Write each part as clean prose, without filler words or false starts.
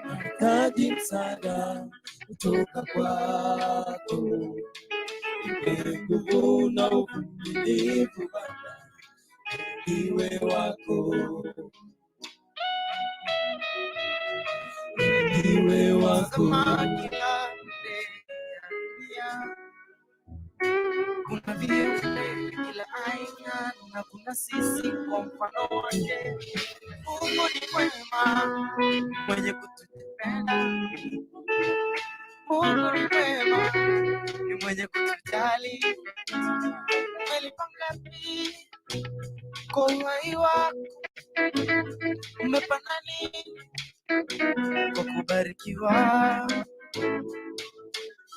Nahitaji msaada kutoka kwako, nipe nguvu na uvumilivu Baba, niwe wako, niwe wako. Tazama kila pembe ya dunia, kuna viumbe kila aina na kuna sisi kwa mfano wake. Mungu ni mwema, mwenye kutupenda. Mungu ni mwema, ni mwenye kutujali. Umelipa ngapi kwa uhai wako? Umepanda nini kwa kubarikiwa?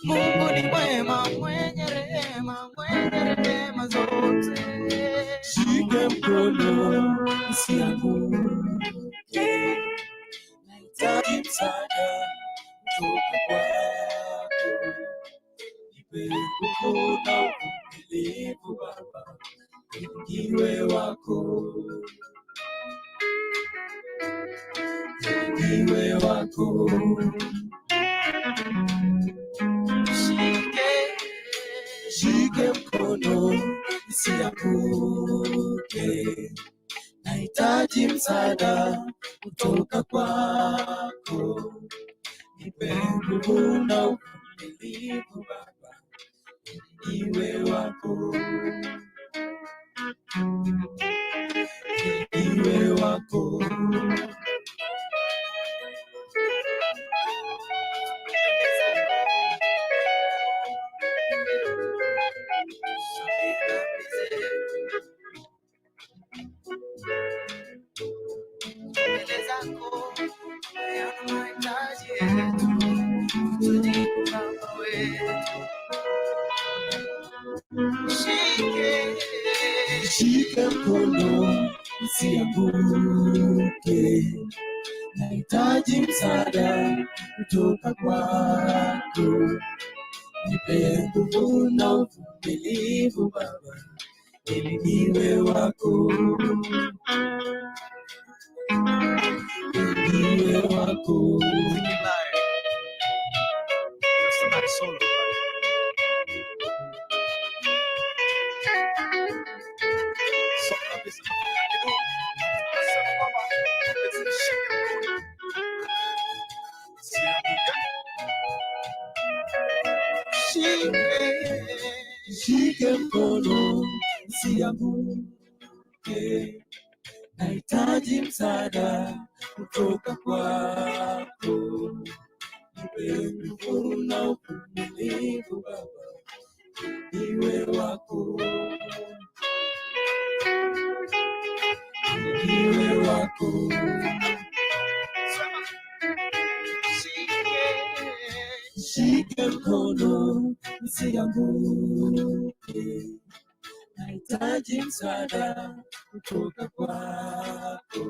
Mungu ni mwema, mwenye rehema, mwenye rehema zote. Shike mkono nisianguke, nahitaji msaada kutoka kwako, nipe nguvu na uvumilivu Baba, niwe wako, niwe wako. Shike, Shike mkono nisianguke, nahitaji msaada kutoka kwako, nipe nguvu na uvumilivu Baba, niwe wako, niwe wako. Mbele zako yana mahitaji yetu, tujibu Baba wetu. Shike, Shike mkono nisianguke, nahitaji msaada kutoka kwako, nipe nguvu na uvumilivu Baba, ili niwe wako, ili niwe wako. Shike, Shike mkono nisianguke, nahitaji msaada kutoka kwako, nipe nguvu na uvumilivu Baba, niwe wako, niwe wako. Shike, Shike mkono nisianguke, nahitaji msaada kutoka kwako,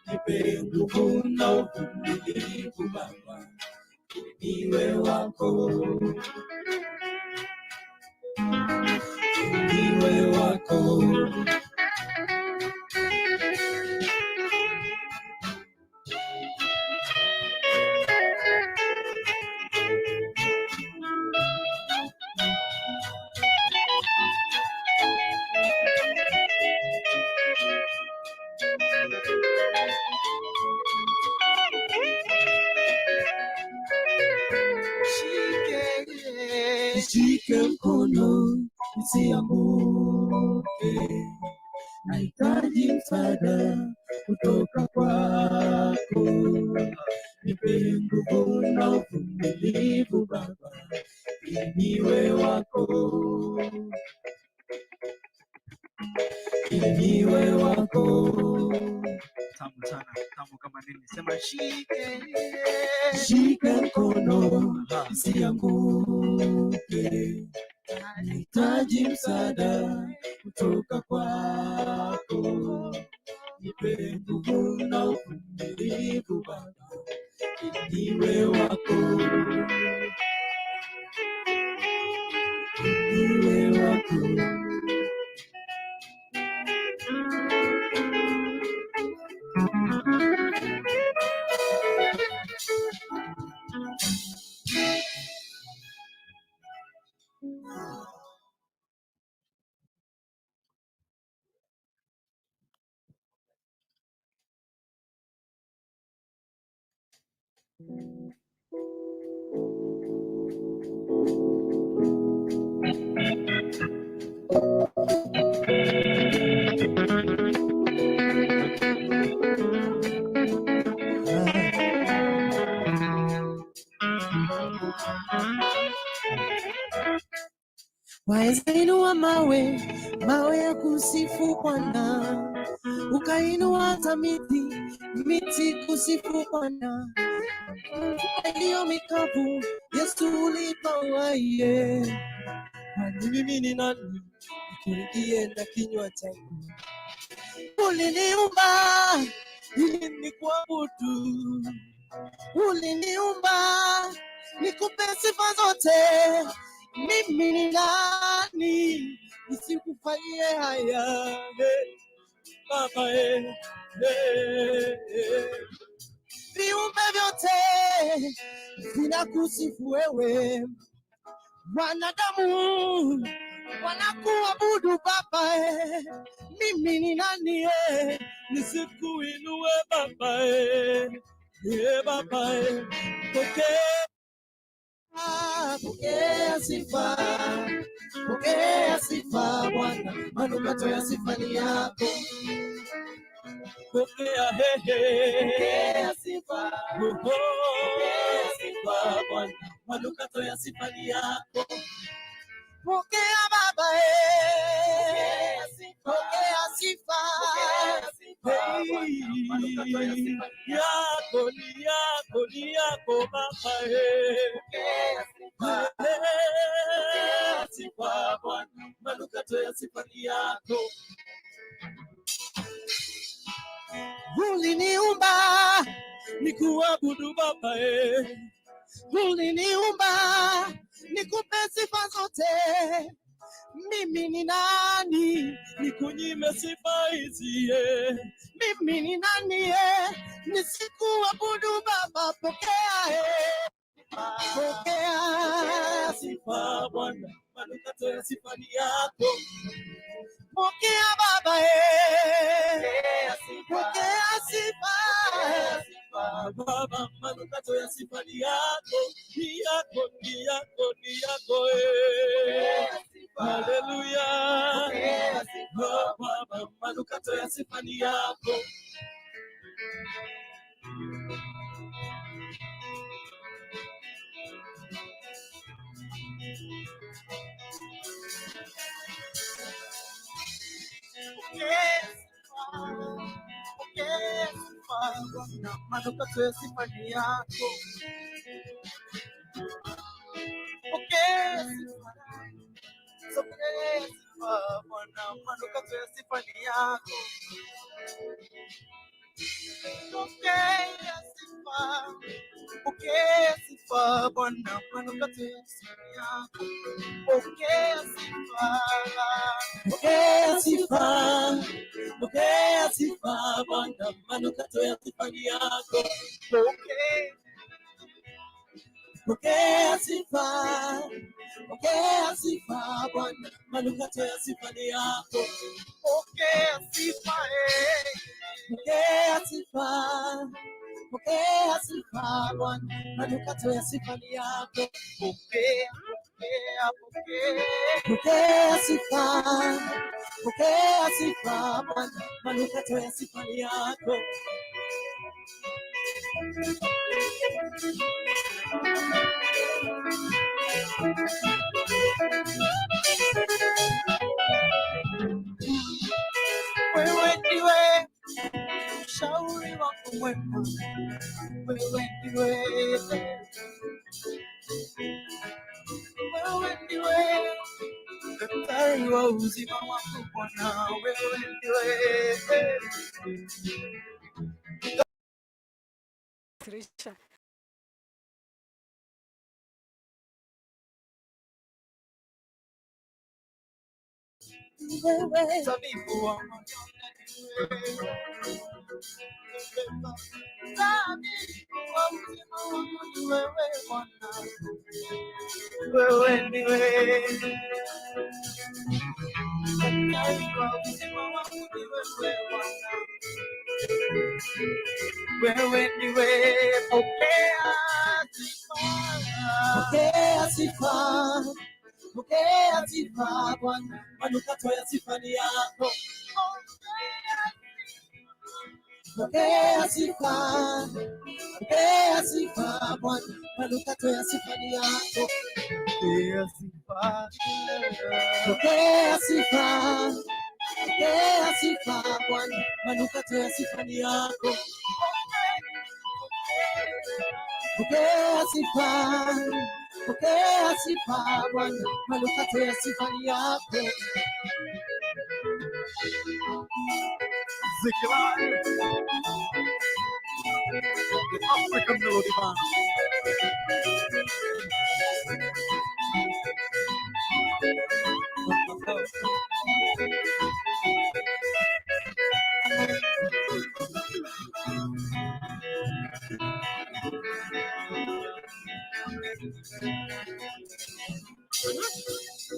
nipe nguvu na uvumilivu Baba, niwe wako, niwe wako. Shike, Shike mkono nisianguke, nahitaji msaada kutoka kwako, nipe nguvu na uvumilivu Baba, ili niwe wako, ili niwe wako. Tamu sana, tamu kama nini. Sema shike, Shike mkono nisianguke, nahitaji msaada kutoka kwako, nipe nguvu na uvumilivu Baba, ili niwe wako, niwe wako. Waweza inua mawe, mawe ya kusifu Bwana, ukainua hata miti, miti kusifu Bwana. Iliyo mikavu, Yesu ulipa uhai. Kwani mimi ni nani nikuridhie na kinywa changu? Uliniumba ili nikuabudu, uliniumba nikupe sifa zote. Mimi ni nani nisikufanyie haya? Hey, Baba, hey, hey, hey. Viumbe vyote vinakusifu wewe, wanadamu wanakuabudu Baba. Eh. Mimi ni nani nisikuinue Baba? Baba, pokea, pokea sifa, pokea sifa Bwana, manukato ya sifa ni yako. Pokea, hehe, pokea sifa, pokea sifa Bwana, manukato ya sifa ni yako. Pokea Baba, pokea sifa, hey, yako ni yako ni yako Baba, sifa Bwana, manukato ya sifa ni yako. Uliniumba nikuabudu Baba, uliniumba nikupe sifa zote. Mimi ni nani nikunyime sifa hizi? Mimi ni nani nisikuabudu Baba? Pokea, pokea sifa Bwana, manukato ya sifa ni yako. Pokea Baba, pokea sifa Baba, manukato ya sifa ni yako, ni yako, ni yako, ni yako. Haleluya. Oh, Baba, manukato ya sifa ni yako. Pokea sifa Bwana, manukato ya sifa ni yako. Pokea sifa, pokea sifa Bwana, manukato ya sifa ni yako. Pokea sifa, pokea sifa Bwana, manukato ya sifa ni yako. Pokea sifa, pokea sifa, pokea sifa Bwana, manukato ya sifa ni yako. Pokea, pokea sifa, pokea sifa Bwana, manukato ya sifa ni yako. Pokea sifa, pokea sifa, pokea sifa Bwana, manukato ya sifa ni yako. Pokea, pokea, pokea, pokea sifa, pokea sifa Bwana, manukato ya sifa ni yako. Wewe ndiwe mshauri wangu mwema, wewe ndiwe, wewe ndiwe daktari wa uzima wangu Bwana, wewe ndiwe. Trisha. Wewe tabibu wa madonda ni wewe, tabibu wa uzima wangu ni wewe Bwana, wewe ndiwe daktari wa uzima wangu ni wewe Bwana, Wewe ndiwe, pokea sifa. Pokea sifa, pokea sifa Bwana, manukato ya sifa ni yako. Pokea sifa, pokea sifa Bwana, manukato ya sifa ni yako. Pokea sifa, pokea sifa, pokea sifa Bwana, manukato ya sifa ni yako. Pokea sifa, pokea sifa Bwana, manukato ya sifa ni yako. Ziki Live, the African Melody Band.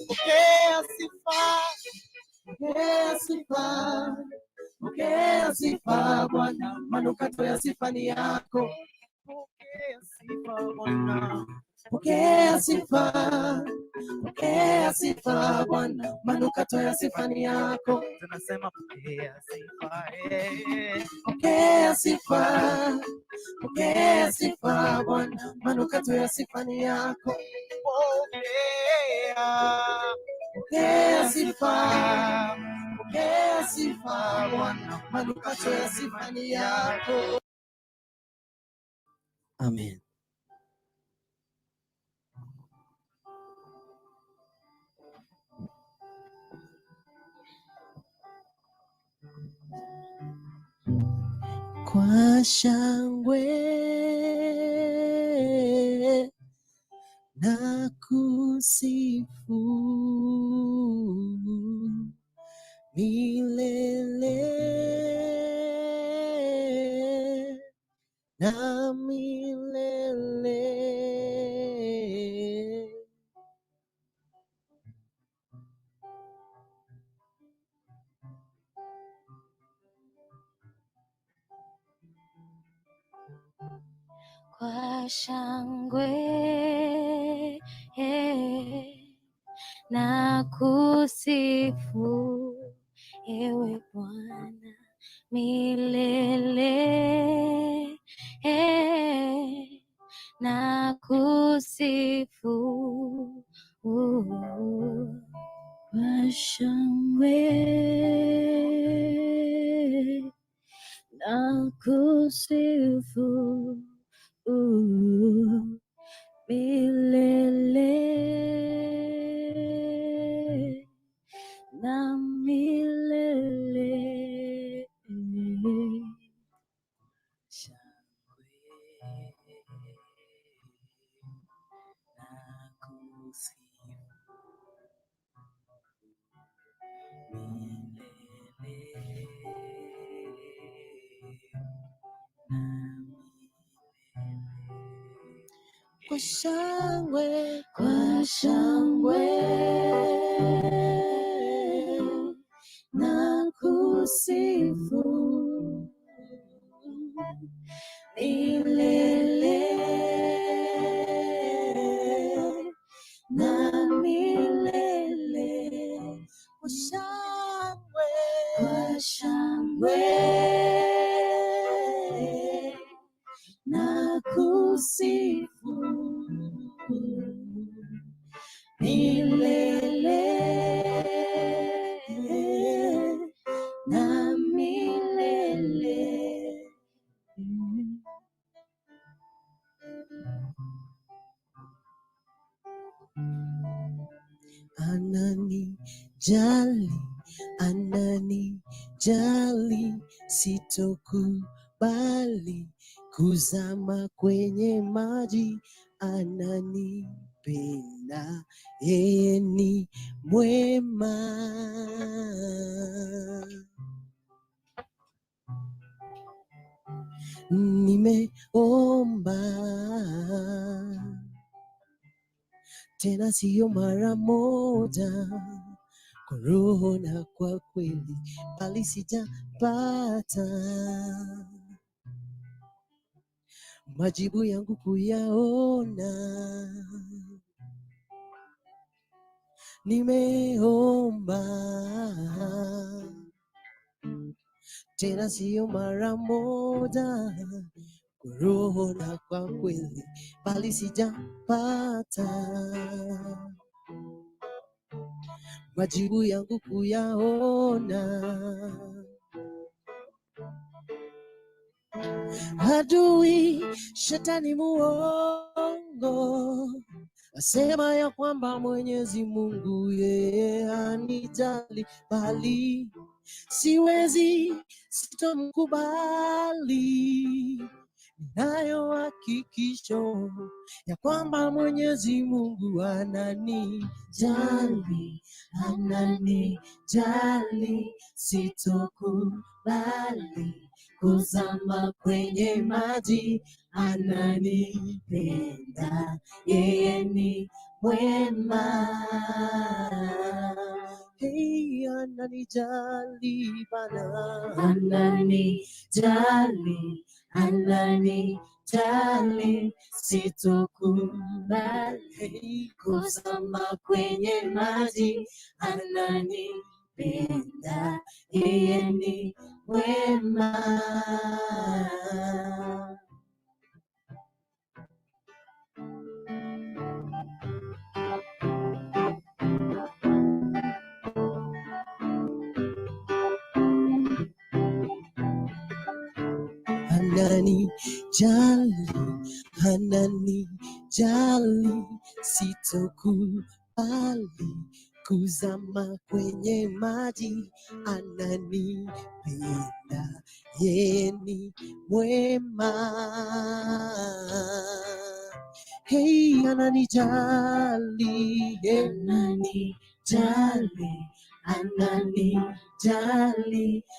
Pokea sifa, pokea sifa, pokea sifa Bwana, manukato ya sifa ni yako. Pokea sifa Bwana, pokea sifa, pokea sifa Bwana, manukato ya sifa ni yako. Tunasema pokea sifa, eh. Pokea sifa, pokea sifa Bwana, manukato ya sifa ni yako. Pokea, Pokea sifa, pokea sifa Bwana, manukato ya sifa ni yako. Amen. Kwa shangwe na kusifu milele na milele. Kwa shangwe na kusifu ewe Bwana milele na kusifu Kwa shangwe na kusifu milele na milele. Shangwe na kusifu milele na milele. Kwa shangwe, Kwa shangwe na kusifu milele na milele. Kwa shangwe, Kwa shangwe na kusifu milele na milele. Ananijali, ananijali, sitokubali kuzama kwenye maji. Ananipenda, yeye ni mwema. Nimeomba tena siyo mara moja, kwa roho na kwa kweli, bali sijapata. Majibu yangu kuyaona. Nimeomba tena siyo mara moja, kwa roho na kwa kweli, bali sijapata majibu yangu kuyaona. Adui shetani muongo asema ya kwamba Mwenyezi Mungu yeye hanijali, bali siwezi, sitomkubali. Ninayo hakikisho ya kwamba Mwenyezi Mungu ananijali, ananijali, sitokubali kuzama kwenye maji, ananipenda, yeye ni mwema. Hey, ananijali Bwana, ananijali, ananijali, sitokubali kuzama kwenye maji, ananipenda, yeye ni mwema. Ananijali, ananijali, sitokubali kuzama kwenye maji, ananipenda, yeye ni mwema. Hey, ananijali, ananijali, ananijali,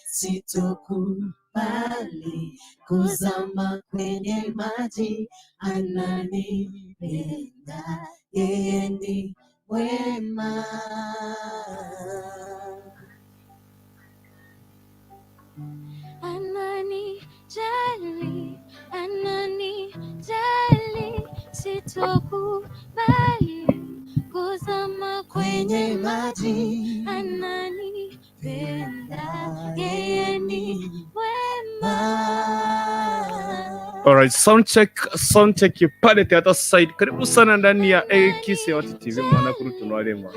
sitokubali kuzama kwenye maji, ananipenda, yeye ni mwema. Ananijali, ananijali, sitokubali kuzama kwenye maji, ananipenda, yeye ni mwema. Alright, sound check, sound check pale theater side. Karibu sana ndani ya Kisii Hot TV mwana kuru tunwalema.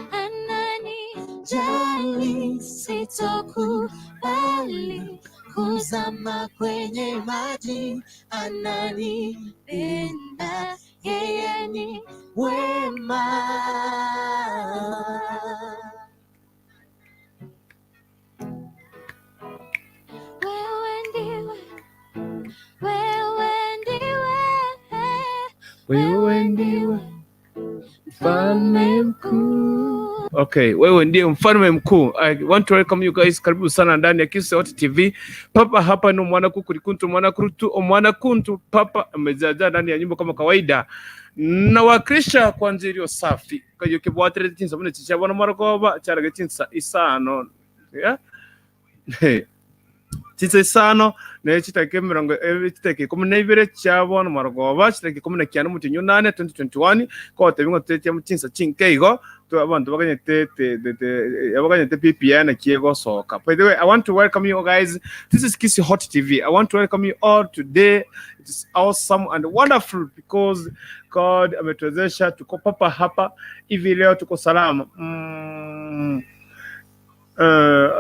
Ananijali, sitokubali kuzama kwenye maji, ananipenda, yeye ni mwema. Wewe ndiwe, wewe ndiwe, Wewe ndiwe mfalme mkuu. Okay, wewe ndiye mfalme mkuu. I want to welcome you guys. Karibu sana ndani ya Kisii Hot TV. Papa hapa ni mwana kukurikuntu mwana kurutu mwana kuntu papa amejaja ndani ya nyumba kama kawaida. Nawakilisha kwa njia iliyo safi. Kwa hiyo kibwatire tinsa mune chichabona marokoba charage tinsa isano. Yeah? Hey. Tinsa isano ne chitake mirongo chitake 12 chabona marokoba chitake 19 mutinyu 8 2021 ko tebingo tetia mutinsa chinkeigo to abantu baganyete te te te abaganyete PPN kiego soka. By the way, I want to welcome you guys. This is Kisii Hot TV. I want to welcome you all today. It is awesome and wonderful because God ametuwezesha tuko papa hapa hivi leo tuko salama.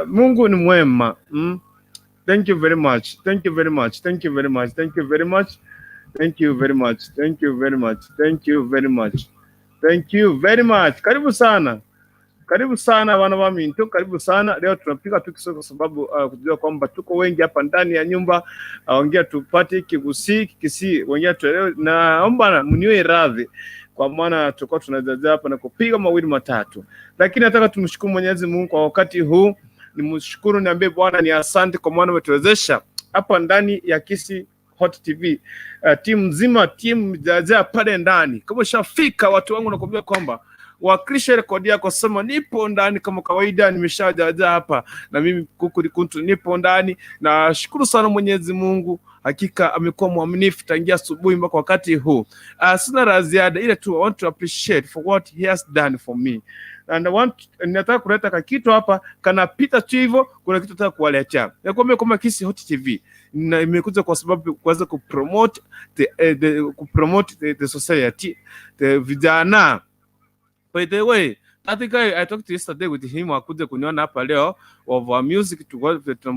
Mungu ni mwema. Thank you very much. Thank you very much. Thank you very much. Thank you very much. Thank you very much. Thank you very much. Thank you very much. Thank you very much. Karibu sana. Karibu sana wana wa Minto, karibu sana. Leo tunapiga tu kisogo kwa sababu kujua kwamba tuko wengi hapa ndani ya nyumba. Ongea tupate Kigusii, Kikisii, wengine tuelewe. Naomba mniwe radhi kwa maana tulikuwa tunajaza hapa na kupiga mawili matatu. Lakini nataka tumshukuru Mwenyezi Mungu kwa wakati huu. Nimshukuru, niambie Bwana ni asante kwa maana umetuwezesha hapa ndani ya Kisii Hot TV. Timu nzima, timu jaja pale ndani. Kama ushafika watu wangu nakwambia kwamba Wakilisha rekodi yako, sema nipo ndani kama kawaida, nimeshajaja hapa na mimi Kukuri Kuntu nipo ndani. Na shukuru sana Mwenyezi Mungu, hakika amekuwa mwaminifu tangia asubuhi mpaka wakati huu. Sina la ziada, ila tu I want to appreciate for what he has done for me and I want, nataka kuleta kakitu hapa kanapita tu hivyo, kuna kitu nataka kuwaletea. Nakwambia kwamba Kisii Hot TV na imekuja kwa sababu kuweza kupromote the society, the vijana. By the way, that guy I talked yesterday with him, akuja kuniona hapa leo of our music to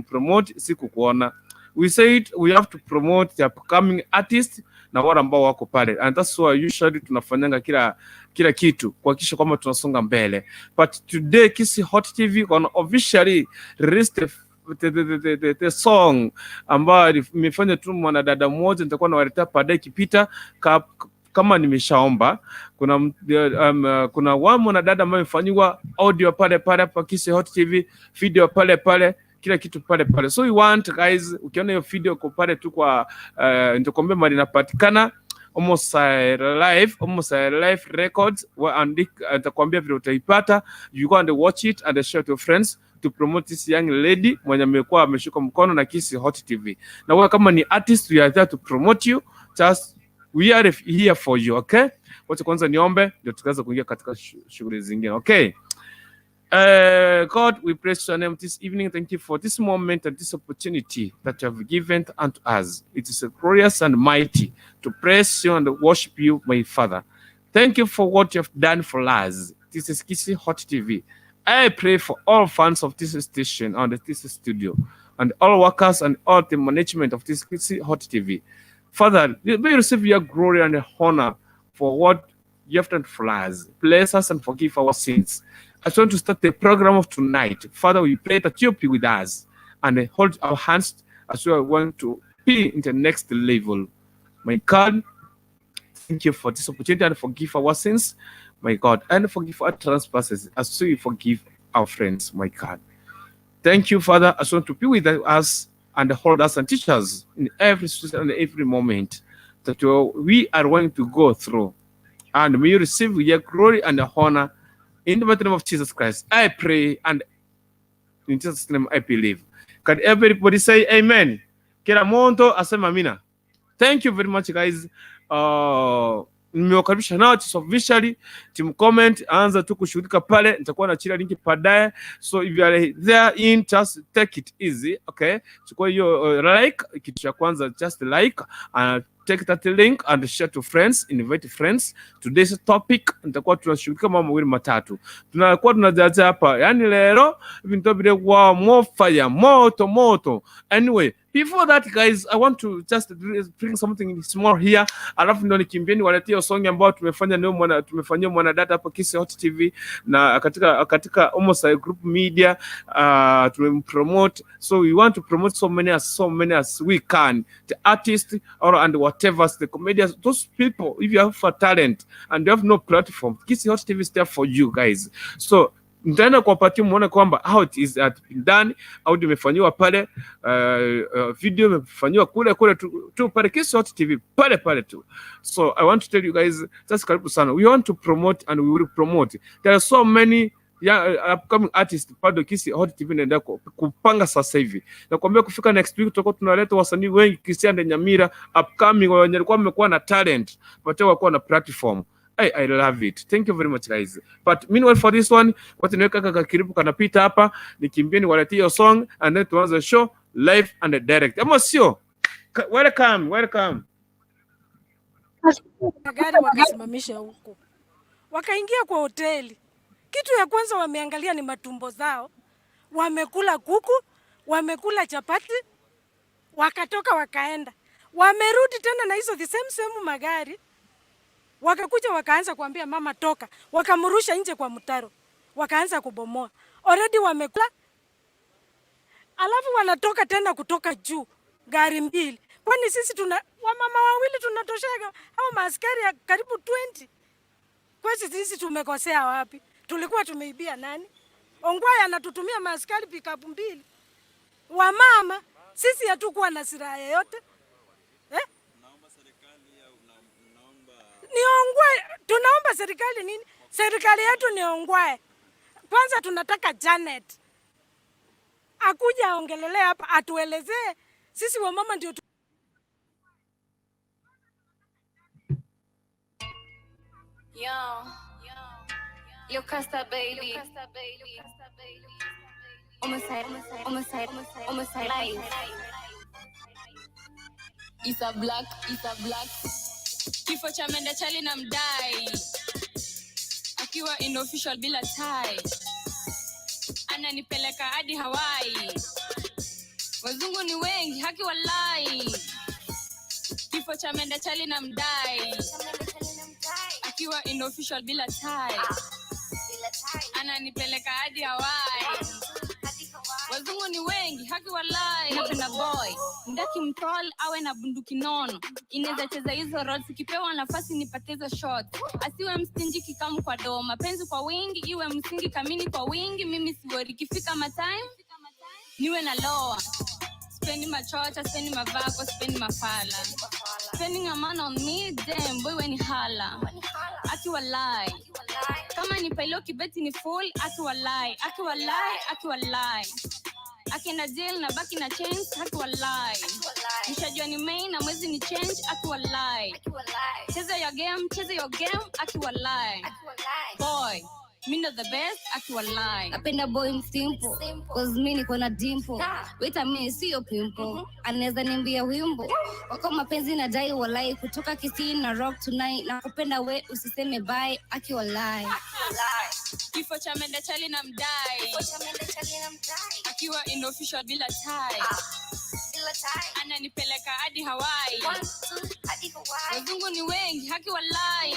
promote, sikukuona. We said we have to promote the upcoming artist na wale ambao wako pale, and that's why usually tunafanyanga kila kitu kuhakikisha kwamba tunasonga mbele. But today Kisii Hot TV gonna officially release the song ambayo imefanya tu mwanadada mmoja, nitakuwa nawaletea baadaye ikipita kama nimeshaomba. Kuna wa mwanadada ambaye amefanyiwa audio pale pale hapa Kisii Hot TV, video pale pale, kila kitu pale pale. So we want guys, ukiona hiyo video kwa pale tu kwa nitakwambia mahali inapatikana, Almost Live Records, waandika, nitakwambia vile utaipata. You go and watch it and share to your friends to promote this young lady mwenye amekuwa ameshika mkono na Kisii Hot TV. Na wewe kama ni artist, we are there to promote you. Just we are here for you, okay? Wacha kwanza niombe ndio tukaweza kuingia katika shughuli zingine, okay? God, we praise your name this evening. Thank you for this moment and this opportunity that you have given unto us. It is glorious and mighty to praise you and worship you, my Father. Thank you for what you have done for us. This is Kisii Hot TV. I pray for all fans of this station and this studio, and all workers and all the management of this Kisii Hot TV. Father, may you receive your glory and honor for what you have done for us. Bless us and forgive our sins. As we want to start the program of tonight, Father, we pray that you be with us and hold our hands as we are going to be in the next level. My God, thank you for this opportunity and forgive our sins, my God, and forgive our trespasses as we forgive our friends, my God. Thank you, Father, as you want to be with us and hold us and teach us in every situation and every moment that we are going to go through. And may you receive your glory and honor in the mighty name of Jesus Christ. I pray, and in Jesus' name I believe. Can everybody say amen? Kila mtu asema amina. Thank you very much, guys. Nimewakaribisha nao officially team comment, anza tu kushughulika pale, nitakuwa naachilia link baadaye. So if you are there in, just take it easy, okay? Chukua hiyo like, kitu cha kwanza just like take that link and share to friends, invite friends. Today's topic nitakuwa tunashughulika mambo mawili matatu, tunakuwa tunajaza hapa, yani leo vintu vile wa more fire, moto moto. Anyway, before that, guys, I want to just bring something small here, alafu ndo nikimbie niwaletie hiyo song ambayo tumefanya leo mwana tumefanyia mwanadada hapa Kisii Hot TV na katika almost a group media, tumempromote. So we want to promote so many as we can, the artist or and whatever, the comedians, those people. If you have a talent and you have no platform, Kisii Hot TV is there for you guys. So nitaenda kuwapatia muone kwamba how it is at been done, audio imefanyiwa pale, video imefanyiwa kule kule tu pale Kisii Hot TV pale pale tu. So I want to tell you guys, just karibu sana. We want to promote and we will promote. There are so many, yeah, upcoming artist bado Kisii Hot TV inaendelea kupanga sasa hivi. Nakwambia kufika next week tutakuwa tunaleta wasanii wengi Kisii and Nyamira, upcoming wenye walikuwa wamekuwa na talent but hawakuwa na platform. I love it. Thank you very much, guys. But meanwhile for this one, wacha niweka kaka clip kanapita hapa, nikimbie niwaletie hiyo song and then tuanze show live and direct. Ama sio? Welcome, welcome. Gari wakasimamisha huko, wakaingia kwa hoteli. Kitu ya kwanza wameangalia ni matumbo zao, wamekula kuku, wamekula chapati, wakatoka wakaenda, wamerudi tena na hizo the same same magari, wakakuja wakaanza kuambia mama toka, wakamrusha nje kwa mtaro, wakaanza kubomoa. Already wamekula, alafu wanatoka tena kutoka juu gari mbili. Kwani sisi tuna wamama wawili tunatosheka hao maaskari ya karibu 20? Kwani sisi tumekosea wapi? Tulikuwa tumeibia nani? Ongwae anatutumia maaskari pikapu mbili. Wamama sisi hatukuwa na silaha yoyote, eh? Ni Ongwae, tunaomba Tunauliza serikali nini? Serikali yetu ni ongwae. Kwanza tunataka Janet akuja aongelelee hapa, atuelezee sisi wamama ndio. Yo, yo, Costa baby. Homicide, homicide, homicide life. It's a black, it's a black. Kifo cha mende chali na mdai. Akiwa in official bila tie. Ananipeleka hadi Hawaii. Wazungu ni wengi, haki walai. Kifo cha mende chali na mdai. Akiwa in official bila tie. Ananipeleka hadi Hawaii. Wazungu ni wengi, haki walai. Napenda boy mdaki mtol awe na bunduki nono, inaweza cheza hizo roles, ikipewa nafasi nipate hizo shot. Asiwe mstingy kikamu kwa doo, mapenzi kwa wingi iwe msingi, kamini kwa wingi, mimi siwori. Ikifika matime niwe na loa. Spendi machocha, spendi mavako, spendi mafala. Spending a man on me, damn boy we ni hala. Aki walai. Kama ni pailo kibeti ni full, aki walai, aki walai, aki walai. Akienda jail na baki na change, haki walai. Nishajua ni main na mwezi ni change, aki walai. Cheza your game, cheza your game, aki walai. Boy, mi ndo the best, aki walai. Napenda boy msimple, 'cause mi niko na dimple. Wait a minute, siyo pimple. Anaweza nimbia wimbo. Wako mapenzi na dai walai, kutoka Kisii na rock tonight. Nakupenda we usiseme bye, aki walai. Kifo cha mende chali na mdai. Akiwa in official bila tie. Ananipeleka hadi Hawaii. Wazungu ni wengi, haki walai.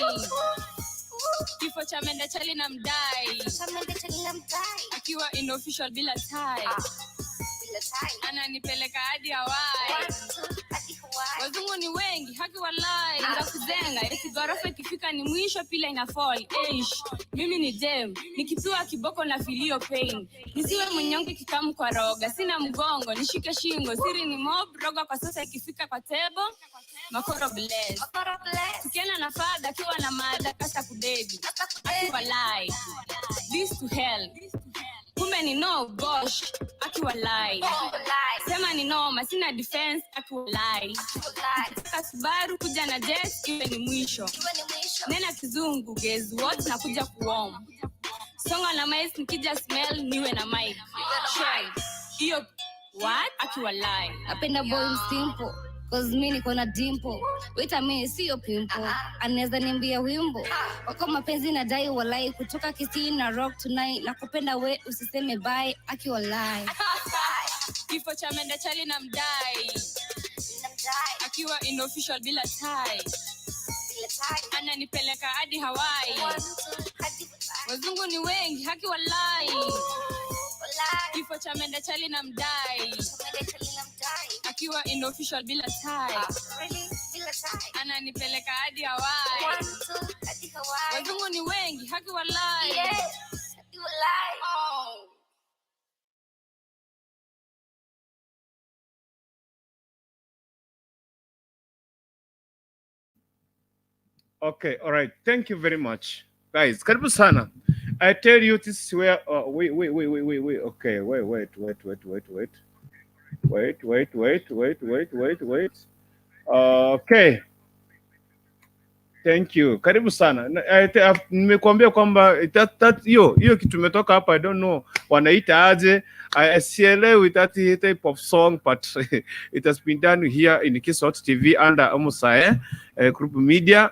Kifo cha mende chali na mdai. Akiwa in official bila tie. Ananipeleka hadi Hawaii. Wazungu ni wengi, haki walai. Ndakuzenga, eti ghorofa ikifika ni mwisho pila ina fall. Eish, mimi ni dem, nikipiwa kiboko na filio pain. Nisiwe mnyonge kikamu kwa roga, sina mgongo, nishike shingo, siri ni mob, roga kwa sasa ikifika kwa table, makoro bless. Tukienda na fadha, akiwa na mada, kasa kudedi. Akiwa this to hell. Kumbe ni no gosh, akiwalai. Sema ni noma, sina defense, akiwalai. Nataka Subaru kuja na jet, iwe ni mwisho. Nena kizungu, guess what, nakuja kuom. Songa na mice, nikija smell, niwe na mic. Shine. Hiyo what? Akiwalai. Napenda boy msimple, 'cause mi niko na dimple. Wait a minute, siyo pimple. Anaweza nimbia wimbo. Wako mapenzi na dai walai, kutoka Kisii na rock tonight. Nakupenda we usiseme bye, aki walai. Kifo cha mende chali na mdai. Akiwa in official bila tie. Ananipeleka hadi Hawaii. Wazungu ni wengi, haki walai. Kifo cha mende chali na mdai. Akiwa in official bila tie. Ananipeleka hadi Hawaii. Wazungu ni wengi, haki walai. Oh. Okay, all right. Thank you very much. Guys, karibu sana. I tell you this is where wait, wait, wait, wait, wait, wait. Okay, wait, wait, wait, wait, wait, wait. Wait, wait, wait, wait, wait, wait, wait. Okay. Thank you. Karibu sana. Nimekuambia kwamba that hiyo kitu imetoka hapa, I don't know wanaita aje. I sielewi that type of song, but it has been done here in Kisot TV under Omusae Group Media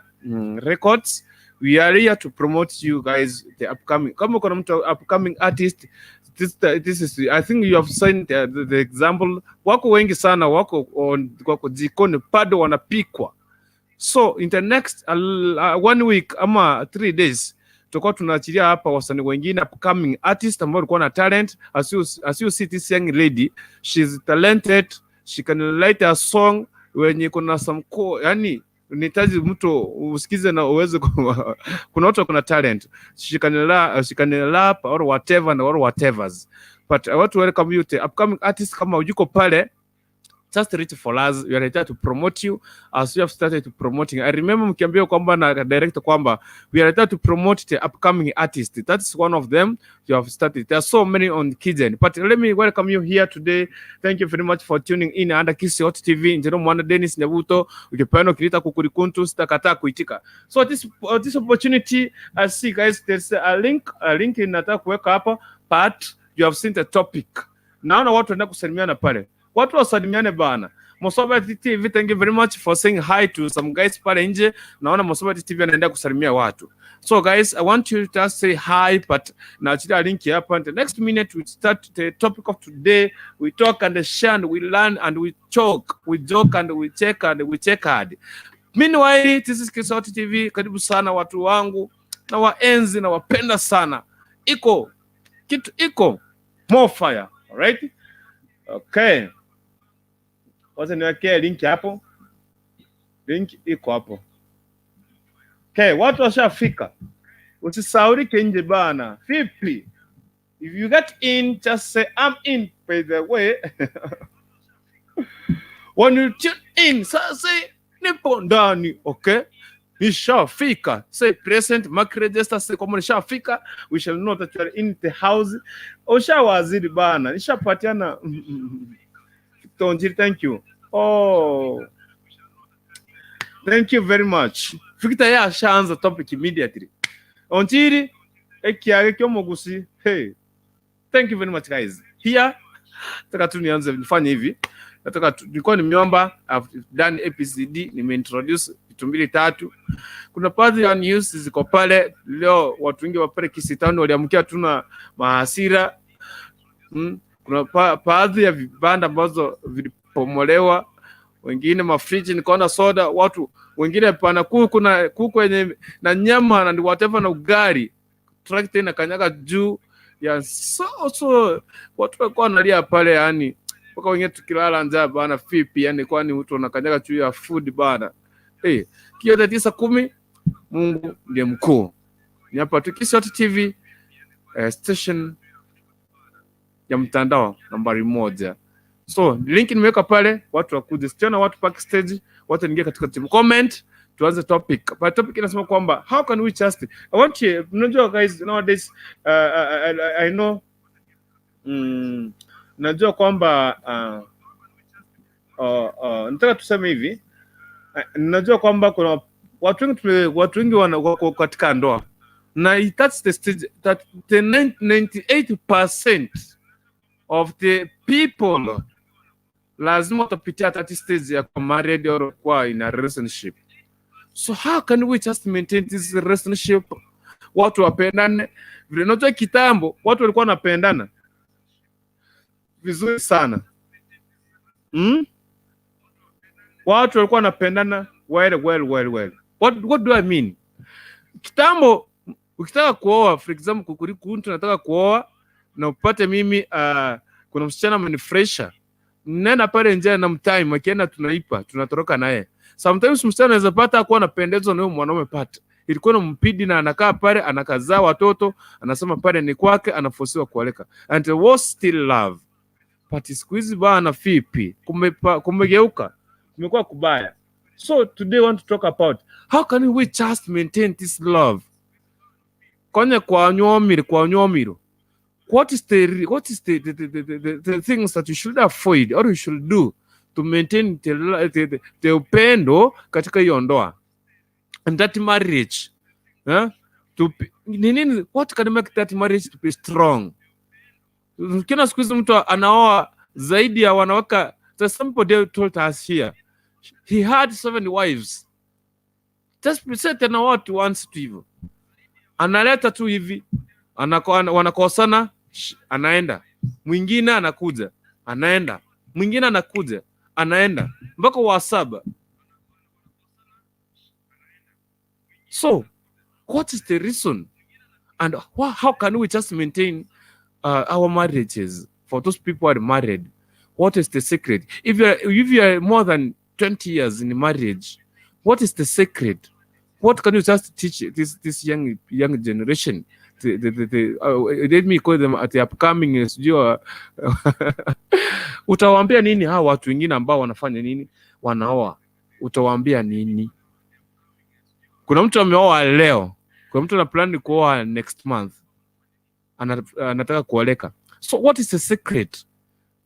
Records. We are here to promote you guys, the upcoming. Kama kuna mtu upcoming artist, this is, I think you have seen the example. Wako wengi sana wako on, wako jikoni bado wanapikwa. So in the next one week ama 3 days tutakuwa tunaachilia hapa wasanii wengine upcoming artist ambao walikuwa na talent. As you see this young lady, she's talented, she can write a song wenye kuna some yani unahitaji mtu usikize na uweze kuna watu kuna talent, she can rap or whatever and or whatevers, but I want to welcome you to upcoming artist. Kama yuko pale Just reach for us. We are here to promote you as we have started to promoting. I remember mkiambia kwamba na director kwamba we are here to promote the upcoming artist. That's one of them you have started. There are so many on Kijen. But let me welcome you here today. Thank you very much for tuning in under Kisii Hot TV. Njero mwana Dennis Nyabuto, ukipenda ukilita kukurikuntu sitakataa kuitika. So this opportunity, I see, guys, there's a link nataka kuweka hapa, but you have seen the topic. Naona watu wanaenda kusalimiana pale. Watu wasalimiane bana. Mosobati TV, thank you very much for saying hi to some guys pale nje. Naona Mosobati TV anaendelea kusalimia watu. So guys, I want you to just say hi, but naachilia link hapa. The next minute we start the topic of today. We talk and share and we learn and we talk, we joke and we check and we check hard. Meanwhile, this is Kisii Hot TV. Karibu sana watu wangu na waenzi na wapenda sana. Iko kitu iko more fire. All right? Okay. Wacha niwekee link hapo. Link iko hapo. Okay, watu washafika. Usisaurike nje bana. Vipi? If you get in, just say, "I'm in," by the way. When you tune in, sasa nipo ndani, okay? Nishafika. Say present, mark register, say kama nishafika, we shall know that you are in the house. Ushawazidi bana. Nishapatiana. Tonjiri, thank you. Oh. Thank you very much. Victor yeye ashaanza topic immediately. Onjiri, ekiage kyomugusi. Hey. Thank you very much, guys. Here nataka tu nianze nifanye hivi. Nataka tu, nilikuwa nimeomba, I've done ABCD, nimeintroduce vitu mbili tatu. Kuna baadhi ya news ziko pale leo, watu wengi wa pale Kisii Town waliamkia tuna mahasira. Kuna baadhi ya vibanda ambazo vilipomolewa, wengine mafriji, nikaona soda, watu wengine pana kuku na kuku yenye na nyama na whatever na ugali, tractor inakanyaga juu ya so watu walikuwa wanalia pale, yani mpaka wengine tukilala njaa bana, vipi yani, kwani mtu anakanyaga juu ya food bana? Hey, kiote 9:10, Mungu ndiye mkuu. Ni hapa tu Kisii Hot TV, station ya mtandao nambari moja. So link nimeweka pale, watu wakuje. Sijaona watu backstage, watu ingia katika team comment, tuanze topic. But topic inasema kwamba how can we just, I want you, unajua guys, nowadays I know, najua kwamba nataka tuseme hivi, najua kwamba kuna watu wengi watu wengi wako katika ndoa na that's the stage that the 98% of the people lazima utapitia that stage ya kuwa married or kuwa in a relationship. So how can we just maintain this relationship, watu wapendane vile? Unajua kitambo watu walikuwa wanapendana vizuri sana, Watu walikuwa wanapendana well, well, well, well. What do I mean? Kitambo ukitaka kuoa, for example, kukuriku mtu nataka kuoa na upate mimi, kuna msichana amenifresha, nenda pale nje na mtime akienda tunaipa tunatoroka naye. Sometimes msichana anaweza pata kuwa anapendezwa na huyo mwanaume, pata ilikuwa na mpidi na anakaa pale anakazaa watoto, anasema pale ni kwake, anafosiwa kuoleka, and there was still love. But siku hizi bana, vipi, kumegeuka, kumekuwa kubaya. So today I want to talk about how can we just maintain this love konye kwa nyomiro kwa nyomiro. What is the things that you should avoid or you should do to maintain the upendo katika hiyo ndoa and that marriage, eh? Ni nini, what can make that marriage to be strong? Kila siku hizi mtu anaoa zaidi ya wanawake. There's somebody told us here he had seven wives. Just say tena watu once tu hivyo, analeta tu hivi, wanakosana, anaenda mwingine, anakuja, anaenda mwingine, anakuja, anaenda mpaka wa saba. So what is the reason and how can we just maintain our marriages? For those people who are married, what is the secret? If you are more than 20 years in marriage, what is the secret? What can you just teach this young generation the, let me call them at the upcoming, sijui utawaambia nini hawa watu wengine ambao wanafanya nini, wanaoa? Utawaambia nini? Kuna mtu ameoa leo, kuna mtu ana plan kuoa next month, anataka kuoleka. So what is the secret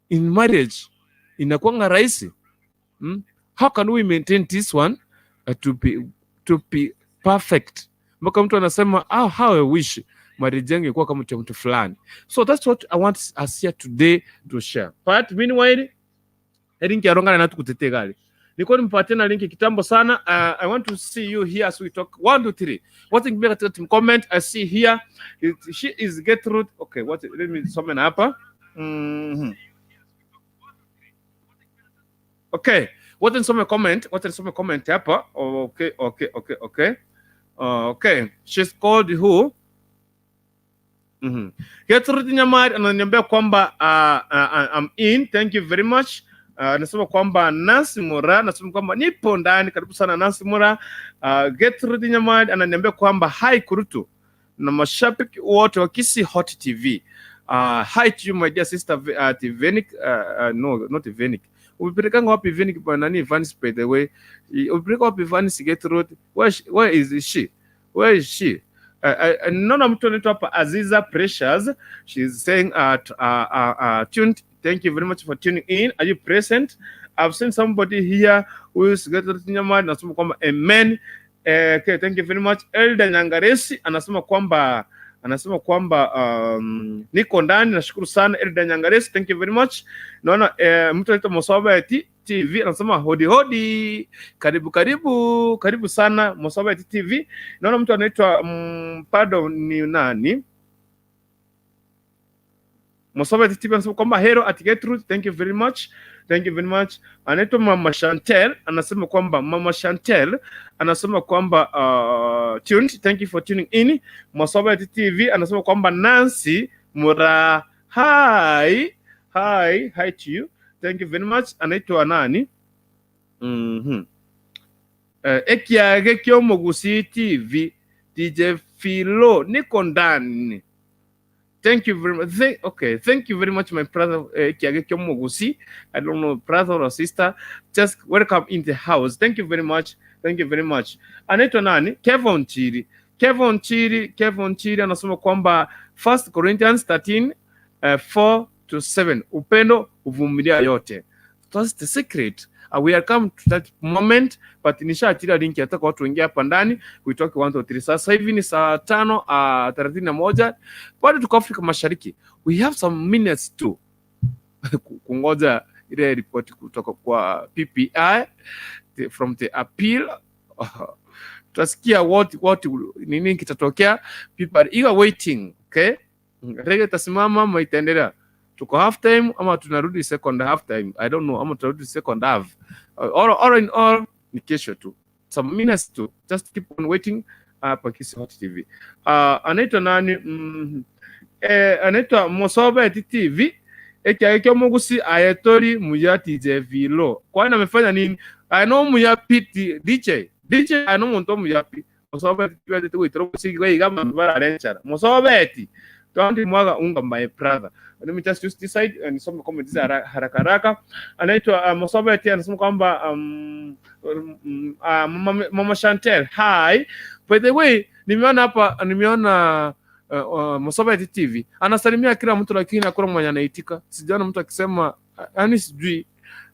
in marriage? Inakuanga rahisi, How can we maintain this one to be perfect, mpaka mtu anasema, "Ah, how I wish marriage yangu ilikuwa kama cha mtu fulani"? So that's what I want us here today to share. But meanwhile, link ya Rongana natukutetea gari nilikuwa nimpatie na link kitambo sana. I want to see you here as we talk. One, two, three. What in katika team comment I see here she is Gertrude. Okay, what, let me some hapa. Okay, what nisome comment, what nisome comment hapa. Okay. Okay, she's called who? Gertrude Nyamari ananiambia kwamba I'm in. Thank you very much. Anasema kwamba Nancy Mura, anasema kwamba nipo ndani, karibu sana Nancy Mura. Gertrude Nyamari ananiambia kwamba hi Kurutu na mashabiki wote wa Kisii Hot TV. Hi to you, my dear sister, Tivenik, no, not Tivenik. Umepelekanga wapi Venik bwana nani Vanis, by the way? Umepeleka wapi Vanis, Gertrude? Where is she? Where is she? Naona mtu anaitwa hapa Aziza Precious. She's saying tuned. Thank you very much for tuning in. Are you present? I've seen somebody here who is Gertrude Nyamari anasema kwamba amen. Okay, thank you very much. Elda Nyangaresi anasema kwamba niko ndani, nashukuru sana Elda Nyangaresi, thank you very much. Naona mtu anaitwa Mosoba TV anasema hodi hodi, karibu karibu karibu sana Mosoba TV. Naona mtu anaitwa pardon, ni nani? Mosoba TV anasema kwamba hello at Gertrude, thank you very much. Thank you very much. Anaitwa Mama Chantel anasema kwamba tuned, thank you for tuning in. Mosoba TV anasema kwamba Nancy Mura, hi hi hi to you. Thank you very much. Anaitwa nani? Ekiage Kyomogusi TV, DJ Philo, niko ndani. Thank you very much. Okay, thank you very much, my brother, Kiage Kyomogusi. I don't know, brother or sister. Just welcome in the house. Thank you very much. Thank you very much. Anaitwa nani? Kevin Chiri. Kevin Chiri, Kevin Chiri anasema kwamba First Corinthians 13 4 to 7. Upendo huvumilia yote. That's the secret. We are come to that moment, but nishaachilia link, nataka watu wengi hapa ndani kuitoke 1 2 3. Sasa hivi ni saa 5 31, bado tuko Afrika Mashariki. We have some minutes to kungoja ile ripoti kutoka kwa PPI from the appeal. Tutasikia what nini kitatokea. People are eager waiting. Okay, reggae itasimama ama itaendelea? Tuko half time ama tunarudi second half time? I don't know, ama tunarudi second half. All in all ni kesho tu, some minutes to just keep on waiting hapa Kisii Hot TV. Anaitwa nani? Anaitwa Mosobe TV ekyake kyomugusi ayetori muya DJ Vilo, kwani amefanya nini? Ano muyapi DJ DJ ano muntu muyapi Mosobe TV twitro kusigi igamba bararenchara Mosobeti. Don't mwaga unga, my brother. Let me just use this side and nisome comments haraka haraka. Anaitwa Mosobeti anasema kwamba mama Chantel, hi. By the way, nimeona hapa, nimeona Mosobeti TV anasalimia kila mtu, lakini hakuna mwenye anaitika. Sijaona mtu akisema, yaani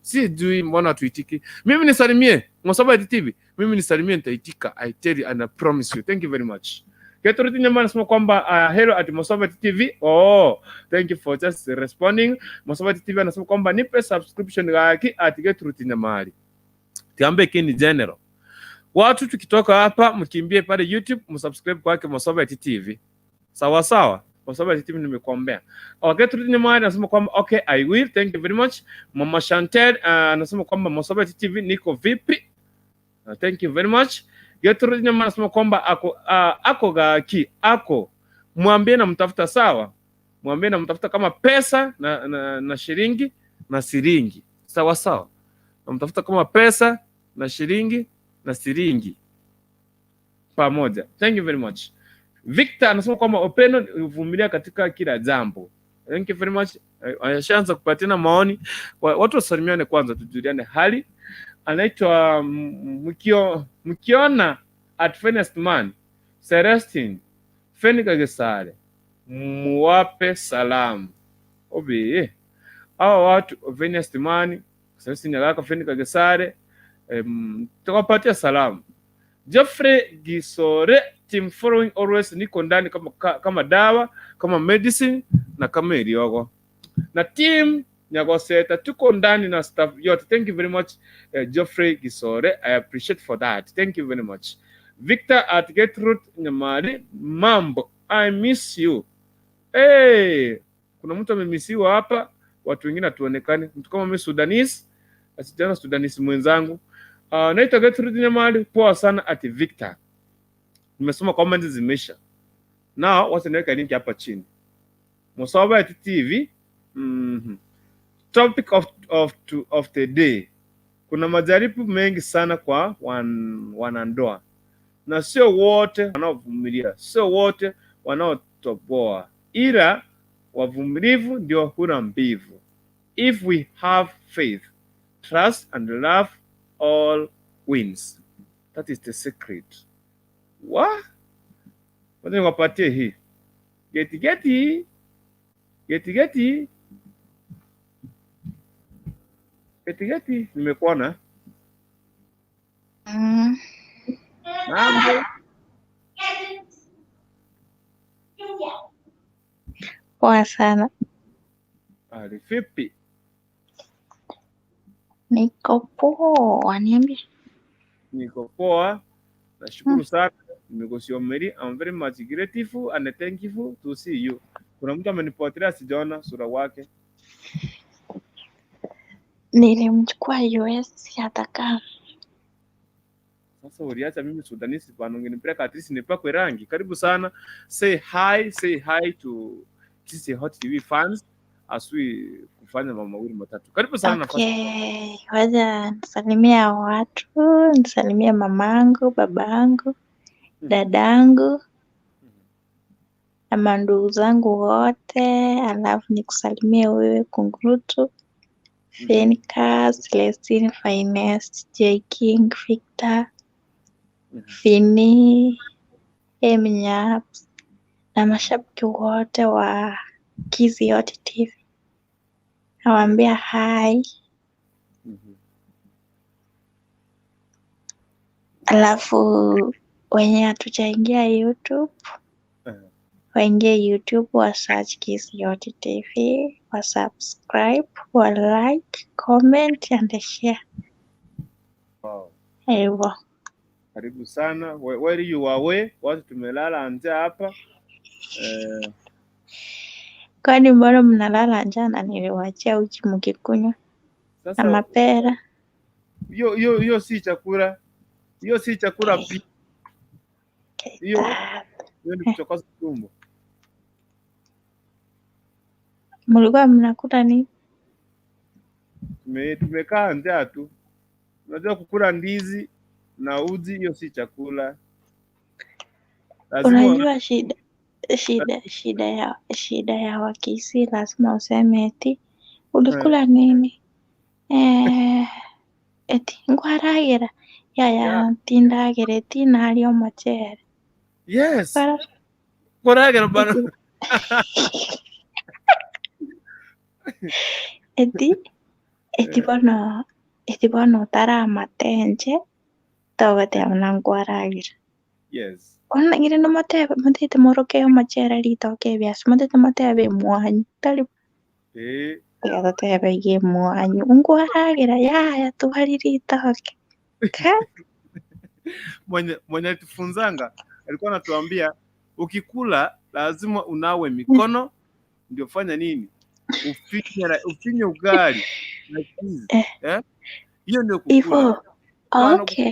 sijui mbona tuitiki. Mimi nisalimie Mosobeti TV, mimi nisalimie, nitaitika. I tell you and I promise you. Thank you very much. Gertrude Nyama anasema kwamba hello at Mosobeti TV. Oh, thank you for just responding. Mosobeti TV anasema kwamba nipe subscription yake at Gertrude Nyamari. Tiambe kini general. Watu tukitoka hapa mkimbie pale YouTube msubscribe kwake Mosobeti TV. Sawa sawa. Mosobeti TV nimekuambia. Oh, Gertrude Nyamari anasema kwamba okay, I will. Thank you very much. Mama Chantel anasema kwamba Mosobeti TV niko vipi? Thank you very much. Gertrude Nyama anasema kwamba ako gaki ako, mwambie namtafuta, sawa, mwambie namtafuta kama pesa na shilingi na siringi, sawa sawa, namtafuta kama pesa na shilingi na siringi pamoja. Thank you very much. Victor anasema kwamba upendo ni uvumilia katika kila jambo. Thank you very much. Ashaanza kupatiana maoni. Watu wasalimiane kwanza, tujuliane hali. Anaitwa Mkiona at Finest Man Celestine Fenikagesare, muwape salamu obi hawa watu Finest Man Celestine Nyagaka Fenikagesare, tukapatia salamu. Geoffrey Gisore, team following always, niko ndani kama, kama dawa, kama medicine na kama iliogo na team Nyagoseta, tuko ndani na staff yote. Thank you very much, Geoffrey Gisore, I appreciate for that. Thank you very much. Victor at Gertrude Nyamari, mambo, I miss you. Hey, kuna mtu amemisiwa hapa, watu wengine hatuonekani. Mtu kama mimi Sudanese, asijana Sudanese mwenzangu. Naitwa Gertrude Nyamari, poa sana at Victor. Nimesoma comments zimeisha. Now wacha niweka link hapa chini. Musoba TV. Topic of the day. Kuna majaribu mengi sana kwa wanandoa na sio wote wanaovumilia, sio wote wanaotoboa, ila wavumilivu ndio hula mbivu. If we have faith, trust and love, all wins. That is the secret. Wa? Wacha niwapatie hii. Geti geti. Geti geti. Geti geti. Nimekuona. Mambo. Poa sana. Ali vipi? Niko poa, niambie. Niko poa. Nashukuru sana. Nimekusiomeri. I'm very much grateful and thankful to see you. Kuna mtu amenipotelea, sijaona sura wake. Nilimchukua US atakaa. Sasa uliacha mimi Sudanese bana, ungenipeleka at least nipakwe rangi. Karibu sana. Say hi to Kisii Hot TV fans as we kufanya mambo mawili matatu. Karibu sana nafasi. Okay, wacha nisalimia watu, nisalimie mamangu, babangu, dadangu na mandugu zangu wote, alafu nikusalimie wewe Kungurutu, Fenicas, Celestine, Finest, J King, Victor, Fini, Emnyaps na mashabiki wote wa Kisii Hot TV. Nawaambia hi. Alafu wenye hatujaingia YouTube waingie YouTube wa search Kisii Hot TV, wa subscribe, wa like, comment and share. Wow. Hivyo. Karibu sana. Where you are away? Watu tumelala njaa hapa. Kwani mbona mnalala njaa na niliwaachia uji mkikunywa na Sasa mapera? hiyo hiyo hiyo si chakula. Hiyo si chakula pi. Hiyo hiyo ni kuchokoza tumbo. Mlikuwa mnakula nini? Tumekaa njaa tu. Unajua kukula ndizi na uji hiyo si chakula. Lazima Unajua shida ya Wakisii lazima useme eti ulikula nini? Eti ngwaragira yaya tindagire eti naria omochere. Yes. Bara Koragera bana. Eti eti bono otaramatenche togoteba buna nkwaragira. Yes. Bono ng'ire nomotebe motete moroke omochere ritoke ebiasi motete motebe emwanyu tari tiga totebe iga emwanyu nkwaragira yaya twari ritoke ka. Mwenye alitufunzanga alikuwa anatuambia ukikula lazima unawe mikono ndio fanya nini? Ufinye ugali na cheese. Eh? Hiyo ndio kukula. Hivo Hapana. okay.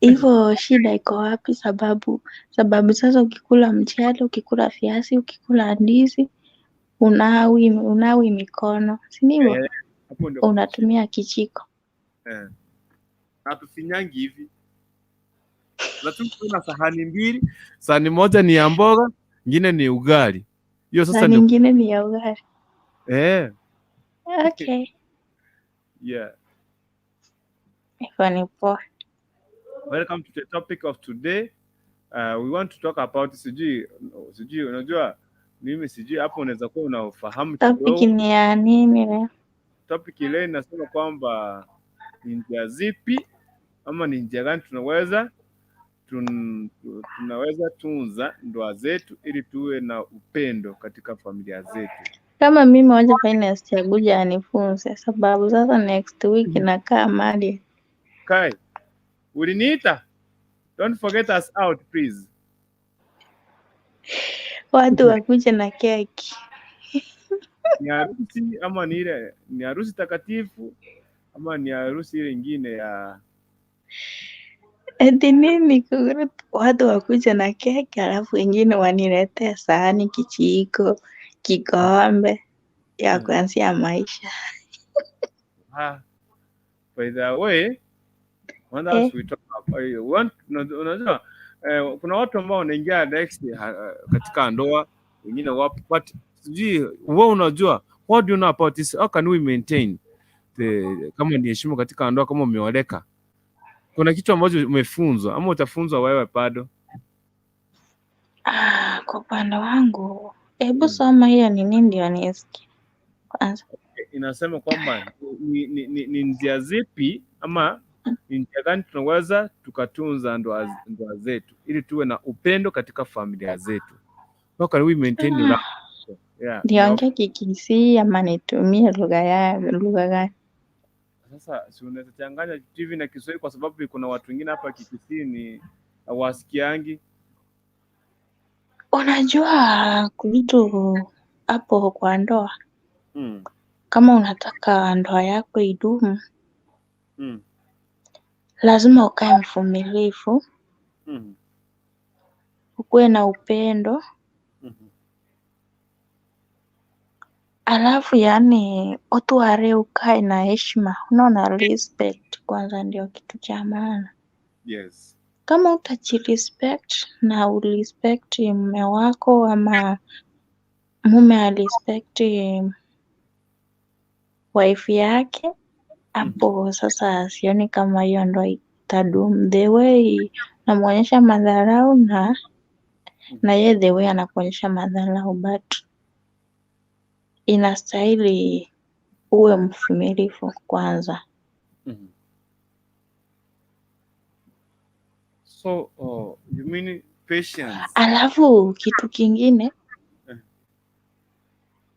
Hivo shida iko wapi? Sababu sasa ukikula mchele, ukikula viazi, ukikula ndizi unawi mikono, si ndivyo? Eh, hapo ndio kuna shida. Unatumia kijiko. Eh. Hatufinyangi hivi. Lazima tuwe na sahani mbili, sahani moja ni ya mboga, nyingine ni ugali. Hiyo sasa Na ndio nyingine ni ya ugali. eh, Okay. yeah. Hivyo ni poa. Welcome to the topic of today. We want to talk about sijui unajua mimi sijui hapo unaweza kuwa unafahamu Topic kidogo. ni ya nini leo? Topic ile inasema kwamba ni njia zipi ama ni njia gani tunaweza tunza ndoa zetu ili tuwe na upendo katika familia zetu. Kama mimi wacha finance chaguja anifunze, sababu sasa next week nakaa mali. Kai, uliniita? Don't forget us out please. Watu wakuje na keki. Ni harusi ama ni ile ni harusi takatifu ama ni harusi ile ingine ya Eti nini? Watu wakuje na keki alafu wengine waniletee sahani, kijiko, kikombe ya kuanzia maisha. Ah, by the way, when else we talk about, unajua kuna watu ambao wanaingia next katika ndoa, wengine wapo, but sijui wewe unajua, what do you know about this? How can we maintain the, kama ni heshima katika ndoa, kama umeoleka, kuna kitu ambacho umefunzwa ama utafunzwa wewe bado? Ah, kwa upande wangu, hebu soma hiyo nini ndio nisikie kwanza. Inasema kwamba ni njia zipi ama ni njia gani tunaweza tukatunza ndoa zetu ili tuwe na upendo katika familia zetu. How can we maintain love? Yeah. Niongee Kikisii ama nitumie lugha gani? Sasa si unaweza changanya TV na Kiswahili kwa sababu kuna watu wengine hapa Kikisii ni hawasikiangi. Unajua kuvitu hapo kwa ndoa, kama unataka ndoa yako idumu, lazima ukae mvumilivu, ukuwe na upendo, alafu yani utware ukae na heshima. Unaona, respect kwanza ndio kitu cha maana. Yes. Kama utajirespect na urespect mume wako ama mume arespect wife yake, hapo sasa sioni kama hiyo ndoa itadumu. The way namuonyesha madharau na yeye the way anakuonyesha madharau, but inastahili uwe mvumilivu kwanza. So, you mean patience. Alafu kitu kingine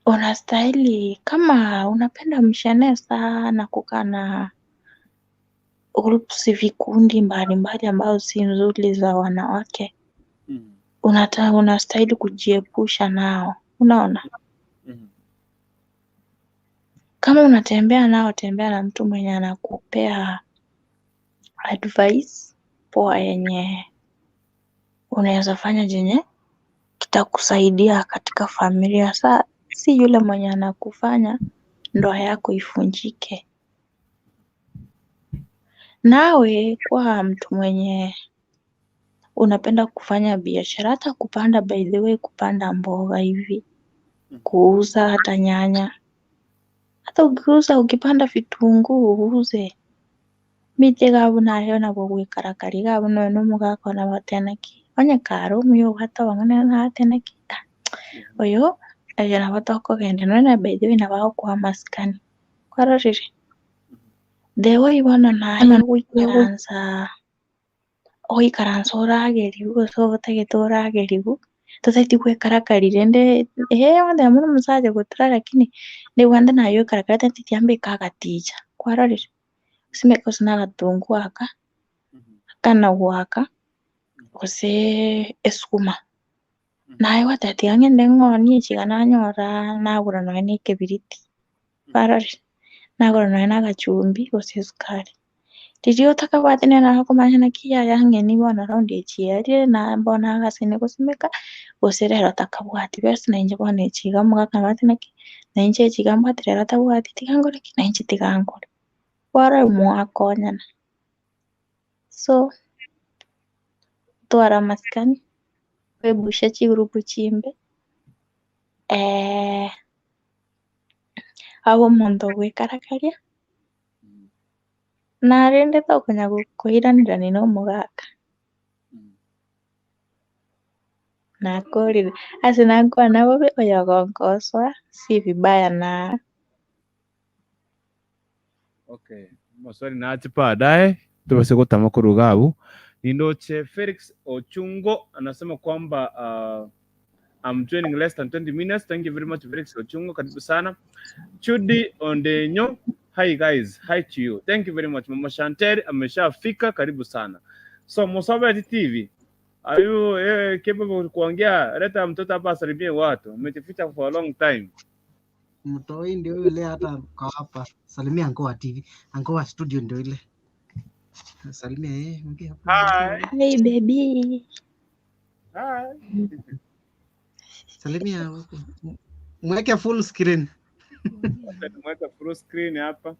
unastahili kama unapenda mshene sana kukaa na groups, vikundi mbalimbali ambazo si nzuri za wanawake, unastahili kujiepusha nao. Unaona, kama unatembea nao, tembea na mtu mwenye anakupea advice poa yenye unaweza fanya chenye kitakusaidia katika familia. Sa si yule mwenye anakufanya ndoa yako ifunjike. Nawe kuwa mtu mwenye unapenda kufanya biashara, hata kupanda, by the way, kupanda mboga hivi, kuuza hata nyanya, hata ukiuza, ukipanda vitunguu uuze mite gabu nayo nabo gwikarakari gabu noyo nomogaka ona batenaki onye kare omuya obwate obong'ana natenaki oyo eyo nabo tokogenda nonya na by the way nabo agokoa amasikani kwarorire the way bono naye goikaransa ogoikaransa orageriwu gose otagete orageriwu totagete gwekarakari rende wantebia mono omosacha gotura lakini nigwende naye oikarakari tari tiambeka agaticha kwarorire osimeke gose na agatungu aka akanagu aka gose esukuma naye gwateba tiga ng'ende ng'onie echiga nanyora nagura nonya na ekebiriti kwarorire nagura nonya na agachumbi gose esukari riria otakabwate nere akomanya naki yaya ng'eni bono round echi erire na bono agasini gosimeka gose rero otakabwati besa nainche bono echi iga omogaka nabwate naki nainche echi iga mbwate rero atabwati tiga ngore ki nainche tiga ngore kwarora mwakonyana. So Twara masikani webushe chigurupu chimbe eh abo omonto ogwekarakaria narende tokonya koiranirani na omogaka nakorire ase nakwana bobe oyo ogonkosoa si vibaya na Okay, maswali naache baadaye tubase gutama kuruga abu. Nindoche Felix Ochungo anasema kwamba I'm joining less than 20 minutes. Thank you very much Felix Ochungo, karibu sana. Chudi Ondenyo, hi guys, hi to you. Thank you very much. Mama Chantel ameshafika, karibu sana. So Musabe TV, are you capable kuongea? Leta mtoto hapa asalimie watu. Umejificha for a long time. Mtoi ndio yule hata kwa hapa. Salimia Ankoa TV. Ankoa studio ndio ile. Salimia mwambie hapo. Hi. Hey baby. Hi. Salimia huko. Mweke full screen. Mweka full screen hapa.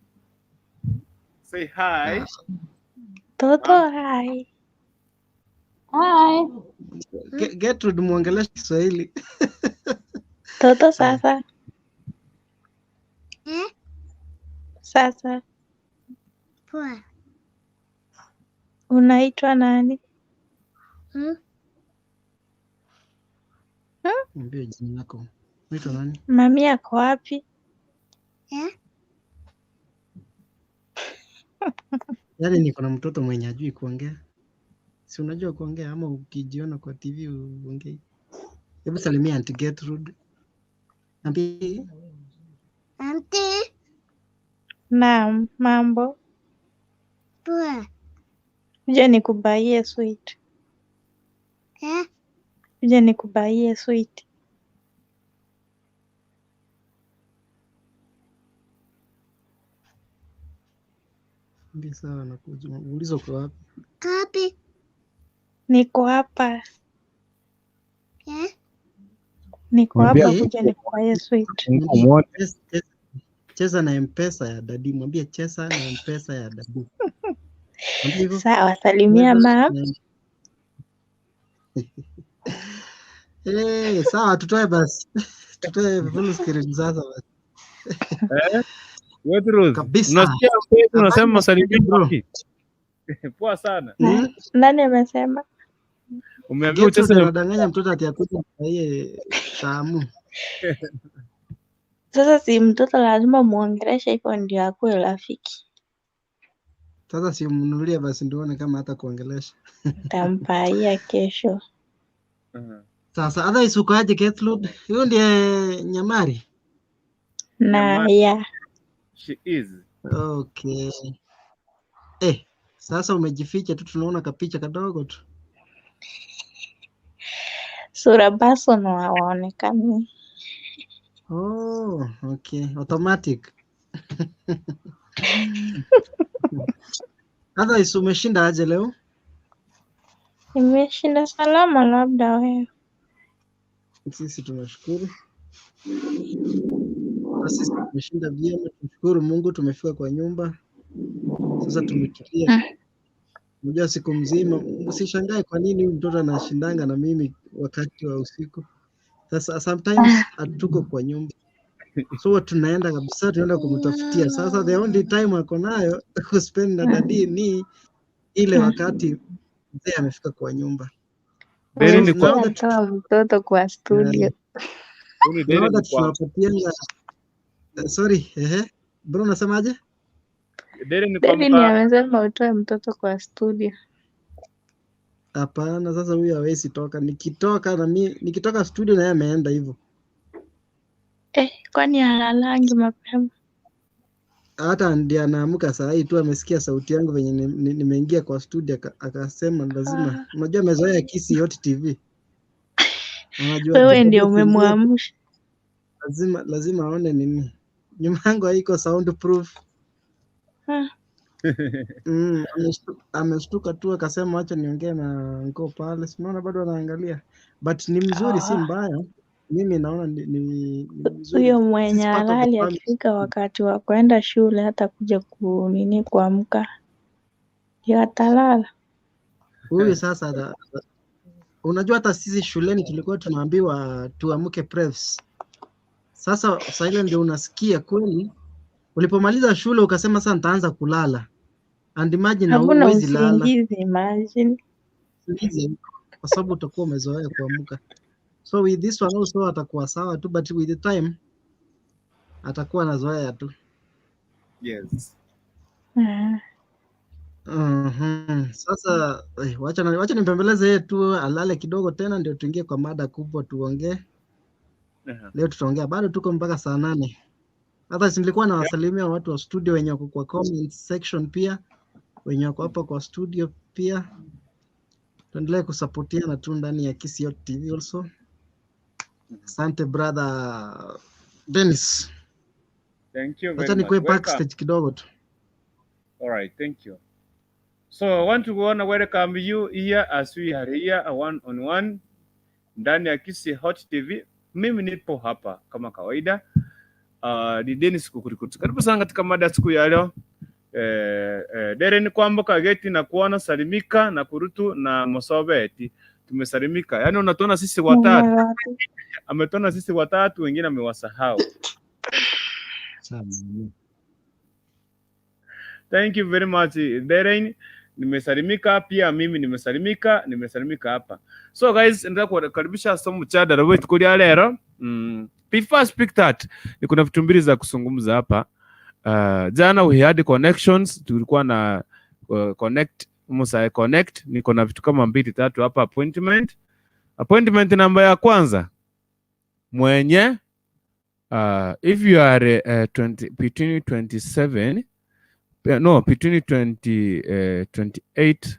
Say hi. Toto hi. Hi. Gertrude muongeleshe Kiswahili. Toto sasa. Sasa. Poa. Unaitwa nani? Mwambie jina lako. Unaitwa nani? Mami ako wapi? Yaani niko na mtoto mwenye hajui kuongea. Si unajua kuongea ama ukijiona kwa TV uongee? Hebu salimia Auntie Gertrude. Ambie Auntie. Naam, mambo. Poa. Kuja nikubaie sweet. Kuja nikubaie sweet. Ambie sawa nakuja. Uulize uko wapi? Wapi? Niko hapa. Niko hapa kuja nikubaie sweet. Mwambie cheza na M-Pesa ya dadi. Mwambie cheza na M-Pesa ya dadi. Sawa, salimia mama. Sawa, tutoe basi. Tutoe full screen sasa basi. Kabisa. Unasikia unasema salimia wapi? Poa sana. Nani amesema? Umeambiwa ucheze na unadanganya mtoto ati akuje yeye tamu. Sasa si mtoto lazima muongeleshe hivyo ndio akuwe rafiki. Sasa si umnunulie basi ndio uone kama hata kuongelesha. Tampaia kesho. Sasa otherwise uko aje Gertrude? Huyo ndiye Nyamari? Na ya. She is. Okay. Sasa umejificha tu tunaona kapicha kadogo tu. Sura baso no hawaonekani. Oh, okay. Automatic. Otherwise umeshinda aje leo? Nimeshinda salama, labda wewe. Sisi tunashukuru. Sisi tumeshinda vyema, tunashukuru Mungu tumefika kwa nyumba. Sasa tumetulia. Unajua siku mzima, usishangae kwa nini huyu mtoto anashindanga na mimi wakati wa usiku. Sasa sometimes hatuko kwa nyumba. So tunaenda kabisa, tunaenda kumtafutia. Sasa the only time ako nayo kuspend na dadi ni ile wakati mzee amefika kwa nyumba. Deri ni kwa Toa mtoto kwa studio. Tunawapatianga. Sorry, bro unasemaje? Deri ni Deri ni amesema utoe mtoto kwa studio. Hapana, sasa huyu hawezi toka. Nikitoka na mimi, nikitoka studio na yeye ameenda hivyo. Kwani halalangi mapema? Hata ndiye anaamka saa hii tu amesikia sauti yangu venye nimeingia kwa studio akasema lazima. Unajua amezoea Kisii Yote TV. Anajua wewe ndio umemwamsha. Lazima aone nini. Nyuma yangu haiko soundproof. Ameshtuka tu akasema acha niongee na ngo pale. Unaona bado anaangalia. But ni mzuri, si mbaya. Mimi naona ni mzuri. Huyo mwenye halali akifika wakati wa kwenda shule hata kuja kunini kuamka. Ndio atalala. Huyu sasa Unajua hata sisi shuleni tulikuwa tunaambiwa tuamke prefs. Sasa saa ile ndio unasikia kweli, ulipomaliza shule ukasema sasa nitaanza kulala, and imagine Hakuna huwezi lala usingizi, imagine. Usingizi, kwa sababu utakuwa umezoea kuamka. So with this one also atakuwa sawa tu, but with the time atakuwa anazoea tu. Ah. Sasa wacha nimpembeleze yeye tu alale kidogo tena, ndio tuingie kwa mada kubwa tuongee. Leo tutaongea bado, tuko mpaka saa 8. Hata si nilikuwa nawasalimia watu wa studio wenye wako kwa comment section pia, wenye wako hapa kwa studio pia. Tuendelee kusapotiana tu ndani ya Kisii Hot TV also. Asante, brother Dennis. Thank you Wacha very much. nikuwe Welcome. backstage kidogo tu. All right, thank you. So I want to wanna welcome you here as we are here one on one ndani ya Kisii Hot TV. Mimi nipo hapa kama kawaida. Ni Dennis Kukurikutu. Karibu sana katika mada ya siku ya leo. Dere ni kwamba kageti na kuona salimika na kurutu na mosobeti tumesalimika. Yaani unatuona sisi watatu, ametuona sisi watatu, wengine amewasahau. Sawa. Thank you very much, Deren. Nimesalimika pia mimi nimesalimika, nimesalimika hapa. So guys, nataka kuwakaribisha somo cha dara wetu kulia lero. Before I speak that, ni kuna vitu mbili za kuzungumza hapa. Jana we had connections, tulikuwa na connect Musa connect, niko na vitu kama mbili tatu hapa appointment. Appointment namba ya kwanza mwenye if you are 20, between 27, no, between 20, 28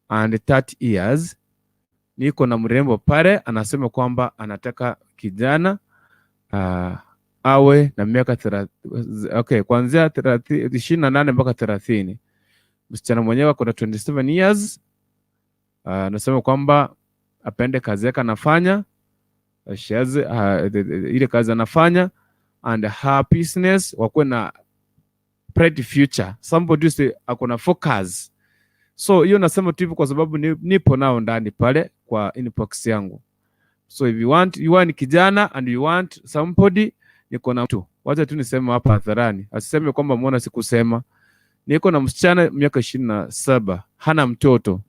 and 30 years, niko na mrembo pale anasema kwamba anataka kijana awe na miaka okay, kuanzia 28 mpaka 30. Msichana mwenyewe ako na 27 years. Anasema kwamba apende kazi yake anafanya, she has, ile kazi anafanya and her business, wakuwe na bright future, somebody who say ako na focus. So hiyo nasema tu hivyo kwa sababu nipo nao ndani pale kwa inbox yangu. So if you want, you are ni kijana and you want somebody, niko na mtu, wacha tu niseme hapa hadharani, asiseme kwamba muona sikusema. Niko na msichana miaka 27, hana mtoto.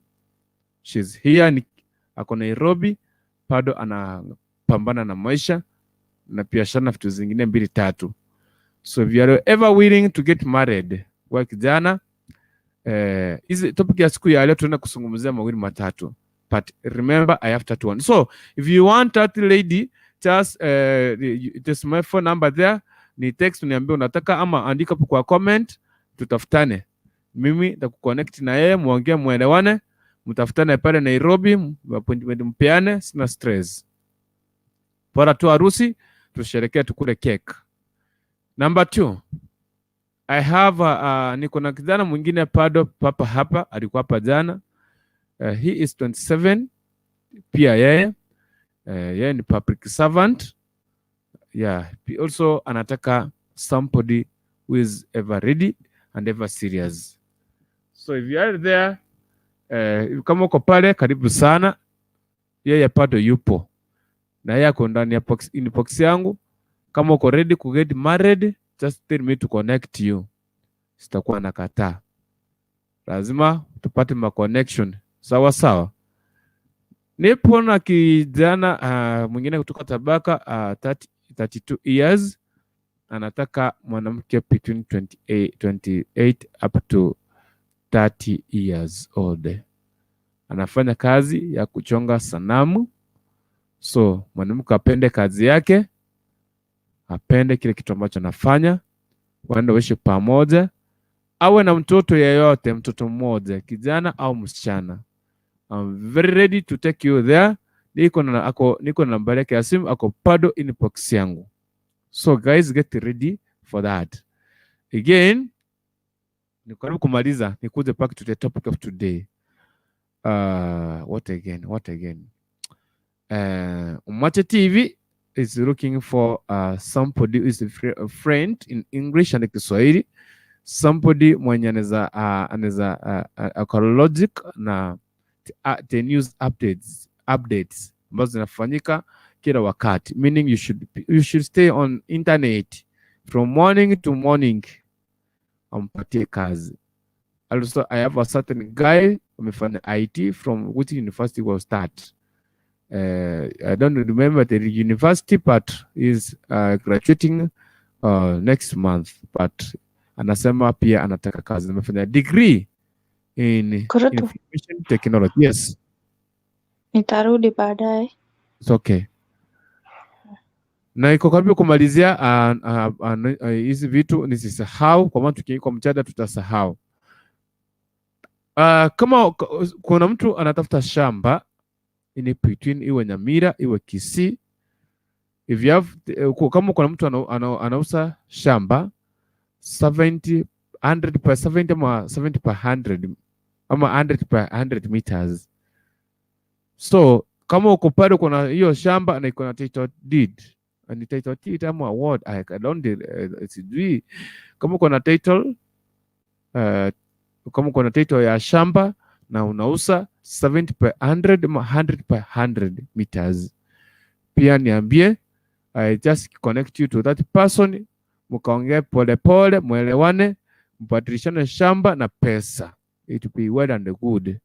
She's here, ni, ako Nairobi bado anapambana na maisha na biashara na vitu zingine mbili tatu. So if you are ever willing to get married, wa kijana, hizi topic ya siku ya leo tunaenda kuzungumzia mawili matatu, but remember I have that one. So if you want that lady, just just my phone number there, ni text uniambie unataka ama andika hapo kwa comment, tutafutane. Mimi nitakuconnect na yeye, muongee, muelewane, mtafutane pale Nairobi, appointment mpeane, sina stress. Bora tu harusi tusherekee, tukule cake. Number two, I have niko na kijana mwingine bado papa hapa, alikuwa hapa jana. He is 27 pia yeye. Yeye ni public servant. Yeah, he also anataka somebody who is ever ready and ever serious. So if you are there, kama uko pale karibu sana, yeye bado yupo na yeye ako ndani ya box, inbox yangu. Kama uko ready ku get married, just tell me to connect you. Sitakuwa nakataa, lazima tupate ma connection sawa sawa. Nipo na kijana mwingine kutoka Tabaka, 30, 32 years, anataka mwanamke between 28 up to 30 years old. Anafanya kazi ya kuchonga sanamu, so mwanamke apende kazi yake, apende kile kitu ambacho anafanya, waende waishi pamoja, awe na mtoto yeyote, mtoto mmoja, kijana au msichana. I'm very ready to take you there. Niko na nambari yake ya simu, ako bado inbox yangu. So guys, get ready for that. Again, ni karibu kumaliza, nikuje back to the topic of today. What again? What again? Umache TV is looking for somebody who is a friend in English and Kiswahili. Somebody mwenye anaweza ako logic na the news updates. updates ambazo zinafanyika kila wakati, meaning you should stay on internet from morning to morning, ampatie kazi. Also, I have a certain guy amefanya IT from which university was that? I don't remember the university, but is graduating next month, but anasema pia anataka kazi. Amefanya degree in Kurutu. Information technology. Yes. Nitarudi baadaye. It's okay. Na iko karibu kumalizia hizi vitu nisisahau, kwa maana tukiingia kwa mchada tutasahau. Kama kuna mtu anatafuta shamba in between, iwe Nyamira iwe Kisii, if you have, kama kuna mtu anauza shamba 70 100 per 70 ama 70 per 100 ama 100 per 100 meters. So kama uko pale kuna hiyo shamba na iko na title deed, ni title deed ama what, I don't sijui kama uko na title kama uko na title ya shamba na unauza 70 per 100 ama 100 per 100 meters, pia niambie. I just connect you to that person, mkaongee polepole, mwelewane, mbadilishane shamba na pesa, it will be well and good.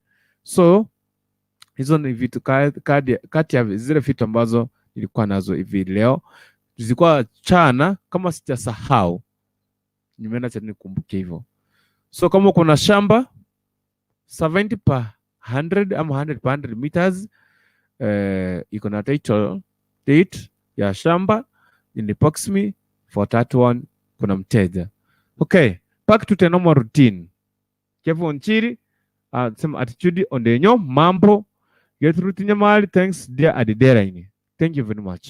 So hizo ni vitu kati ya zile vitu ambazo nilikuwa nazo hivi leo, zilikuwa chana, kama sijasahau, nimeenda cha nikumbuke hivyo. So kama kuna shamba 70 per 100 ama 100 per 100 meters, iko na title deed ya shamba, inbox me for that one, kuna mteja. Okay, back to the normal routine. Kevo Nchiri, sema attitude ondenyo mambo get routine mali. Thanks dear Adideraini, thank you very much.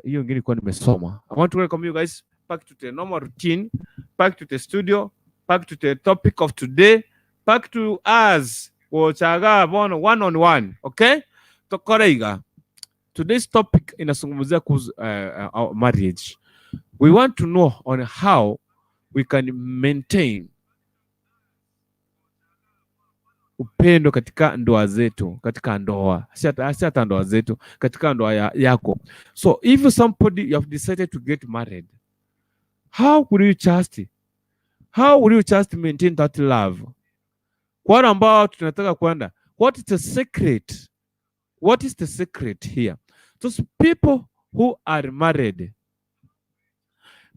Hiyo ingine ilikuwa nimesoma. I want to welcome you guys back to the normal routine, back to the studio, back to the topic of today, back to us wochaga bono one on one. Okay, tokoreiga today's topic inazungumzia kuhusu our marriage. We want to know on how we can maintain upendo katika ndoa zetu, katika ndoa, si hata ndoa zetu, katika ndoa yako. So if somebody, you have decided to get married, how will you just maintain that love? Kwa wale ambao tunataka kwenda, what is the secret? What is the secret here? Those people who are married,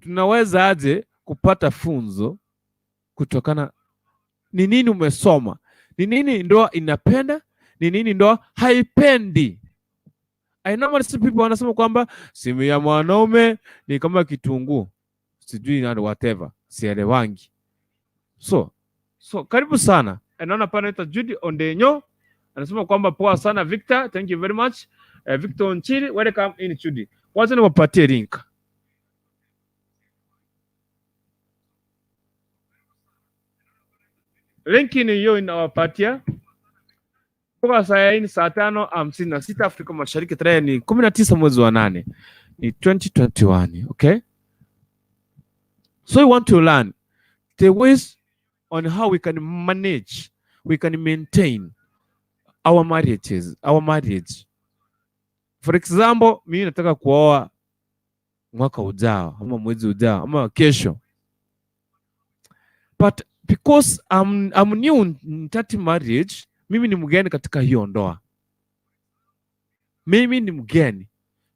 tunaweza aje kupata funzo kutokana ni nini umesoma, ni nini ndoa inapenda, ni nini ndoa haipendi. I normally see people wanasema kwamba simu ya mwanaume ni kama kitunguu, sijui nani, whatever, sielewangi. So karibu sana. Naona pale anaitwa Judy Ondenyo anasema kwamba poa sana Victor, thank you very much. Victor Onchiri, welcome in Judy. Wacha niwapatie link. Link ni hiyo inawapatia kutoka saa hii ni saa 5:56 Afrika Mashariki, tarehe ni 19 mwezi wa 8 ni 2021. Okay, so we want to learn the ways on how we can manage, we can maintain our marriages, our marriage. For example, mimi nataka kuoa mwaka ujao ama mwezi ujao ama kesho, but because I'm new in that marriage, mimi ni mgeni katika hiyo ndoa, mimi ni mgeni,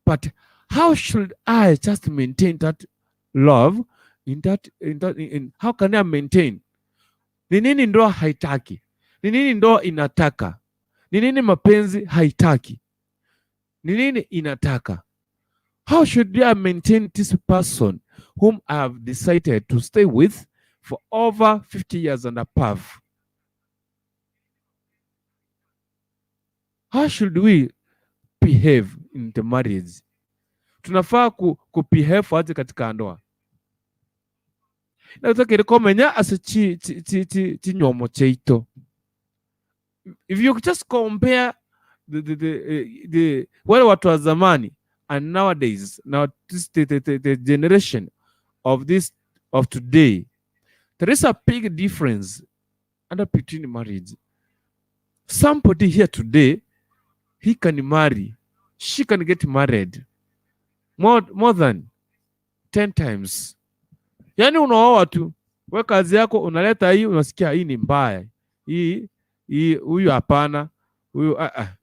but how should I just maintain that love in that, how can I maintain? Ni nini ndoa haitaki? Ni nini ndoa inataka? Ni nini mapenzi haitaki? Ni nini inataka? How should I maintain this person whom I have decided to stay with for over 50 years and above? How should we behave in the marriage? Tunafaa ku behave aje katika ndoa? Nataka komenya ase chi chi chi chi chinyomo cheito. If you just compare the wale watu wa zamani and nowadays, now this the generation of this of today, there is a big difference under between marriage. Somebody here today He can marry, she can get married more than 10 times. Yani unaoa tu, we kazi yako unaleta hii, unasikia hii ni mbaya, hii huyu hapana, huyu ah, ah.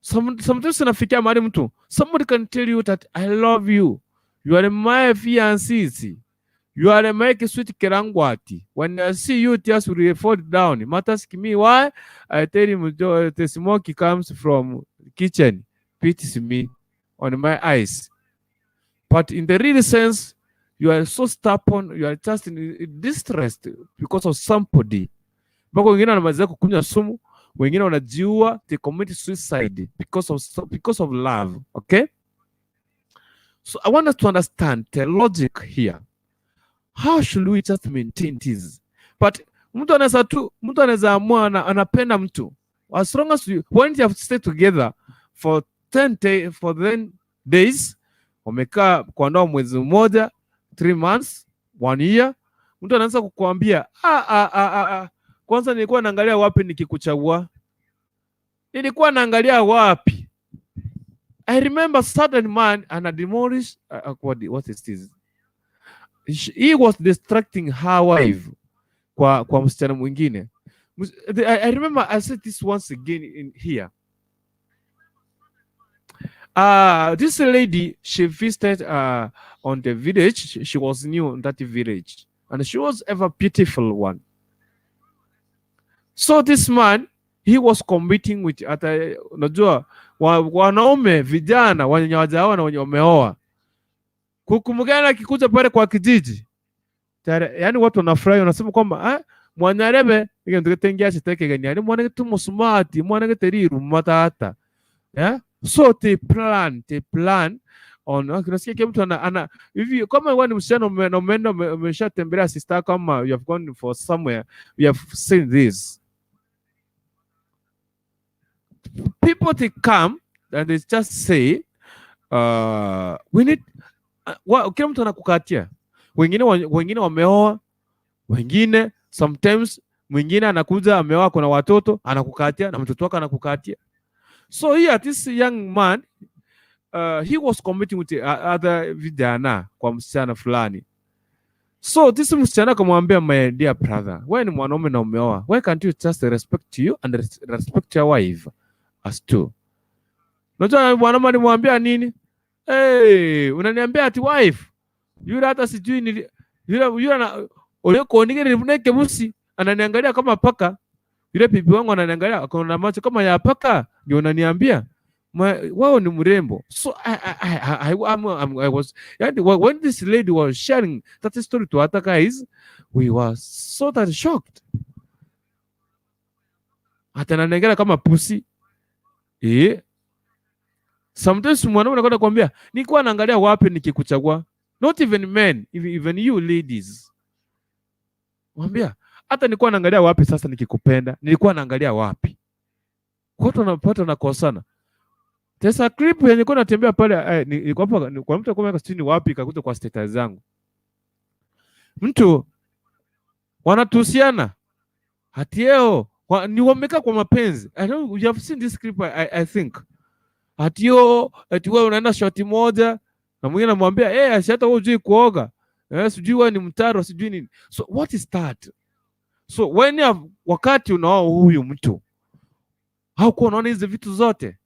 Sometimes unafikia mahali mtu, somebody can tell you that I love you, you are my fiancé, you are my sweet kerangwati. When I see you, tears will fall down. Matters me why? I tell him the smoke comes from kitchen, beats me on my eyes. But in the real sense, you are so stubborn, you are just in distressed because of somebody. Mpaka wengine wanamalizia kukunywa sumu, wengine wanajiua, they commit suicide because of love. Okay? So I want us to understand the logic here. How should we just maintain this? But mtu anaweza tu, mtu anaweza amua anapenda mtu. As long as you, when you have stayed together for 10 day, for 10 days, wamekaa kwa ndoa mwezi mmoja, 3 months, 1 year, mtu anaanza kukuambia ah, ah, ah, ah, ah. Kwanza nilikuwa naangalia wapi nikikuchagua, nilikuwa naangalia wapi. I remember certain man ana demolish what is this? He was distracting her wife kwa msichana mwingine. I remember I said this once again in here. This lady, she visited on the village. She was new in that village, and she was ever beautiful one. So this man, he was competing with hata unajua wanaume vijana wenye hawajaoa na wenye wameoa. Kuku mgeni akikuja pale kwa kijiji tayari, yani watu wanafurahi, wanasema kwamba ah, mwanyarebe ikintu gitengia chitekegenia ni mwana gitumusumati mwana giteriruma tata, yeah? So they plan on, unasikia kila mtu ana hivi kama wewe ni msichana na umeenda umeshatembelea sister, kama you have gone for somewhere, you have seen this people, they come and they just say we need kila mtu anakukatia, wengine wengine wameoa, wengine sometimes mwingine anakuja ameoa, kuna watoto, anakukatia na mtoto wake anakukatia. So here this young man, he was competing with the other vijana kwa msichana fulani. So this msichana akamwambia, my dear brother, wewe ni mwanaume na umeoa, why can't you just respect you and respect your wife as two? Unajua mwanaume alimwambia nini? Hey, unaniambia ati wife yule, hata sijui ni yule yule ana uliokuonigere kebusi ananiangalia kama paka. Yule bibi wangu ananiangalia akona macho kama ya paka, ndio unaniambia wewe ni mrembo. So I was yani, when this lady was sharing that story to other guys, we were so that shocked. Hata ananiangalia kama pusi. Eh, sometimes mwanaume anakwenda kuambia nilikuwa naangalia wapi nikikuchagua. Not even men, even you ladies, mwambia hata nilikuwa naangalia wapi sasa nikikupenda, nilikuwa naangalia wapi? Watu wanapata nakosana. There's a clip yenye nilikuwa natembea pale, nilikuwa hapa kwa mtu alikuwa sijui ni wapi, ikakuja kwa status zangu. Mtu wanatusiana hatieo ni wamekaa kwa mapenzi. I know you have seen this clip, I think. Hatio ati wewe unaenda shoti moja na mwingine anamwambia eh, hey, hata wewe hujui kuoga. Eh, sijui wewe ni mtaro, sijui nini. So what is that? So when you have, wakati unaoa huyu mtu, haukuwa unaona hizi vitu zote.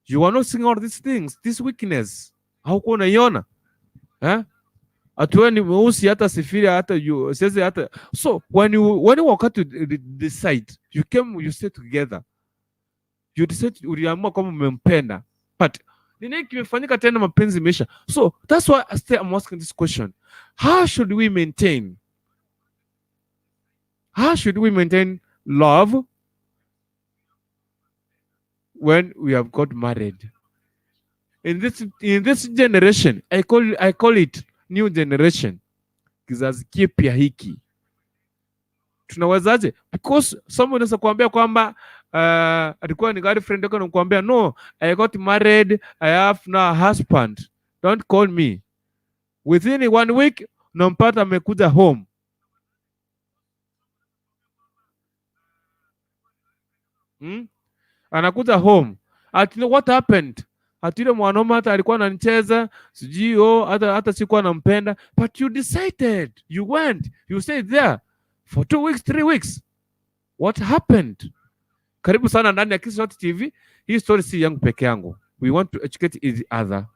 You are not seeing all these things, this weakness. Haukuwa unaiona. Eh? Ati wewe ni mweusi hata sifiri hata you siwezi hata. So when you wakati you decide, you came, you stay together. You decide, uliamua kwamba umempenda. But nini kimefanyika tena, mapenzi imeisha. So that's why I say I'm asking this question. How should we maintain? How should we maintain love when we have got married? In this generation, I call it new generation. Kizazi kipya hiki. Tunawezaje? Because someone anaweza kuambia kwamba alikuwa ni girlfriend yako anakuambia, no, I got married, I have now a husband. Don't call me. Within one week unampata amekuja home. Anakuja home. Ati what happened? Ati yule mwanaume hata alikuwa ananicheza, sijui, oh, hata sikuwa nampenda. But you decided, you went, you stayed there for 2 weeks, 3 weeks. What happened? Karibu sana ndani ya Kiswahili TV. Hii story si yangu peke yangu. We want to educate each other.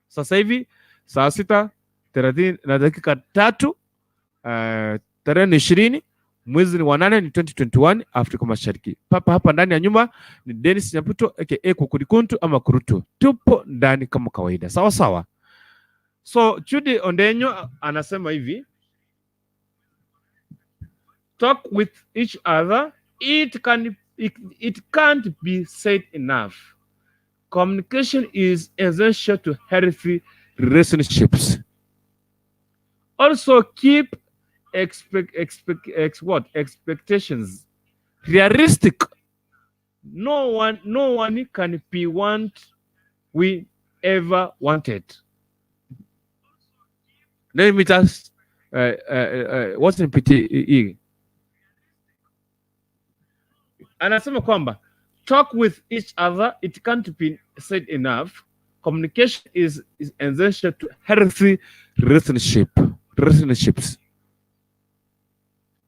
Sasa hivi saa 6:30 na dakika 3, tarehe ni 20, mwezi ni wa 8, ni 2021 Afrika Mashariki. Papa hapa ndani ya nyumba ni Dennis Nyaputo aka Kukurikuntu ama Kurutu. Tupo ndani kama kawaida, sawa sawa. So Judy Ondenyo anasema hivi, talk with each other. It can't be said enough. Communication is essential to healthy relationships. Also keep expect expect ex, what expectations realistic. No one can be what we ever wanted. Let me just what's in PTE? Anasema kwamba talk with each other, it can't be said enough. Communication is essential to healthy relationships.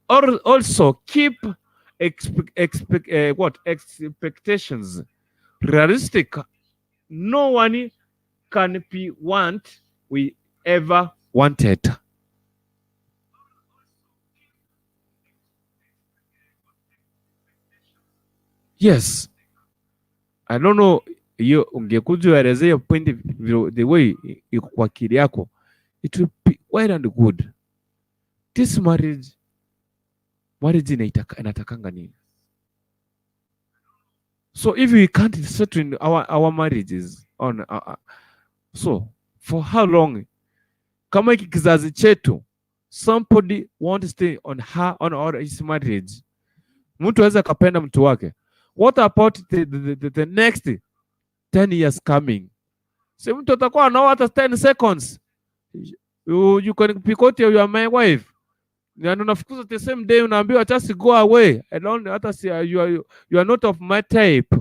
Or also keep expect, expect what expectations realistic. No one can be what we ever wanted. Yes, I don't know, hiyo ungekuja uelezee hiyo point the way iko kwa akili yako, it will be well and good. This marriage inatakanga nini? So if we can't settle in our marriages on so for how long, kama hiki kizazi chetu, somebody want to stay on her on or his marriage, mtu aweza akapenda mtu wake. What about the next 10 years coming? Si mtu atakuwa anaoa hata 10 seconds, you can pick out, you are my wife, na unafukuza the same day, unaambiwa just go away. I don't hata si you are not of my type,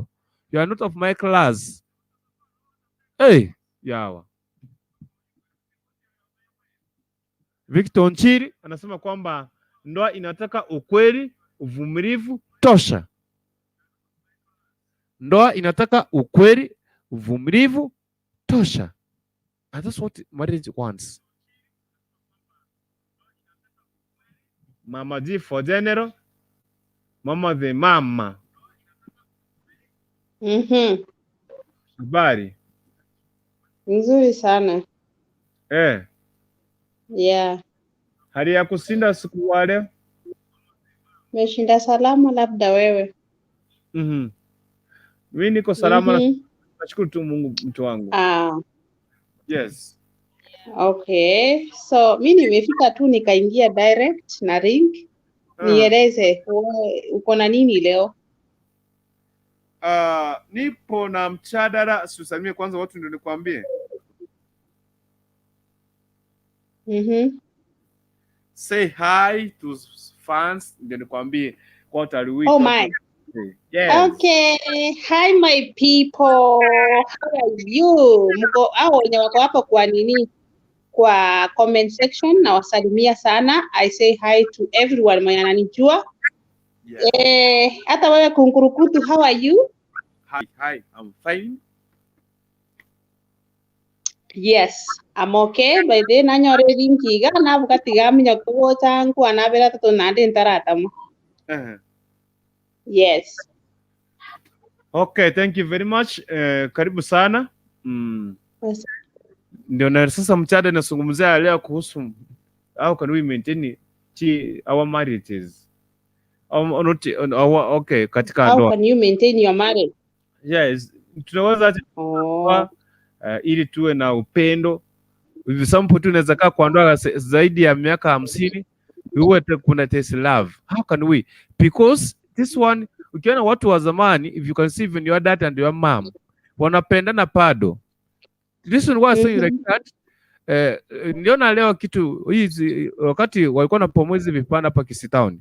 you are not of my class. Hey, yawa. Victor Nchiri anasema kwamba ndoa inataka ukweli, uvumilivu tosha. Ndoa inataka ukweli, uvumilivu tosha. And that's what marriage wants. Mama G for general, mama the mama. Habari? Nzuri sana. Yeah. Hali ya kushinda siku wale? Meshinda salama, labda wewe. Mimi niko salama. Nashukuru tu Mungu, mtu wangu. Ah, Yes. okay. So mi nimefika tu nikaingia direct na ring. Nieleze wewe uko na nini leo? Nipo na mjadala, siusalimie kwanza watu ndio nikwambie. Say hi to fans ndio nikwambie what are we Oh talking my. today. Yes. Okay. Hi my people. How are you? Mko hao wenye wako hapo kwa nini? Kwa comment section nawasalimia sana. I say hi to everyone mwenye ananijua. Eh, hata wewe Kunkurukutu, how are you? Hi, hi, I'm fine. Yes, I'm okay. By the nanyore rinkiga nabuga tigamenya kugocha nkwana tatu nandi ntaratama. Yes. Okay, thank you very much. Karibu sana. Ndio na sasa mjadala inazungumzia leo kuhusu how can we maintain our marriages. Not, our, okay, katika How ndoa. can you maintain your marriage? Yes, tunaweza aje Oh. ili tuwe na upendo. Hivi some tu unaweza kaa kwa ndoa zaidi ya miaka 50, uwe kuna taste love. How can we? Because this one, ukiona watu wa zamani, if you can see even your dad and your mom wanapendana bado. This one was saying like that. Niliona leo kitu hizi wakati walikuwa wanapomoa hizi vibanda hapa Kisii Town.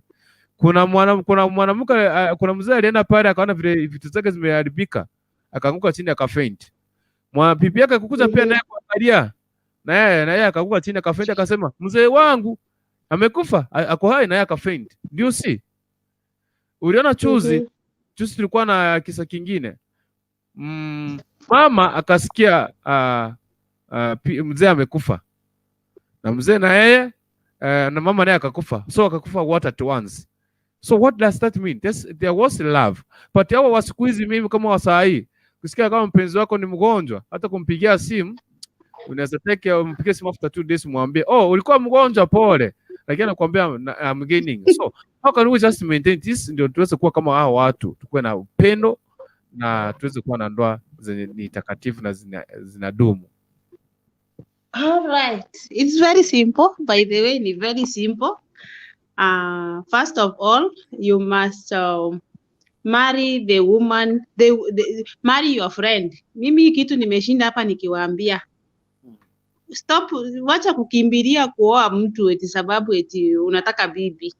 Kuna mwanamke, kuna mzee alienda pale akaona vile vitu zake zimeharibika, akaanguka chini akafaint. Bibi yake kukuja pia naye kuangalia, na yeye akaanguka chini akafaint, akasema mzee wangu amekufa, ako hai, na yeye akafaint. Do you see? Uliona juzi tulikuwa na kisa kingine. Mama akasikia mzee amekufa, na mzee na yeye na mama naye akakufa, so akakufa what at once. So what does that mean? There was love. But hawa wa siku hizi, mimi kama wa saa hii, kusikia kama mpenzi wako ni mgonjwa, hata kumpigia simu unaweza take umpigie simu after 2 days, mwambie oh, ulikuwa mgonjwa, pole, lakini anakuambia I'm gaining. So how can we just maintain this, ndio tuweze kuwa kama hao watu, tukuwe na upendo na tuweze kuwa na ndoa zenye ni takatifu na zinadumu. All right. It's very simple. By the way, ni very simple. First of all, you must marry the woman, marry your friend. Mimi kitu nimeshinda hapa nikiwaambia. Stop, wacha kukimbilia kuoa mtu eti sababu eti unataka bibi.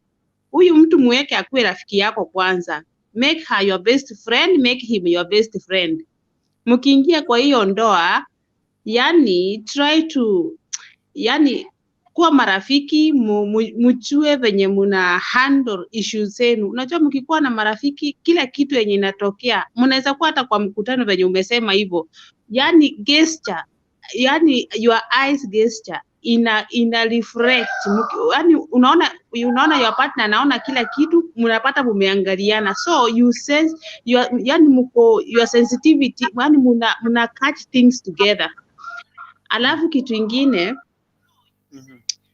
Huyu mtu muweke akuwe rafiki yako kwanza. Make her your best friend, make him your best friend. Mkiingia kwa hiyo ndoa, yani try to, yani kuwa marafiki, mjue venye muna handle issues zenu. Unajua mkikuwa na marafiki, kila kitu yenye inatokea, mnaweza kuwa hata kwa mkutano venye umesema hivyo. Yani gesture, yani your eyes gesture ina reflect. Yani unaona your partner anaona kila kitu, mnapata mumeangaliana. So you sense your, yani mko your sensitivity, yani muna catch things together. Alafu kitu ingine,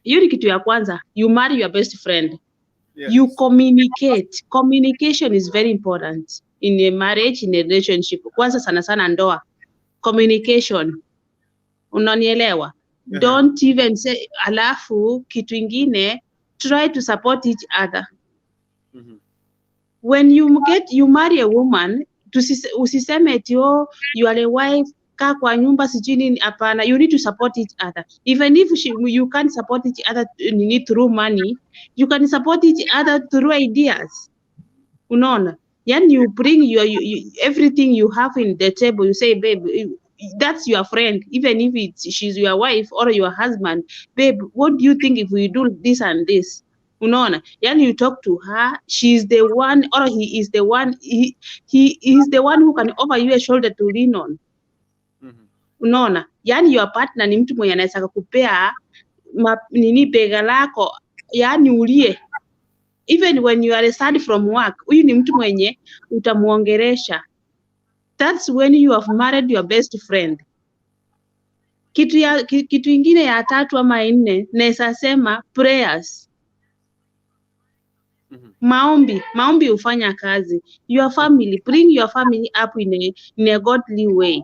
hiyo ni kitu ya kwanza, you marry your best friend. Yes. You communicate. Communication is very important in a marriage, in a relationship. Kwanza sana sana ndoa. Communication. Unanielewa? Yeah. Don't even say. Alafu kitu ingine, try to support each other. When you marry a woman, usiseme eti oh, you are a wife, kaa kwa nyumba sijui nini. Hapana, you need to support each other. Even if you can't support each other nini through money, you can support each other through ideas. Unaona? Yani you bring your everything you have in the table. You say, babe, that's your friend, even if she's your wife or your husband. Babe, what do you think if we do this and this? Unaona? Yani you talk to her, she's the one, or he is the one, he is the one who can offer you a shoulder to lean on. Unaona? Yani your partner ni mtu mwenye anaweza kukupea nini bega lako, yani ulie. Even when you are sad from work, huyu ni mtu mwenye utamuongeresha. That's when you have married your best friend. Kitu ingine ya tatu ama nne, naweza sema prayers. Maombi hufanya kazi. Your family, bring your family up in a godly way.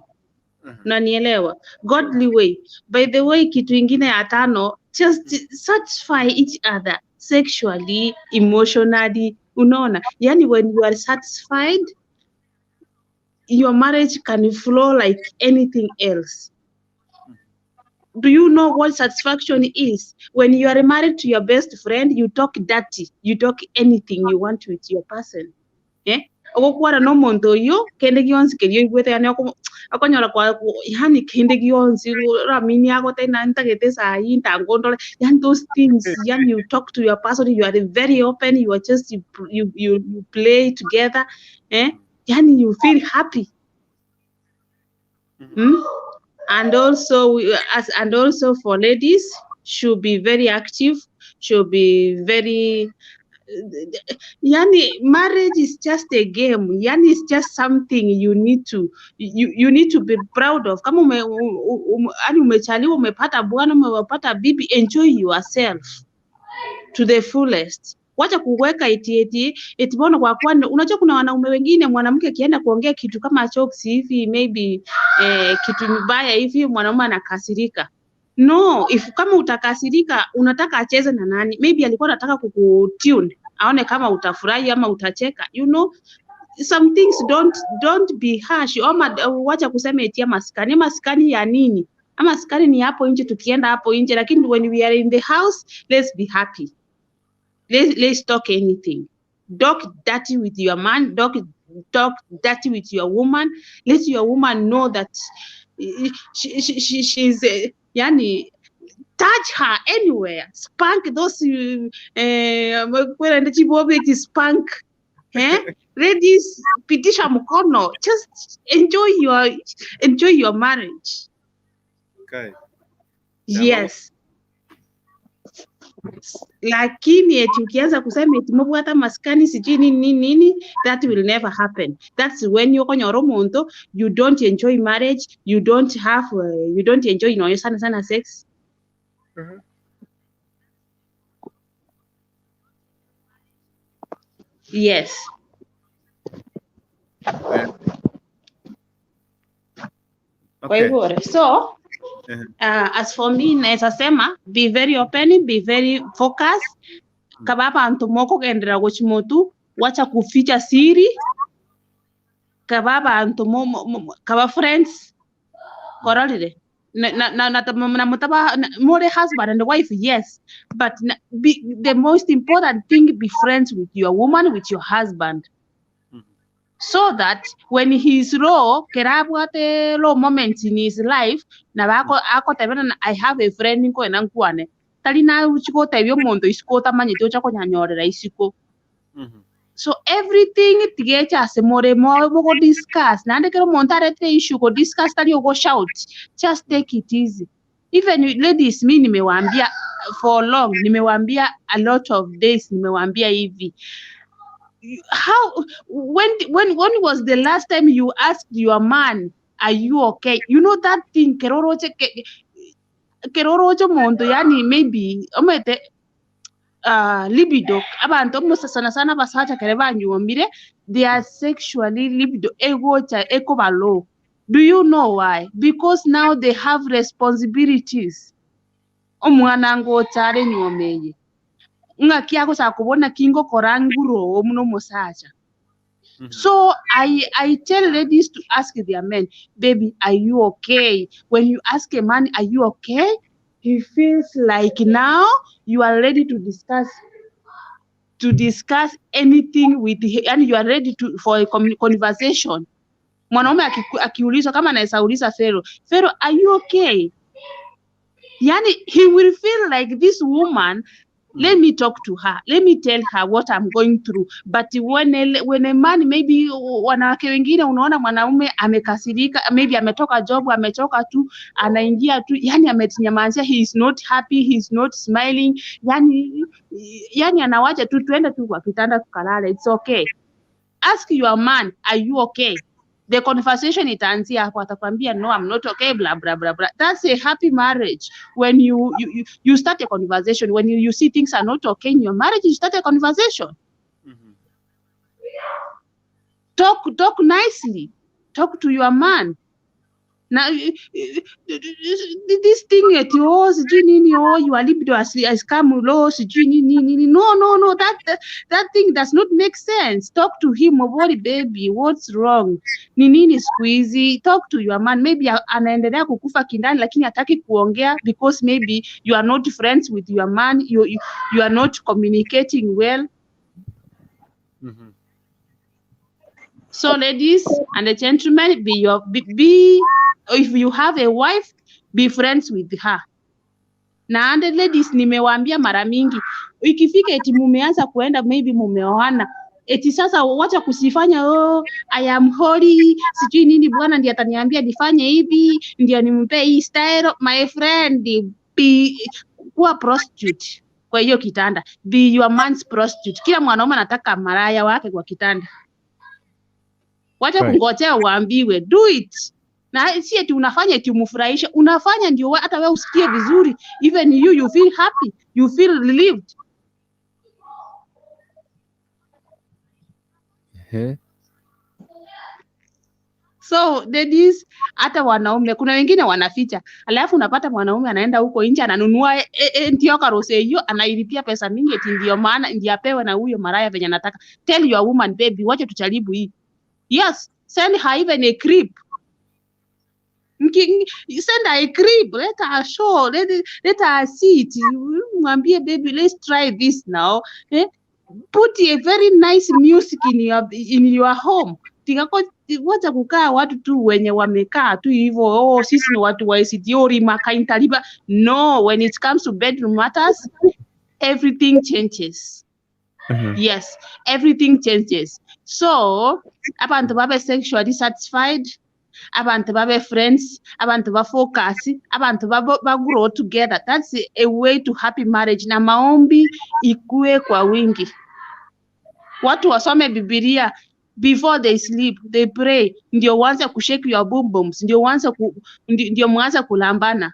Unanielewa? Godly way. By the way, kitu ingine ya tano, just satisfy each other sexually, emotionally. Unaona? Yani when you are satisfied, your marriage can flow like anything else. Do you know what satisfaction is? When you are married to your best friend, you talk dirty, you talk anything you want with your person. Yeah? Ogokwara no muntu yo kende gionsi kerio igwete yani akonyora kwa yani kende gionsi ramini yako tena ntagete sai ntangondole, yani those things, yani you talk to your person, you are very open, you are just you play together, eh? Yani you feel happy. And also and also for ladies, should be very active, should be very, yani marriage is just a game, yani it's just something you need to you need to be proud of. Kama yani umechaliwa, umepata bwana, umepata bibi, enjoy yourself to the fullest. Wacha kuweka eti eti mbona kwa kwa, unajua kuna wanaume wengine, mwanamke akienda kuongea kitu kama jokes hivi, maybe kitu mbaya hivi, mwanaume anakasirika. No, if kama utakasirika, unataka acheze na nani? Maybe alikuwa anataka kukutune, aone kama utafurahi ama utacheka. You know, some things don't be harsh. Ama wacha kusema eti maskani. Maskani ya nini? Ama maskani ni hapo nje, tukienda hapo nje, lakini when we are in the house, let's be happy. Let's talk anything. Talk dirty with your man, talk dirty with your woman. Let your woman know that she's yani, touch her anywhere, spank those spank, eh? Ladies, pitisha mkono, just enjoy your marriage. Okay. Yes. Lakini eti ukianza kusema eti mobwata maskani sijui nini nini nini, that will never happen. That's when you konyora omonto, you don't enjoy marriage, you don't have you don't enjoy noyo sana sana sex. Yes. Kwa hivyo, so as for me naweza sema be very open, be very focused. Kaba bantu moko kendera gochimotu, wacha kuficha siri. Kaba bantu kaba friends koralire. Na mutaba more husband and wife, yes, but the most important thing, be friends with your woman, with your husband, so that when he's low, kerabwate low moments in his life, na bako akotebena na I have a friend nko ena nkwane tali na uchiko tebyo omonto isiko tamanyete ocha konyanyorera isiko. So everything tigecha ase more mo discuss nande kero omonto arete issue go discuss tali go shout, just take it easy. Even ladies, mi nimewaambia for long, nimewaambia a lot of days, nimewaambia hivi, how when was the last time you asked your man, are you okay? You know that thing keroroche monto, yani maybe omete libido abantu musa sana sana basacha kare banyuomire, they are sexually libido egocha ekoba low. Do you know why? Because now they have responsibilities. Omwana ngochare nyuomeye ngaki agosa kubona kingo koranguro omuno musacha. So I tell ladies to ask their men, baby, are you okay? When you ask a man, are you okay? He feels like now you are ready to discuss anything with him, and you are ready to for a conversation. Mwanaume akiulizwa kama anaweza uliza Pharaoh, Pharaoh, are you okay? Yani he will feel like this woman, let me talk to her, let me tell her what I'm going through. But when a man, maybe wanawake wengine unaona mwanaume amekasirika, maybe ametoka job, amechoka tu, anaingia tu, yani ametinyamazia, he is not happy, he is not smiling, yani anawacha tu tuende tu kwa kitanda tukalale, it's okay. Ask your man, are you okay? The conversation itaanzia hapo, atakwambia no, I'm not okay, blah blah blah blah. That's a happy marriage. When you start a conversation, when you see things are not okay in your marriage, you start a conversation. Talk nicely. Talk to your man. Now this thing at oh you are libido has come low, no, that thing does not make sense. Talk to him, obori baby, what's wrong? Ni nini squeezy? Talk to your man. Maybe anaendelea kukufa kindani lakini hataki kuongea because maybe you are not friends with your man, you are not communicating well. So ladies and the gentlemen, be if you have a wife, be friends with her. Na and ladies, nimewaambia mara mingi, ikifika eti mumeanza kuenda, maybe mumeoana, eti sasa wacha kusifanya, oh, I am holy, sijui nini, bwana ndiye ataniambia nifanye hivi, ndio nimpe hii style. My friend, be kuwa prostitute kwa hiyo kitanda. Be your man's prostitute. Kila mwanaume anataka malaya wake kwa kitanda. Wacha kungojea uambiwe, do it. Na si eti unafanya eti umfurahishe, unafanya ndio hata wewe usikie vizuri. Even you feel happy, you feel relieved. So ladies, hata wanaume kuna wengine wanaficha, alafu unapata mwanaume anaenda huko nje ananunua ndio karose hiyo, anailipia pesa mingi eti ndio maana ndio apewe na huyo maraya venye anataka. Tell your woman, baby, wacha tujaribu hii. Yes, send her even a creep. Send her a creep, let her show, let her see it. Mwambie baby, let's try this now. Eh? Put a very nice music in your home. Wacha kukaa watu tu wenye wamekaa tu hivyo, oh, sisi ni watu wa ICT makaintaliba. No, when it comes to bedroom matters, everything changes. Yes, everything changes. So, abantu babe sexually satisfied, abantu babe friends, abantu ba focus, abantu ba grow together. That's a way to happy marriage. Na maombi ikue kwa wingi. Watu wasome Biblia before they sleep, they pray. Ndio uanze kushake your boom booms, ndio mwanze kulambana.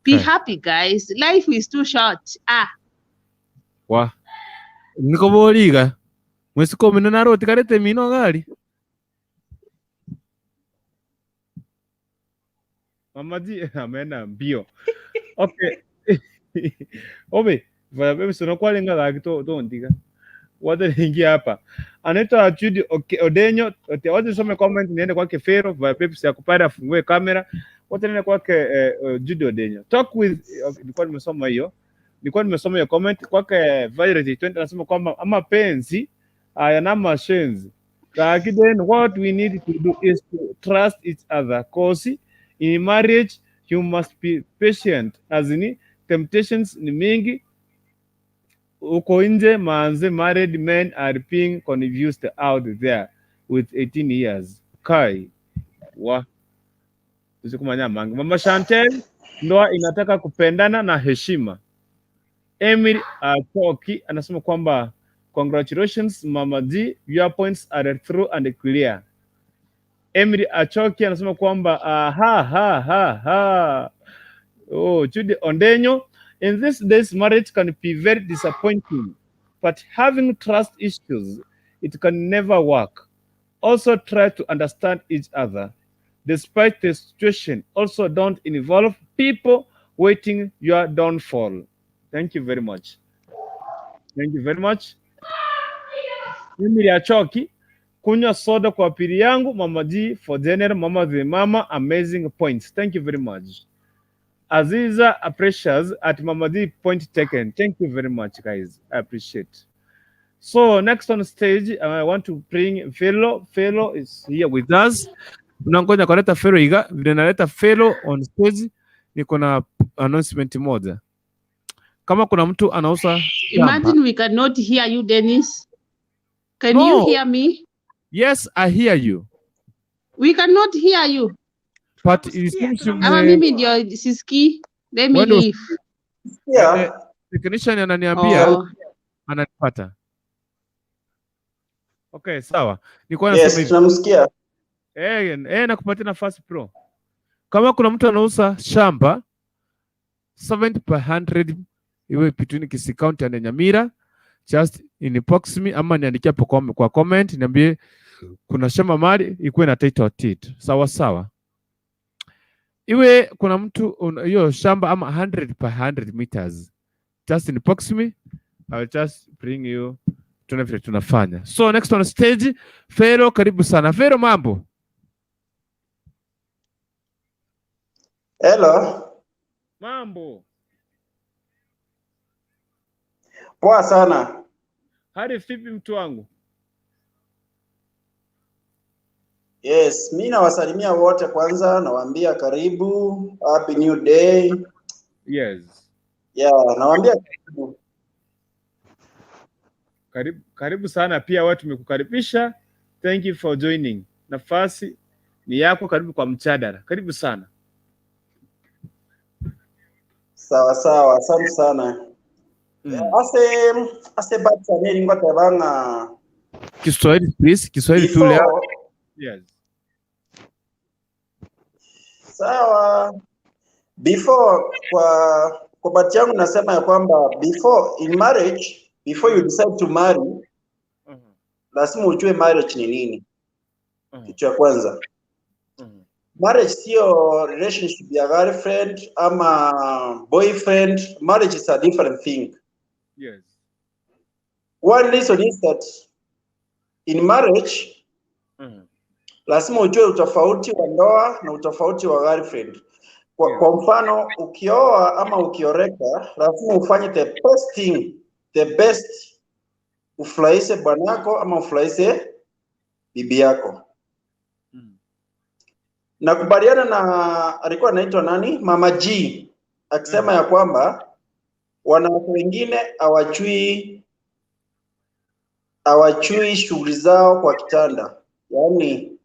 Be happy guys, life is too short. Wa niko boliga mwezi kumi na naroti karete mino gari Mama G ameenda mbio. Okay. Obe, vabe sono kwa lenga la to tondiga. Wataingia hapa. Anaitwa Judy Odenyo. Wacha some comment niende kwake Fero, vya Pepsi akupare afungue kamera. Wacha niende kwake Judy Odenyo. Talk with nilikuwa nimesoma hiyo. Nilikuwa nimesoma hiyo comment kwake Violet 20 anasema kwamba ama penzi hayana mashenzi. Lakini then what we need to do is to trust each other. Cause in marriage you must be patient. As in temptations ni mingi. Uko nje manze, married men are being confused out there with 18 years. Kai wa usikumanya mangi. Mama Chantel, ndoa inataka kupendana na heshima. Emily Achoki anasema kwamba congratulations Mama G, your points are true and clear. Emily Achoki anasema kwamba ha ha ha ha. Oh, Judy Ondenyo, in these days marriage can be very disappointing, but having trust issues, it can never work. Also try to understand each other. Despite the situation, also don't involve people waiting your downfall. Thank you very much. Thank you very much. Emily Achoki, kunywa soda kwa pili yangu, Mama G for general, Mama the Mama, amazing points. Thank you very much. Aziza Precious at Mama D, point taken. Thank you very much, guys. I appreciate. So next on stage, I want to bring Fellow. Fellow is here with us. Unangoja kuleta Fellow iga. Vile naleta Fellow on stage, niko na announcement moja. Kama kuna mtu anauza shamba. Imagine we cannot hear you, Dennis. Can you hear me? Yes, I hear you. We cannot hear you. But it seems Ama mimi ndio sisikii. Let me leave. Technician ananiambia ananipata. Okay, sawa. Nilikuwa nasema Yes, hivi. tunamsikia. Nakupatia nafasi pro. Kama kuna mtu anauza shamba 70 per 100 iwe between Kisii County and Nyamira, just inbox me ama niandikie hapo kwa comment niambie kuna shamba mali ikuwe na title deed. Sawa sawa. Iwe kuna mtu hiyo shamba ama 100 per 100 meters. Just inbox me, I will just bring you tuna vile tunafanya. So next on stage, Fero, karibu sana. Fero, mambo? Hello. Mambo. Poa sana. Hali vipi mtu wangu? Yes, mi nawasalimia wote kwanza, nawaambia karibu, happy new day. Yes. Yeah, nawaambia karibu. Karibu, karibu sana pia wewe, tumekukaribisha. Thank you for joining. Nafasi ni yako, karibu kwa mjadala. Karibu sana. Sawa sawa, asante sana. Ase batsa neri ngotebanga Kiswahili please, Kiswahili tu leo. Yes. Sawa. Before kwa bahati yangu nasema ya kwamba before in marriage, before you decide to marry, lazima ujue marriage ni nini. Kitu ya kwanza. Marriage sio relationship ya girlfriend ama boyfriend. Marriage is a different thing. Yes. One reason is that in marriage lazima ujue utofauti wa ndoa na utofauti wa girlfriend. Kwa mfano ukioa ama ukioreka, lazima ufanye the best thing, the best ufurahishe bwanako ama ufurahishe bibi yako. Nakubaliana na alikuwa anaitwa nani, Mama G, akisema ya kwamba wanawake wengine hawachui shughuli zao kwa kitanda, yaani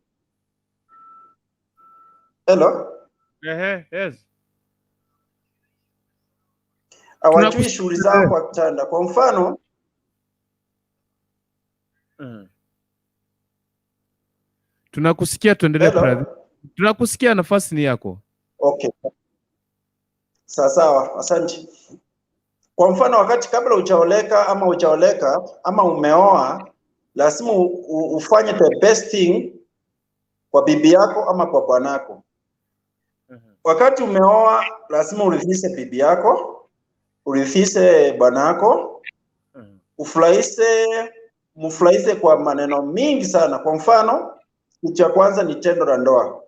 hello, Ehe, yes. hawajui shughuli zao kwa kitanda. Kwa mfano Tunakusikia, tuendelee Hello? brother. Tunakusikia, nafasi ni yako. Okay, sawa sawa, asante. Kwa mfano wakati kabla hujaoleka ama hujaoleka ama umeoa, lazima ufanye the best thing kwa bibi yako ama kwa bwanako. Wakati umeoa, lazima uridhishe bibi yako, uridhishe bwanako, ufurahishe, mfurahishe kwa maneno mingi sana. Kwa mfano, kitu cha kwanza ni tendo la ndoa.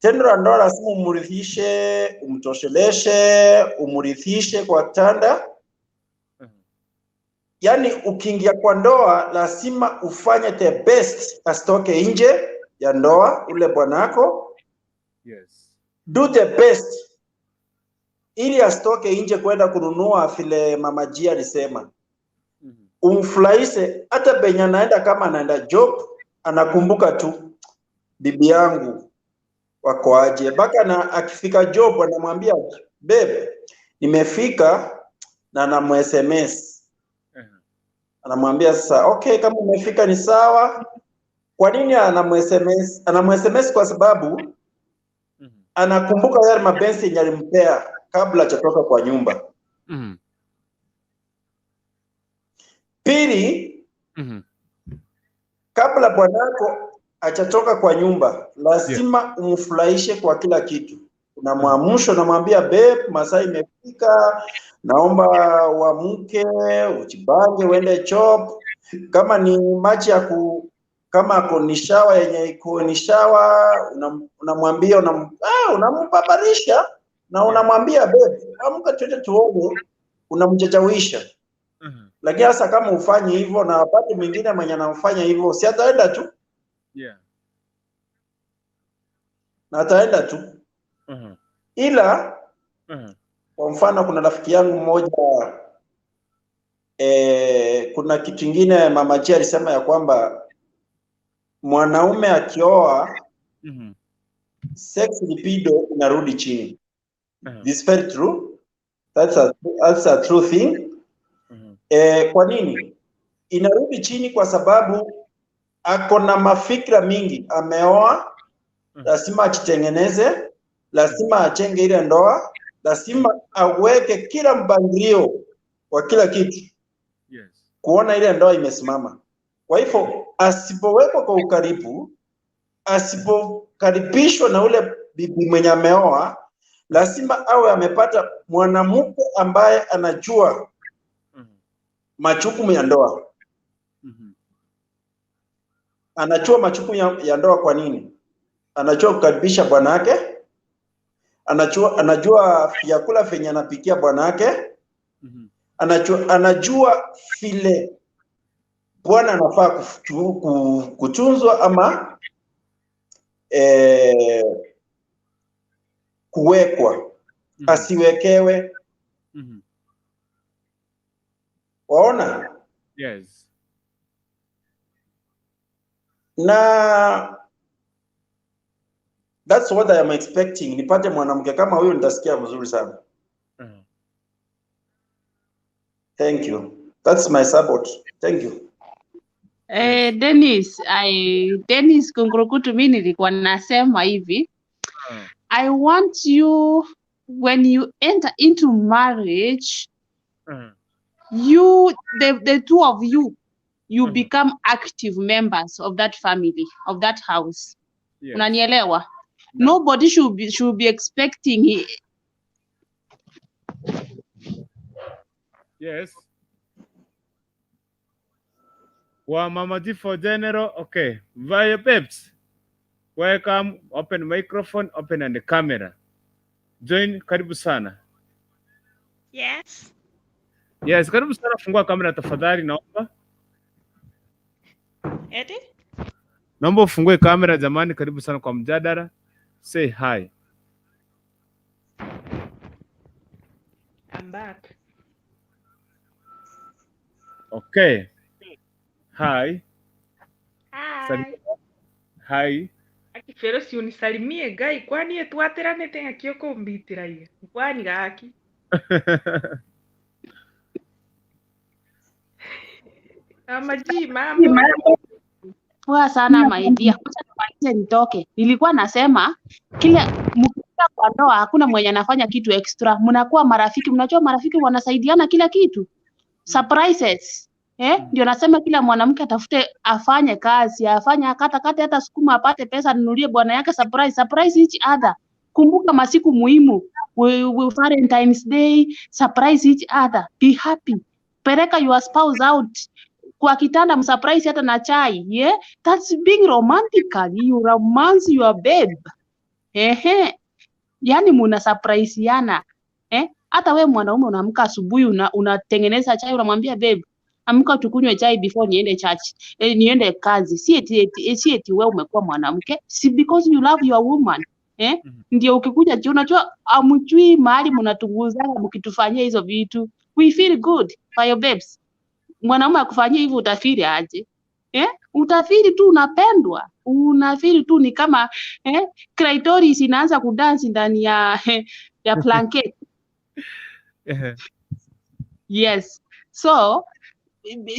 Tendo la ndoa lazima umrithishe, umtosheleshe, umrithishe kwa kitanda. Yaani ukiingia kwa ndoa lazima ufanye the best, asitoke nje ya ndoa ule bwanako. Yes. Do the best ili asitoke nje kwenda kununua vile Mama G alisema. Umfurahishe hata penye anaenda, kama anaenda job anakumbuka tu bibi yangu wako aje, mpaka na akifika job anamwambia babe, nimefika, na anamu SMS anamwambia sasa, okay, kama umefika ni sawa. Kwa nini anamu SMS? Anamu SMS kwa sababu anakumbuka yale mapenzi yenye alimpea kabla hajatoka kwa nyumba. Pili, kabla bwanako hajatoka kwa nyumba, lazima umfurahishe kwa kila kitu. Unamwamsha, unamwambia babe, masaa imefika, naomba uamke, ujipange, uende chop. Kama ni maji ya ku kama ako ni shawa yenye iko ni shawa, unamwambia unampaparisha na unamwambia babe, amka twende tuoge, unamchachawisha. Lakini sasa kama ufanye hivyo na wakati mwingine mwenye anamfanya hivyo, si ataenda tu na ataenda tu. Ila kwa mfano kuna rafiki yangu mmoja kuna kitu kingine Mama G alisema ya kwamba mwanaume akioa sex libido inarudi chini. This is very true. That's a true thing. Kwa nini inarudi chini? Kwa sababu ako na mafikra mingi, ameoa, lazima ajitengeneze, lazima achenge ile ndoa, lazima aweke kila mpangilio wa kila kitu kuona ile ndoa imesimama. Kwa hivyo asipowekwa kwa ukaribu, asipokaribishwa na ule bibi mwenye ameoa, lazima awe amepata mwanamke ambaye anajua majukumu ya ndoa. Anajua majukumu ya ndoa. Kwa nini? Anajua kukaribisha bwanake, anajua vyakula vyenye anapikia bwanake, anajua vile bwana anafaa kutunzwa ama kuwekwa, asiwekewe. Waona? Yes. Na that's what I am expecting. Nipate mwanamke kama huyo nitasikia mzuri sana. Thank you. That's my support. Thank you. Dennis, Dennis Kungurukutu, mi nilikuwa nasema hivi. I want you, when you enter into marriage, you the two of you, you become active members of that family, of that house. Unanielewa? Nobody should be expecting Yes. Wa Mama G for General. Okay. Via Peps. Welcome. Open microphone, open and the camera. Join, karibu sana. Yes. Yes, karibu sana, fungua kamera tafadhali, naomba. Eti? Naomba ufungue kamera jamani, karibu sana kwa mjadala. Say hi. I'm back. Okay. Hi. Hi. Hi. Akifero si unisalimie gai kwani etwateranete ng'aki okombitiragia kwani gaki amaji mambo. Poa sana my dear. Wacha nimalize nitoke. Nilikuwa nasema kile mkifika kwa ndoa hakuna mwenye anafanya kitu extra. Mnakuwa marafiki, mnajua marafiki wanasaidiana kila kitu. Surprises. Ndio nasema kila mwanamke atafute afanye kazi, afanye akatakate hata sukuma apate pesa anunulie bwana yake surprise, surprise each other. Kumbuka masiku muhimu. Valentine's Day, surprise each other. Be happy. Peleka your spouse out kwa kitanda msurprise hata na chai, yeah? That's being romantical. You romance your babe. Ehe. Yani muna surpriseana. Hata we mwanaume unaamka asubuhi unatengeneza chai unamwambia babe, amka tukunywe chai before niende church, niende kazi. Si eti wewe umekuwa mwanamke, si because you love your woman. Ndio ukikuja jioni unajua amjui mahali mnatuguzana mkitufanyia hizo vitu. We feel good for your babes. Mwanaume akufanyia hivyo utafiri aje? Utafiri tu unapendwa. Unafiri tu ni kama clitoris inaanza kudansi ndani ya ya blanket. Yes. So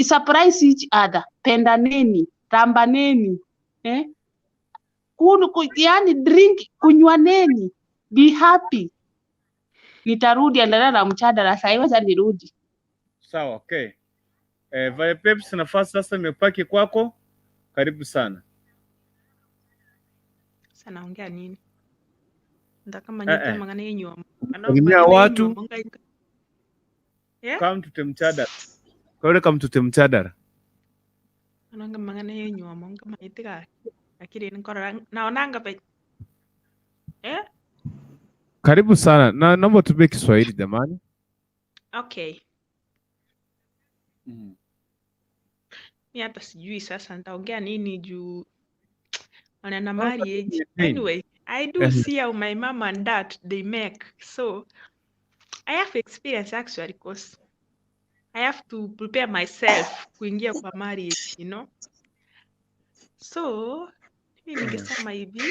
surprise each other. Pendaneni, rambaneni. Yani drink, kunywaneni. Be happy. Nitarudi endelea na mjadala sasa hivi, acha nirudi. Sawa, okay. Vae Peps, nafasi sasa imepaki kwako. Karibu sana. Sasa naongea nini? Ndakama nyita mangana yenyu. Salimia watu. Come to mjadala. Kore come to mjadala. Ananga mangana yenyu amonga maitika. Akiri nkora naonanga pe. Karibu sana. Na naomba tubie Kiswahili jamani. Okay. Mi hata sijui sasa nitaongea nini juu wanana marriage. Anyway, I do see how my mom and dad they make. So I have experience actually because I have to prepare myself kuingia kwa marriage, you know. So mimi ningesema hivi.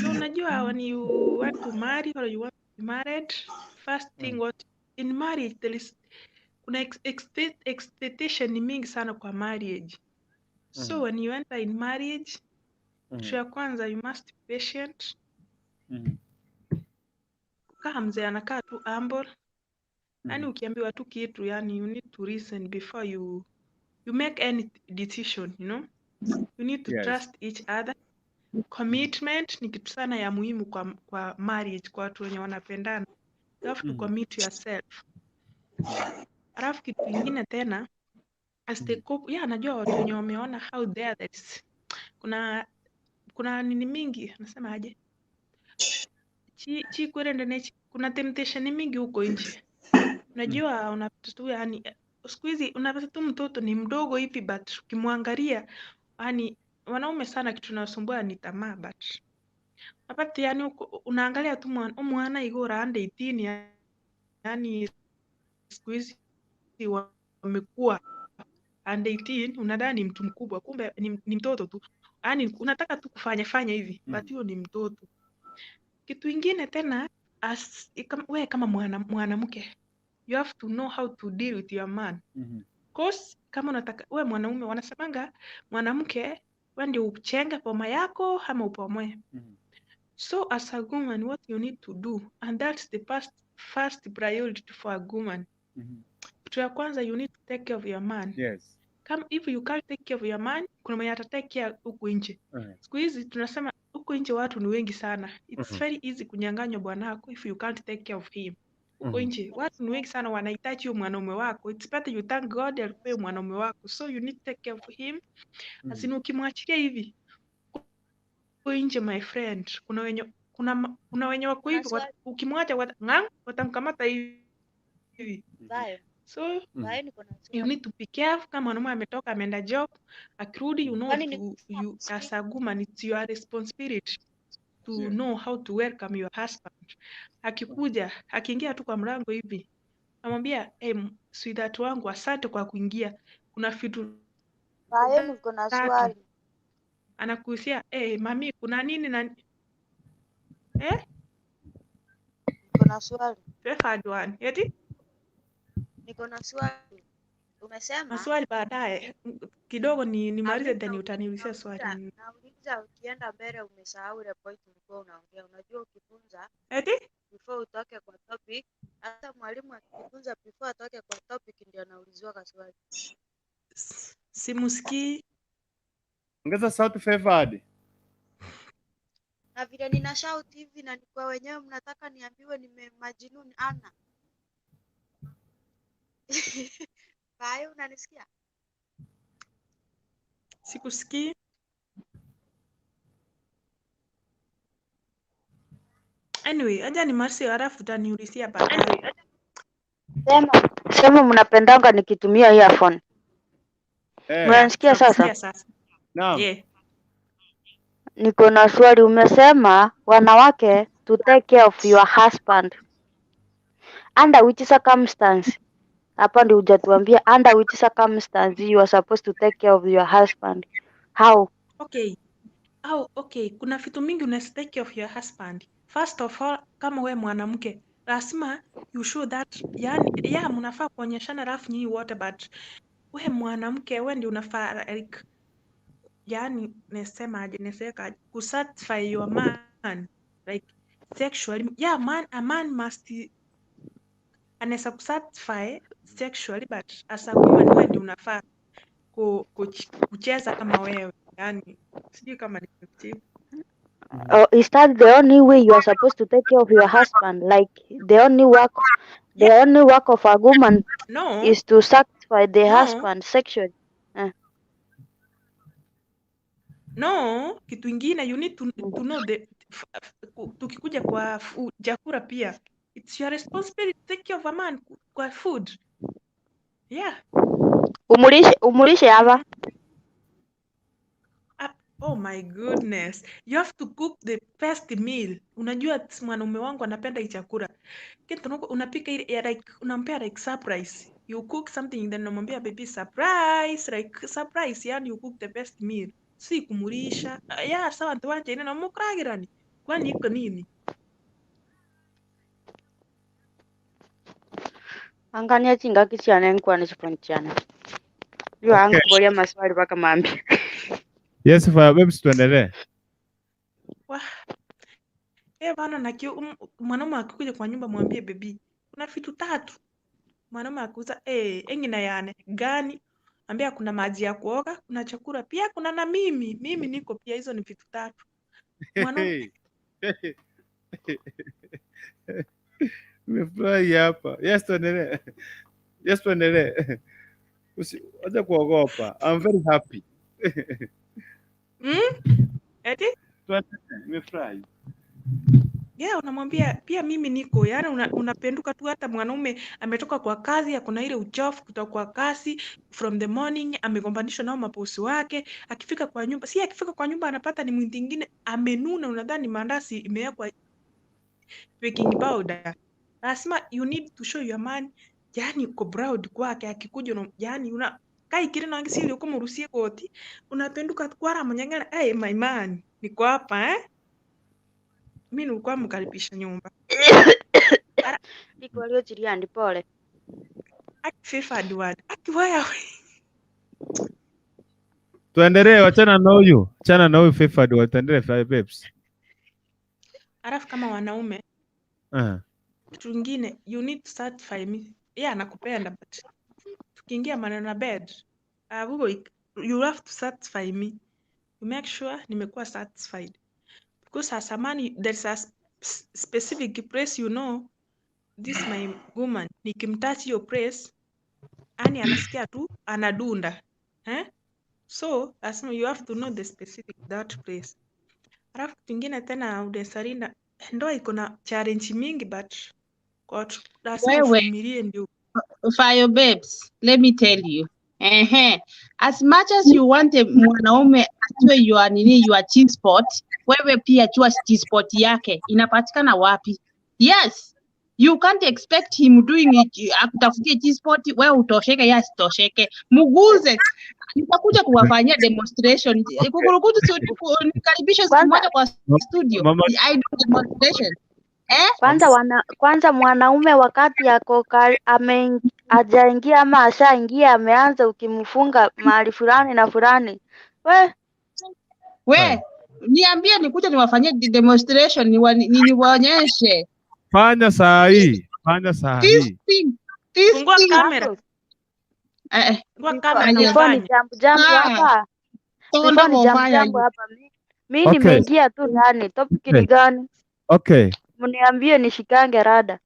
So unajua when you want to marry or you want to be married, first thing what in marriage there is kuna expectation ni mingi sana kwa marriage. So when you enter in marriage, kitu ya kwanza you must be patient. Kaa mzee anakaa tu humble. Yani ukiambiwa tu kitu, yani you need to listen before you make any decision, you know. You need to trust each other. Commitment ni kitu sana ya muhimu kwa marriage, kwa watu wenye wanapendana. You have to commit yourself. Alafu kitu kingine tena as the couple, yeah, najua watu wenye wameona how there that is, kuna nini mingi, nasema aje? Chi kwerende nechi, kuna temptation mingi huko nje. Unajua unapata tu yani siku hizi unapata tu mtoto ni mdogo hivi but ukimwangalia yani wanaume sana kitu tunasumbua ni tamaa but unapata yani unaangalia tu mwana igora under 18 yani siku hizi wamekuwa under 18 unadhani mtu mkubwa kumbe ni mtoto tu. Yani unataka tu kufanya hivi but hiyo ni mtoto. Kitu ingine tena as wewe kama mwanamke you have to know how to deal with your man. Cause kama unataka wewe mwanaume wanasemanga mwanamke wewe ndio uchenge poma yako ama upomoe. So as a woman what you need to do, and that's the first priority for a woman. Kitu ya kwanza you need to take care of your man. Yes. Kama if you can't take care of your man, kuna mwenye ata take care huku nje. Siku hizi tunasema huku nje watu ni wengi sana. It's very easy kunyang'anywa bwanako if you can't take care of him. Huko nje watu ni wengi sana wanahitaji huyo mwanaume wako. It's better you thank God alikupe mwanaume wako. So you need to take care of him. Asini ukimwachilia hivi huko nje my friend, kuna wenye wako hivi ukimwacha watamkamata hivi. So Bae, niko na you swali. need to be careful. Kama mwanaume ametoka ameenda job, akirudi, you know Kwani ni to you as a woman, it's your responsibility to know how to welcome your husband. Akikuja, akiingia tu kwa mlango hivi, namwambia hey, sweetheart wangu, asante kwa kuingia. Kuna vitu Bae, niko na tatu. swali. Anakuhusia, hey, mami, kuna nini na eh? Niko na swali. Preferred one. Eti Niko na swali. Umesema maswali baadaye kidogo ni nimalize, amina, then utaniulizia swali. nauliza ukienda mbele umesahau ile point ulikuwa unaongea. Unajua ukifunza Eti before utoke kwa topic, hata mwalimu akifunza before atoke kwa topic ndio anauliziwa kaswali. Simusikii. Ongeza sauti Favored. Na vile nina shout hivi na ni kwa wenyewe mnataka niambiwe nime majinuni ana. Bae, unanisikia? Sikusikii. Anyway, acha nimalize halafu utaniulizia baadaye. Sema, sema mnapendanga nikitumia earphone. Eh, Mnanisikia sasa? Nakusikia sasa. naam. Yeah. Niko na swali. Umesema wanawake to take care of your husband. Under which circumstance? Hapa ndio hujatuambia under which circumstance you are supposed to take care of your husband. How? Okay. Au okay, kuna vitu mingi unaweza take care of your husband. First of all, kama we mwanamke, lazima you show that, yani, yeah, mnafaa kuonyeshana love nyinyi wote, but we mwanamke, we ndio unafaa like, yani nesemaje, neseka kusatisfy your man like sexually. Yeah, man, a man must anaweza kusatisfy sexually, but as a woman we ndio unafaa kucheza kama wewe, yani sijui kama nimekujibu. Is that the only way you are supposed to take care of your husband? Like the only work, the Yeah, only work of a woman no, is to satisfy the no, husband sexually. No, kitu ingine you need to know the tukikuja kwa chakula pia it's your responsibility to take care of a man kwa food. Yeah. Umulishe, umulishe hapa. Oh my goodness. You have to cook the best meal. Unajua mwanaume wangu anapenda hii chakula. Kitu unapika ile ya like unampea like surprise. You cook something then unamwambia baby surprise, like surprise, yani you cook the best meal. Si kumulisha. Yeah, sawa tuache ine na mukragirani. Kwani iko nini? Angania chingaki chane nkuwa chipondi chane. Yo anga Okay. kubolia maswali paka mambi. Yes, Fire Babes, tuendelee. Wah. Bana na mwanaume akikuja kwa nyumba mwambie baby, kuna vitu tatu. Mwanaume akuuza engina yane gani? Ambia kuna maji ya kuoga, kuna chakula pia, kuna na mimi. Mimi niko pia, hizo ni vitu tatu. Mwanaume Nimefurahi hapa. Yes, tuendelee. Yes, tuendelee. Usianze kuogopa. I'm very happy. Eti? Tuendelee. Nimefurahi. Yeah, unamwambia pia mimi niko, yani unapenduka tu. Hata mwanaume ametoka kwa kazi, akona ile uchofu kutoka kwa kazi from the morning, amegombanishwa nao mabosi wake. Akifika kwa nyumba, si akifika kwa nyumba anapata ni mwindi ingine amenuna, unadhani maandasi imewekwa baking powder. Lazima you need to show your man, yani uko proud kwake. Akikuja yani una kai kile na ngisili uko murusie koti, unapenduka kwara manyangana, hey my man, niko hapa eh. Mimi nilikuwa mkaribisha nyumba. Liko lio chiriandi pole. Aki word. Aki waya. Tuendelee, wachana na huyu. Achana na huyu favored word. Tuendelee Fire Babes. Alafu kama wanaume kitu kingine you need to satisfy me. Yeah, nakupenda but tukiingia maneno na bed, you have to satisfy me. You make sure nimekuwa satisfied. Because as a man, there's a specific place, you know, this my woman, nikimtouch hiyo place, yani anasikia tu anadunda. Eh? So, lazima you have to know the specific that place. Alafu kitu kingine tena Udesarinda, ndoa iko na challenge mingi but kwa lazima uvumilie ndio. Fire babes, let me tell you. Ehe. As much as you want a mwanaume ajue your nini, your G spot, wewe pia jua G spot yake inapatikana wapi. Yes, you can't expect him doing it, akutafutie G spot, wewe utosheke, yeye asitosheke. Muguze. Nitakuja kuwafanyia demonstration. Kukurukutu, si nikaribishe siku Kwanza moja kwa studio. Mama, I do demonstration. Eh? Kwanza mwanaume wakati ako hajaingia ama ashaingia ameanza, ukimfunga mahali fulani na fulani, we We, niambie nikuje niwafanyie demonstration, niwaonyeshe. Fanya saa hii, fanya saa This hii. thing, this Fungua thing. kamera. Eh, Fungua before, kamera na before ni ufanye. jambo jambo ah, hapa, tonda before ni jambo mofanya jambo hiyo. hapa, mi Okay, nimeingia tu ndani. Topic ni okay, gani? okay, Mniambie nishikange rada.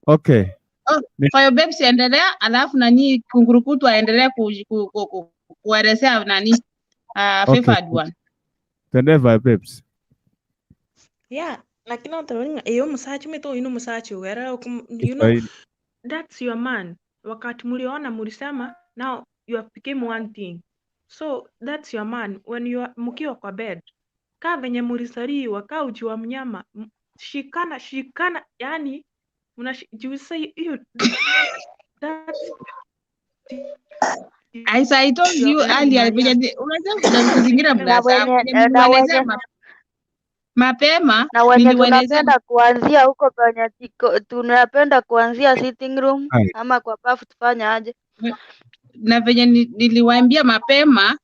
okay. Oh, Fire Babes endelea, alafu nani Kungurukutu aendelee kuelezea nani Okay. favored one. Tuendelee Fire Babes. Yeah, lakini utaona iyo musachi mito ino musachi wera you know Kiswahili. that's your man. Wakati muliona mulisema now you have became one thing. So that's your man when you are mkiwa kwa bed. Kaa venye mulisaliwa, kaa uchi wa mnyama, shikana shikana, yani mnajihusisha hiyo that's As I told you your earlier, man. venye unajua kuna vitu zingine Na mnasahau. wenye Venye na niliwaelezea wenye mapema, na wenye niliwaelezea tunapenda kuanzia huko penye tunapenda kuanzia sitting room Hai. ama kwa bafu, tufanye aje? Na venye niliwaambia mapema,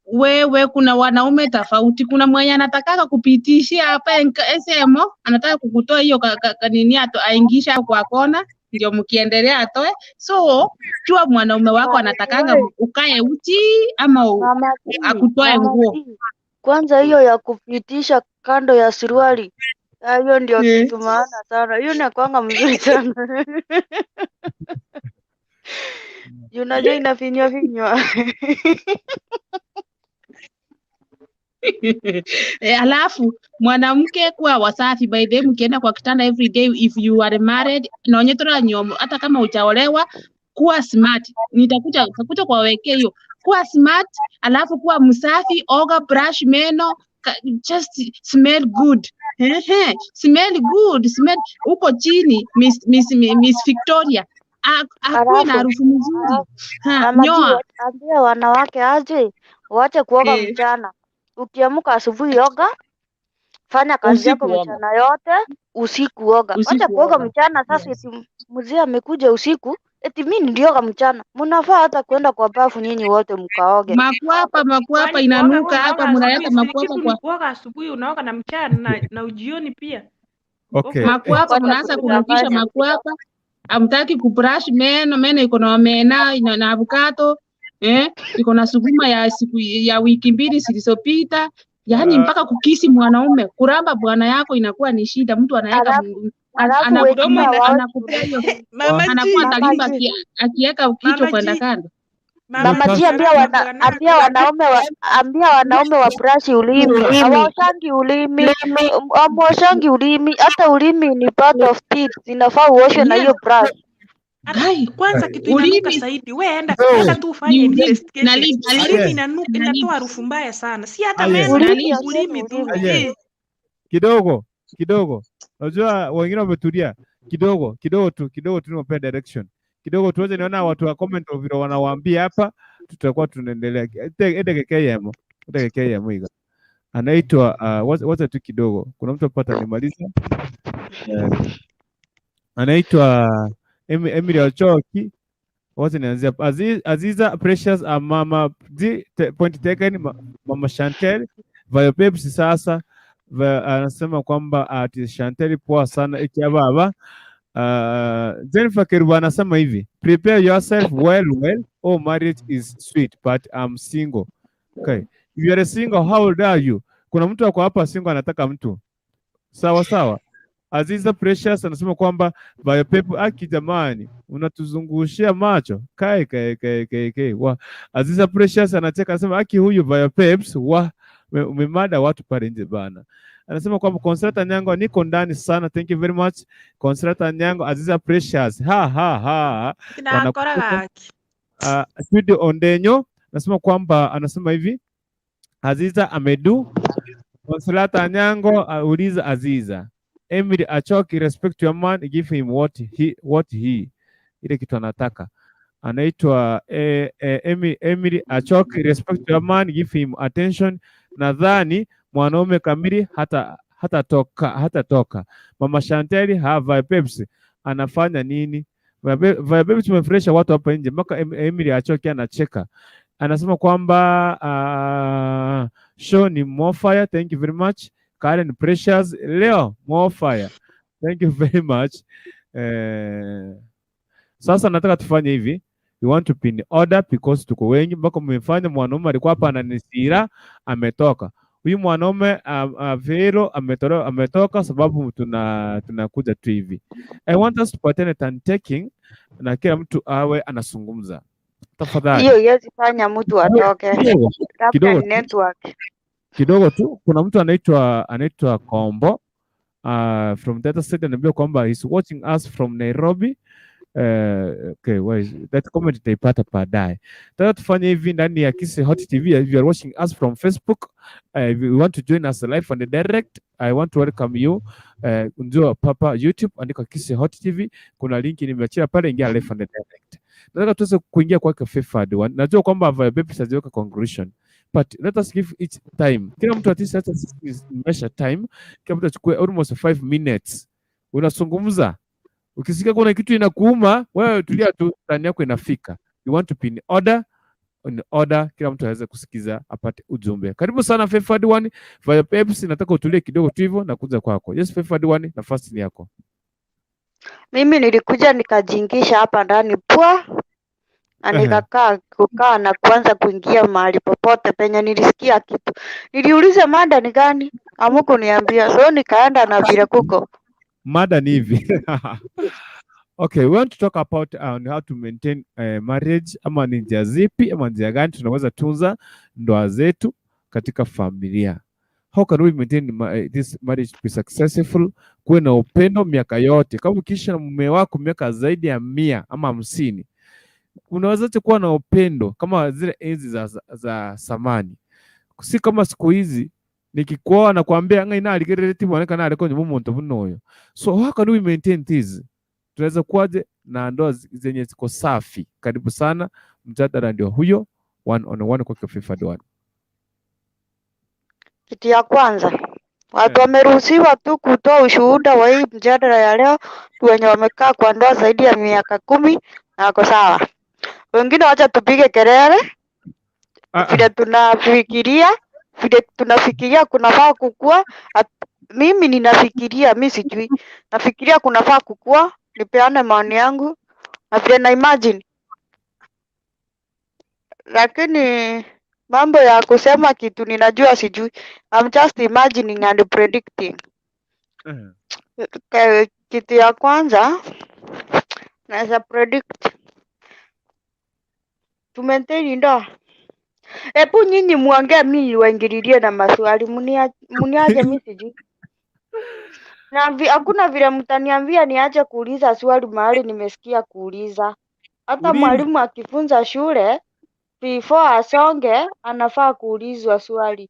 wewe kuna wanaume tofauti. Kuna mwenye anataka kupitishia hapa SMO, anataka kukutoa hiyo kanini aingisha kwa kona, ndio mkiendelea atoe. So jua mwanaume wako anatakanga We, ukae uchi ama Mama T, akutoe Mama nguo. T, kwanza hiyo ya kupitisha kando ya suruali, hiyo ndio kitu maana sana. Hiyo inakuanga mzuri sana. Juu unajua inafinywa finywa. Alafu mwanamke kuwa wasafi. By the way, mkienda kwa kitanda every day if you are married, naonyetora nyomo, hata kama hujaolewa, kuwa smart. Nitakuja kuwawekea hiyo, kuwa smart, alafu kuwa msafi, oga, brush meno, just smell good. Ehe, smell good, smell huko chini. Miss Victoria akuwe na Alafu harufu mzuri. alafu Ha, Mama T, nyoa. ambia wanawake aje waache kuoga mchana. Ukiamka asubuhi oga, fanya kazi yako Usiku oga. mchana yote, usiku oga. Wacha Usiku kuoga oga. mchana sasa, Yes. eti mzee amekuja usiku, eti mimi nilioga mchana. Mnafaa hata kwenda kwa bafu nyinyi wote mkaoge. Makwapa, makwapa Kwani kuoga wewe inanuka hapa, unaoga mnaleta asubuhi? Si makwapa kitu ni kwa kuoga asubuhi, unaoga na mchana na ujioni pia. Okay. Makwapa, Wacha mnaanza kunukisha kutudanganya. makwapa, hamtaki kubrush meno, meno iko na omena, ina na avocado, iko na sukuma ya siku ya wiki mbili zilizopita. Yaani mpaka kukisi mwanaume, kuramba bwana yako inakuwa ni shida. Mtu anaweka Alafu alafu wengine hawaoshi anakupea hiyo, Mama G, anakuwa Mama talimba G, akiweka kichwa Mama kwenda G, kando. Mama Mama G, G, ambia karamba wana, bwana ambia wanaume wa, ambia wanaume wa brush ulimi. Hawaoshangi ulimi. Hawaoshangi ulimi. Hata ulimi ni part of teeth. Inafaa uoshe na Yes. hiyo brush. Guy, Kwanza kitu inanuka ulimi zaidi, we enda No. enda tu ni ufanye ulimi na investigation. lips, Ulimi Aye. na inatoa lips, harufu mbaya sana, si hata Aye. meno, na Ulimi, lips. osheni ulimi tu ulimi. Aye. Kidogo kidogo, unajua wengine wametulia kidogo kidogo tu, kidogo tu, niwapea direction kidogo tuweze niona watu wa comment vile wanawaambia hapa, tutakuwa tunaendelea. Edekekeyemo edekekeyemo iga anaitwa wacha tu kidogo, kuna mtu hapa atanimaliza. Anaitwa Emily Ochoki. Wacha nianzie hapa. Aziza Precious, mama D, point taken, mama Chantel Vayo Pepsi sasa anasema kwamba ati Chantel poa sana ikia baba. Jennifer Kerubo anasema hivi, prepare yourself well well, oh marriage is sweet but I'm single. Okay. If you are single, how old are you? Kuna mtu ako hapa single anataka mtu. Sawa sawa. Aziza Precious anasema kwamba Vayo Pepo, aki jamani, unatuzungushia macho. Kai kai kai kai kai. Wa Aziza Precious anacheka anasema aki huyu Vayo Peps wa Umemada watu pale nje bana. Anasema kwamba Consolata Nyango, niko ndani sana, thank you very much. Consolata Nyango, Aziza Precious, ha ha ha. Tinakora gaki. Studio Ondenyo anasema kwamba, anasema hivi Aziza amedu. Consolata Nyango uliza Aziza. Emily Achoki, respect your man, give him what he ile kitu anataka. Anaitwa Emily Achoki, respect your man, give him attention. Nadhani mwanaume kamili hata toka. Mama Shanteli have Pepsi anafanya nini? Vya Pepsi tumefresha watu hapa nje mpaka Emily Achoki anacheka. Anasema kwamba show ni more fire, thank you very much. Karen Precious leo more fire, thank you very much. Sasa nataka tufanye hivi, we want to be in order because tuko wengi mpaka mmefanya mwanaume alikuwa hapa ananisira ametoka. Huyu mwanaume Vero ametoka sababu tunakuja tu hivi. I want us to patene turn taking na kila mtu awe anazungumza. Tafadhali. Hiyo iwezi fanya mtu atoke. Labda Kidogo ni network. Kidogo tu, kuna mtu anaitwa Kombo from Data State, anaambia kwamba he's watching us from Nairobi. Okay, well, that comment itaipata baadaye. Tata tufanye hivi ndani ya Kisii Hot TV. If you are watching us from Facebook, if you want to join us live on the direct, I want to welcome you. Njoo papa YouTube, andika Kisii Hot TV, kuna linki nimeachia pale, ingia live on the direct. Nataka tuweze kuingia kwake Fefad. Najua kwamba Vibe haziweka conclusion, but let us give each time. Kila mtu at least hata measure time. Kila mtu achukue almost 5 minutes. Unazungumza. Ukisikia kuna kitu inakuuma, wewe tulia tu, tani yako inafika. You want to be in order, in order, kila mtu aweze kusikiza apate ujumbe. Karibu sana Fefad One, Via Pepsi, nataka utulie kidogo tu hivyo na kuja kwako. Yes, Fefad One, nafasi ni yako. Mimi nilikuja nikajiingisha hapa ndani pwa na nikakaa kukaa na kuanza kuingia mahali popote penye nilisikia kitu. Niliuliza mada ni gani, hamkuniambia, so nikaenda na vile kuko. Mada ni hivi. Okay, we want to talk about on how to maintain marriage, ama ni njia zipi ama njia gani tunaweza tunza ndoa zetu katika familia. How can we maintain this marriage to be successful? Kuwe na upendo miaka yote. Kama ukiishi na mume wako miaka zaidi ya 100 ama 50, unaweza kuwa na upendo kama zile enzi za zamani. Si kama siku hizi nikikuoa na kuambia ngai na aligerereti bwaneka na aliko nyuma muntu bunoyo. So how can we maintain this? Tunaweza kuwaje na ndoa zenye ziko safi? Karibu sana, mjadala ndio huyo, 1 on 1 kwa Fefad One. Kitu ya kwanza, watu wameruhusiwa tu kutoa ushuhuda wa hii mjadala ya leo, wenye wamekaa kwa ndoa zaidi ya miaka 10 na wako sawa. Wengine wacha tupige kelele vile tunafikiria, kunafaa kukua. Mimi ninafikiria, mimi sijui, nafikiria kunafaa kukua, nipeane maoni yangu na vile na imagine, lakini mambo ya kusema kitu ninajua sijui. I'm just imagining and predicting. Kitu ya kwanza naweza predict to maintain ndoa. Ebu nyinyi muongee, mimi niwaingililie na maswali, mniaje mimi sijui. Na hakuna vile mtaniambia niache kuuliza swali mahali nimesikia kuuliza. Hata mwalimu akifunza shule before asonge anafaa kuulizwa swali.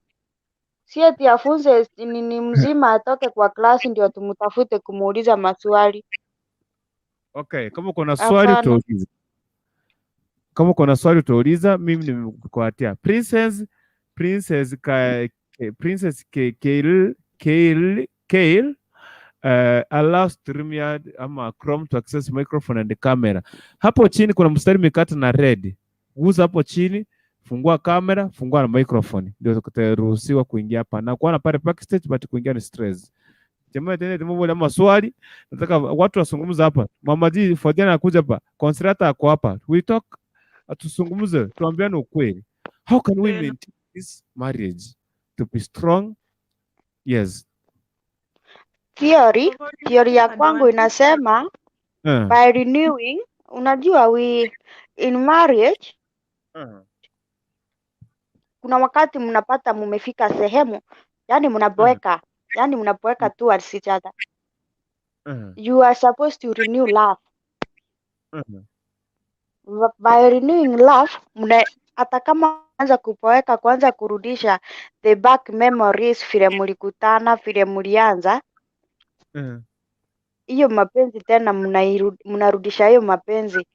Si eti afunze nini mzima atoke kwa klasi ndio tumtafute kumuuliza maswali. Okay, kama kuna swali utauliza. Kama kuna swali utauliza, mimi nimekuatia. Princess Kale allow StreamYard ama Chrome to access microphone and camera. Hapo chini kuna mstari mikate na red. Gusa hapo chini, fungua kamera, fungua na microphone. Ndio utaruhusiwa kuingia hapa. Na kuona pale backstage, but kuingia ni stress. Jamaa tena tumebole maswali, nataka watu wasungumze hapa. Mama G Fadiana anakuja hapa. Consolata ako hapa. We talk, tusungumze, tuambiane ukweli. How can we maintain this marriage to be strong? Yes. Theory ya kwangu inasema by renewing, unajua we in marriage Kuna wakati mnapata mumefika sehemu, yani mnaboeka, yani mnaboeka towards each other. You are supposed to renew love. By renewing love, mna hata kama anza kupoeka, kuanza kurudisha the back memories, vile mlikutana, vile mlianza hiyo mapenzi tena, mnarudisha hiyo mapenzi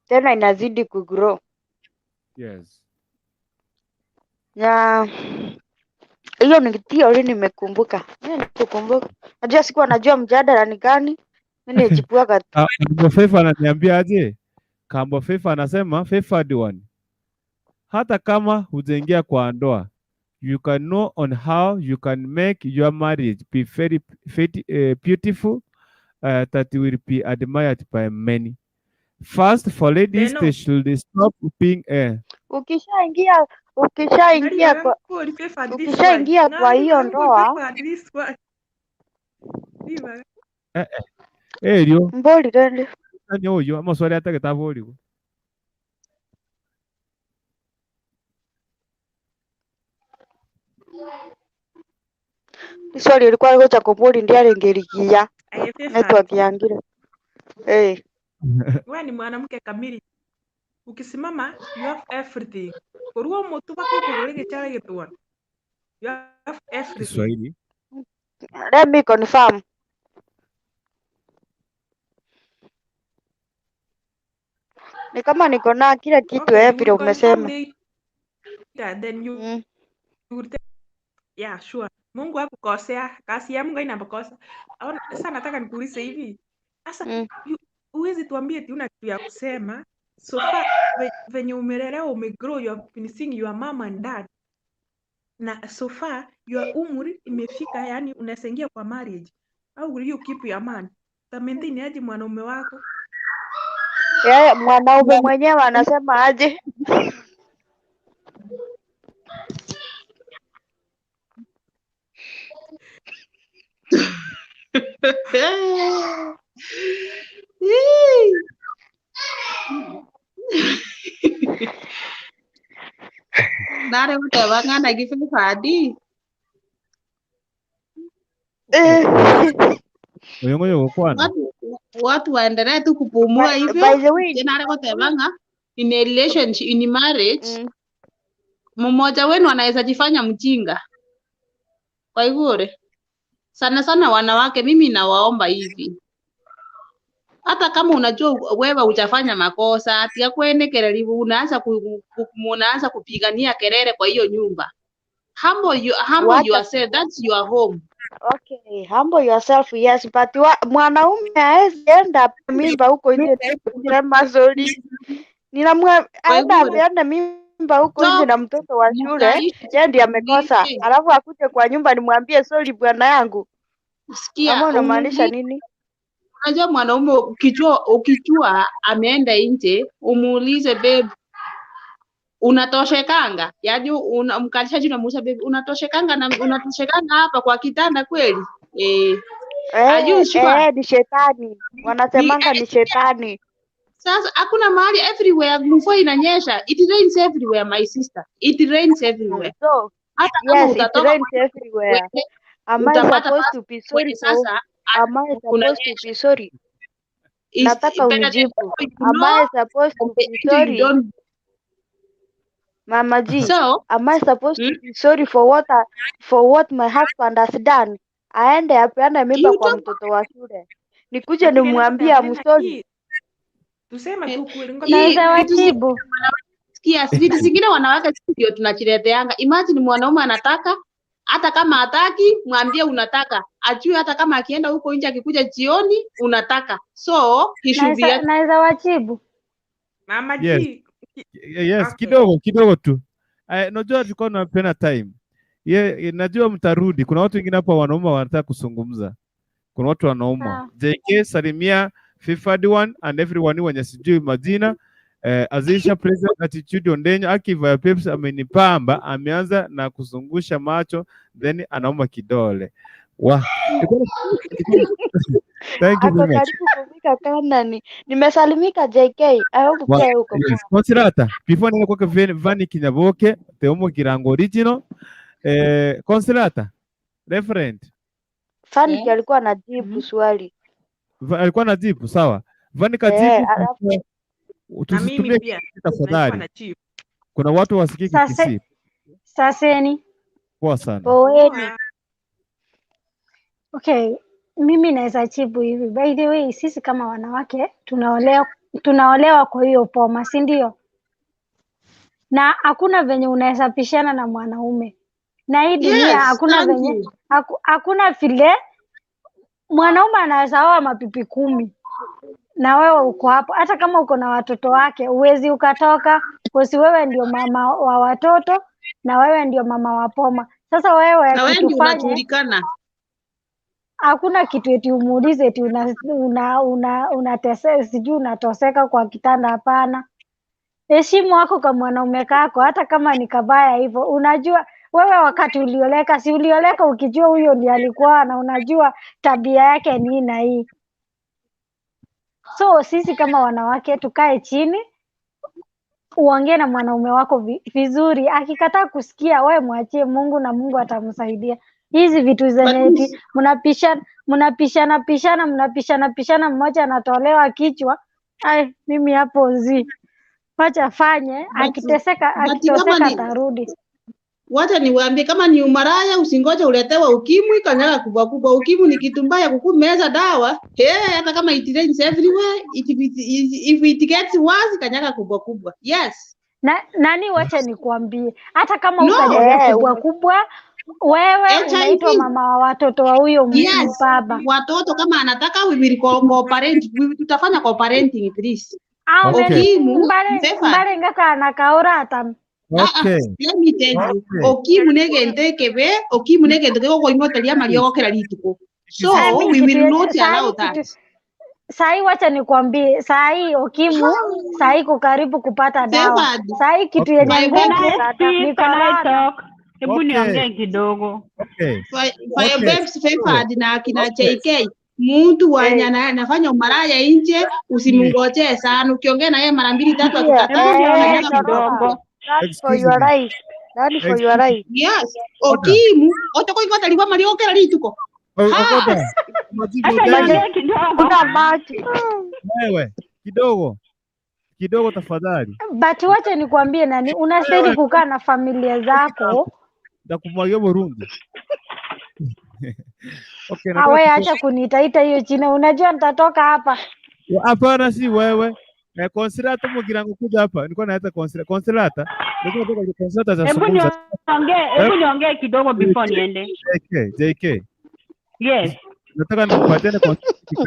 tena, inazidi kugrow. Yes. Na hiyo ni theory nimekumbuka. Mimi nikukumbuka. Najua sikuwa najua mjadala ni gani. Mimi nijipuaga tu. Kambo Fefa ananiambia aje? Kambo Fefa anasema favored one. Hata kama hujaingia kwa ndoa, you can know on how you can make your marriage be very, very beautiful that will be admired by many. First, for ladies, Beno. they should stop being Ukishaingia kwa ukishaingia kwa hiyo ndoa erio mbori rende ni uyu amaswali atagetaborigwo. Iswali ilikuwa rigocha kumburi ndiaringirigia network yangire eh. Wewe ni mwanamke kamili. Ukisimama you have everything. Koruo mutu bakukugura gĩchara gĩtwana. You have everything. Kiswahili. Let me confirm. Ni kama niko na kila kitu Okay, eh, you vile will confirm umesema. later, then you will tell. Yeah, sure. Mungu hakukosea, kazi ya Mungu haina makosa. Sasa nataka nikuulize hivi. Sasa huwezi tuambie eti una kitu ya kusema. So far venye umelelewa, umegrow, you have been seeing your mom and dad. Na so far your umri imefika, yani unaweza ingia kwa marriage. How will you keep your man? Uta maintain aje mwanaume wako? Yeye mwanaume mwenyewe anasema aje? Nare guteba ng'ana gibibadi. Uyu nguyu gukwana. Watu waendelee tu kupumua By, hivyo. by the way, Tena guteba ng'a in a relationship, in marriage, mmoja wenu anaweza jifanya mjinga. Kwa hivyo sana sana wanawake, mimi nawaomba hivi, hata kama unajua wewe hujafanya makosa, tia kwene kelele, unaanza unaanza kupigania kelele kwa hiyo nyumba. Humble Wacha yourself, that's your home. Okay, humble yourself, yes, but mwanaume haezi enda mimba huko nje kusema sorry. Ninamwa aenda Wewe apeane mimba huko nje stop, na mtoto wa shule, mkalishe yeye ndiye amekosa, niite. alafu akuje kwa nyumba nimwambie sorry bwana yangu. Ama Sikia, unamaanisha umuulize. nini? Unajua mwanaume ukijua ameenda nje, umuulize babe, unatoshekanga? Yaani unamkalisha chini unamuuliza babe, unatoshekanga na unatoshekanga hapa kwa kitanda kweli? Are you sure? Ni shetani. Wanasemanga ni shetani. Sasa hakuna mahali, everywhere mvua inanyesha. It rains everywhere my sister. It rains everywhere. So, Hata kama yes, it utatoka rains everywhere. uende, Am I utapata supposed to be sorry kwenye for sasa am I supposed to kunanyesha. be sorry? Is Nataka better than unijibu. you Am know I supposed to and the be end you sorry? don't. Mama G, So, am I supposed to be sorry for what my husband has done? Aende apeane mimba You kwa don't mtoto wa shule. Nikuje Lakini nimwambie niko I'm sorry. hii tuseme tu kweli, ngoja Hii Naweza vitu zingine wajibu. sikia, vitu zingine wanawake sisi ndio tunajileteanga. Imagine mwanaume anataka, hata kama hataki, mwambie unataka, ajue hata kama akienda huko nje akikuja jioni unataka, so he should be Naweza wajibu. Mama Yes. G, Yes, okay. kidogo kidogo tu. Najua tulikuwa tunapeana time. Ye, najua mtarudi. Kuna watu wengine hapa wanauma wanataka kuzungumza. Kuna watu wanaumwa. Sawa. JK salimia FIFA one and everyone wenye sijui majina. Azisha President Attitude Ondenyo Akiva Peps amenipamba, ameanza na kuzungusha macho then anauma kidole. Wa. Thank you Ako very much. karibu kufika Kanani. Nimesalimika JK. I hope Wa, pia uko yes. poa. Consolata, before nene kwake Vani Kinyaboke, Teomo Kirango original. Consolata, referent. Faniki Yes. alikuwa anajibu swali. Alikuwa anajibu, sawa. Vani kajibu, Alafu Na mimi tusitumie pia Kisii nilikuwa tafadhali. na chief. Kuna watu wasikii Sase, Kisii. saseni. Poa sana. poeni. Poa. Okay, mimi naweza jibu hivi. By the way, sisi kama wanawake tunaolewa kwa hiyo poma, si ndio? Na hakuna venye unaweza pishana na mwanaume na hii dunia Yes, hakuna thank venye you. hakuna vile mwanaume anaweza oa mapipi 10 na wewe uko hapo, hata kama uko na watoto wake uwezi ukatoka, kosi wewe ndio mama wa watoto na wewe ndio mama wa poma. Sasa wewe Na wewe kitu ndio fanye, unajulikana. hakuna kitu eti umuulize eti una una una unatese, sijui unatoseka kwa kitanda. Hapana, heshimu wako kwa mwanaume kako, hata kama ni kabaya hivyo. Unajua wewe wakati ulioleka, si ulioleka ukijua huyo ndiye alikuwa na unajua tabia yake ni hii na hii. So sisi kama wanawake tukae chini, uongee na mwanaume wako vizuri. Akikataa kusikia, wewe mwachie Mungu na Mungu atamsaidia. Hizi vitu zenye But eti mnapishana pishana mnapishana pishana, mmoja anatolewa kichwa. Ai, mimi hapo zi wacha afanye, but akiteseka but kama akitoseka ni atarudi. wacha niwaambie, kama ni umaraya usingoje uletewe ukimwi, kanyaga kubwa kubwa. Ukimwi ni kitu mbaya, kukumeza dawa hey, hata kama it rains everywhere, if it gets worse, kanyaga kubwa kubwa. Yes. Na, nani, wacha nikuambie, hata kama No. ukanyaga kubwa kubwa, wewe unaitwa HIV. mama wa watoto wa huyo Yes, baba. watoto kama anataka we will co-parent, tutafanya co-parenting please. How many Okimu, mbale Stefan. mbale ngaka anakaora atam Okay. Let me tell you, Okay. okimu negente kebe, okimu negente kegokoimoteria mariogo kila rituko. So I mean, we kitu will yenye not sahi allow kitu that. sahi, wacha nikwambie, sahi ukimu sahi iko karibu kupata dawa. Stefan, Sahi kitu Okay. yenye Can nguvu I ni speak? Can I corona. talk? Hebu Okay. niongee kidogo. Okay. Fire Okay. Babes Favored na akina Okay. JK, mtu wenye anafanya umaraya nje usimngojee sana. Ukiongea na yeye mara mbili tatu Hebu akikataa, niongee kanyaga kubwa kubwa. kidogo. Learn for Excuse your me. right. Learn for Excuse your me. right. Yes, Order. okimu otokoigota ligwa mariokera rituko. Ha! Ogoda. Majibu Acha gani? niongee kidogo. Kuna maji. Wewe kidogo kidogo tafadhali. But wacha nikwambie nani, unastahili Wewe kukaa na familia zako. ndakumwagia Burundi. Okay, Ah, nataka wewe kidogo. acha kuniitaita hiyo jina, unajua nitatoka hapa. Hapana, si wewe. Consolata Mugirango kuja hapa. Nilikuwa naita Consolata. Consolata. Nilikuwa nataka Consolata Hebu atazungumza. niongee, hebu niongee kidogo before niende. JK, JK. Yes. Nataka nikupatie na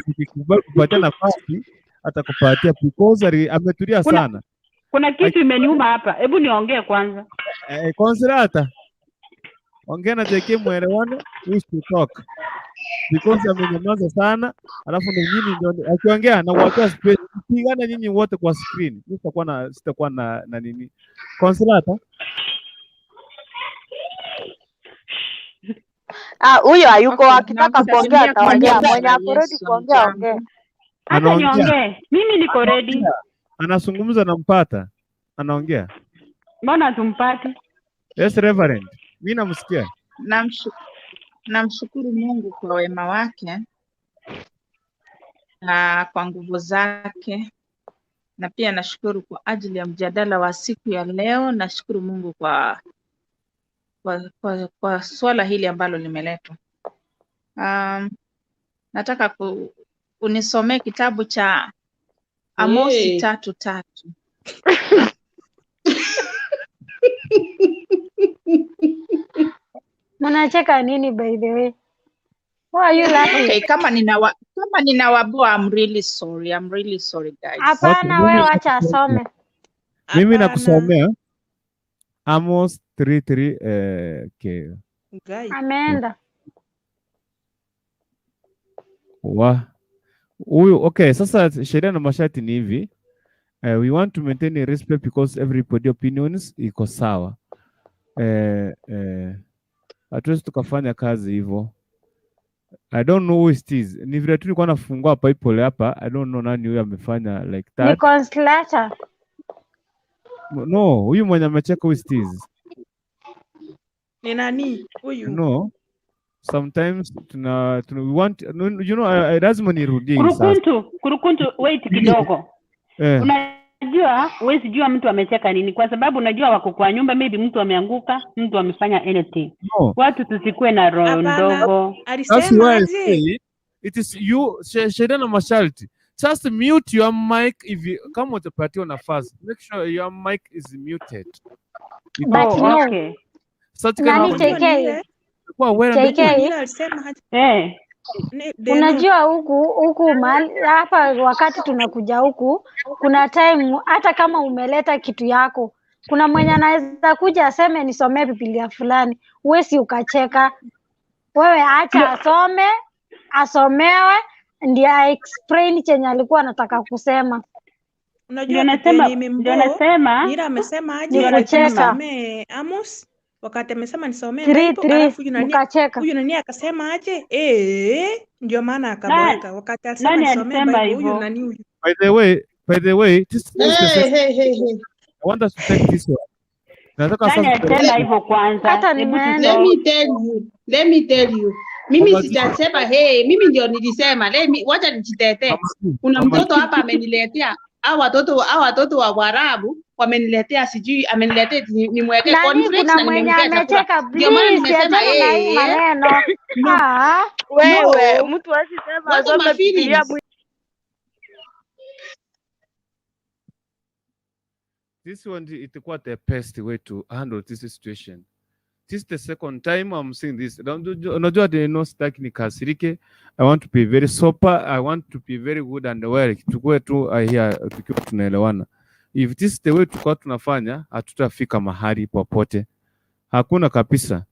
nikikubali kupatia nafasi atakupatia because ametulia Kuna sana. kuna kitu imeniuma hapa. Hebu niongee kwanza. Consolata, ongea na JK mwelewane, we should talk. Because amenyamaza sana, alafu ni nyinyi ndio akiongea na kuwapea space, pigana nyinyi wote kwa screen. Mimi sitakuwa na nini. Consolata, Ah, huyo hayuko, Okay, akitaka kuongea namsalimia kwa ataongea. jina Mwenye la ako ready Yesu, kuongea amjambo. ongee. Acha anaongea. niongee. Mimi niko ready. Anaongea. Anazungumza nampata. Anaongea. Mbona tumpati? Yes, Reverend. Mimi namsikia. Namshukuru Mungu kwa wema wake na kwa nguvu zake, na pia nashukuru kwa ajili ya mjadala wa siku ya leo. Nashukuru Mungu kwa swala hili ambalo limeletwa. Nataka unisomee kitabu cha Amosi Hey. 3:3. Mnacheka nini by the way? Why are you laughing? Okay, kama ninawaboa, I'm really sorry. I'm really sorry guys. Okay, Hapana, mimi wewe wacha asome. mimi Hapana. nakusomea Amos 3:3 okay. Guy. Ameenda. Wa huyu okay, sasa sheria na masharti ni hivi. We want to maintain a respect because everybody opinions iko sawa. Hatuwezi tukafanya kazi hivyo. I don't know who it is. Ni vile tu nilikuwa nafungua PayPal hapa. I don't know nani huyu amefanya like Ni that. Consolata. No, huyu mwenye amecheka, who is this? Ni nani huyu? No. Sometimes tuna we want no, lazima nirudie hii sasa. Kurukuntu, Kurukuntu, wait kidogo. Unajua huwezi jua mtu amecheka nini, kwa sababu unajua wako kwa nyumba, maybe mtu ameanguka, mtu amefanya anything. No. Watu tusikuwe na roho Hapana, ndogo. That's alisema why I aje? say it is you sheria na masharti. Just mute your mic if you, kama utapatiwa nafasi. Make sure your mic is muted. But Because no. Okay. Such kind Nani of Unajua ni JK? ile kwa wewe JK? unajua ni ile alisema aje? Ni Deno. Unajua huku mahali hapa, wakati tunakuja huku, kuna time hata kama umeleta kitu yako, kuna mwenye anaweza kuja aseme nisomee Biblia fulani, huwezi ukacheka. Wewe acha Ndio, asome, asomewe ndiye explain chenye alikuwa anataka kusema. Unajua ndio kitu yenye nasema, ndio imemboo nasema, ni ile amesema Ni aje, wacha kucheka nisomee Amos, wakati amesema nisomee 3 Bible, 3 alafu huyu nani mkacheka. huyu nani akasema aje, ndio maana nani akaboeka. Wakati alisema nani nisomee alisema Bible, huyu hivyo? nani huyu By the way, this is the Hey, second. hey, hey, hey. I want us to take this one. Nataka Nani sasa alisema tupeleke hivyo kwanza? Hata Hebu nimeenda. Let tusome. me tell you, let me tell you. Mimi Mama G, sijasema hey, mimi ndio nilisema. Let me, wacha nijitetee. Mama G, Kuna Mama mtoto G. hapa ameniletea hao watoto wa Waarabu wameniletea, sijui ameniletea nimwekee Nani, cornflakes kuna na mwenye nimempea chakula. amecheka? Ndio maana Please nimesema achana na hii maneno. no, Ah, Wewe no, mtu asisema what are my asome Biblia feelings? This one itakuwa the best way to handle this situation. This is the second time I'm seeing this. Unajua no, sitaki nikasirike. I want to be very sober. I want to be very good and well. Tukue tu here tukiwa tunaelewana. If this is the way tulikuwa tunafanya, hatutafika mahali popote. Hakuna kabisa.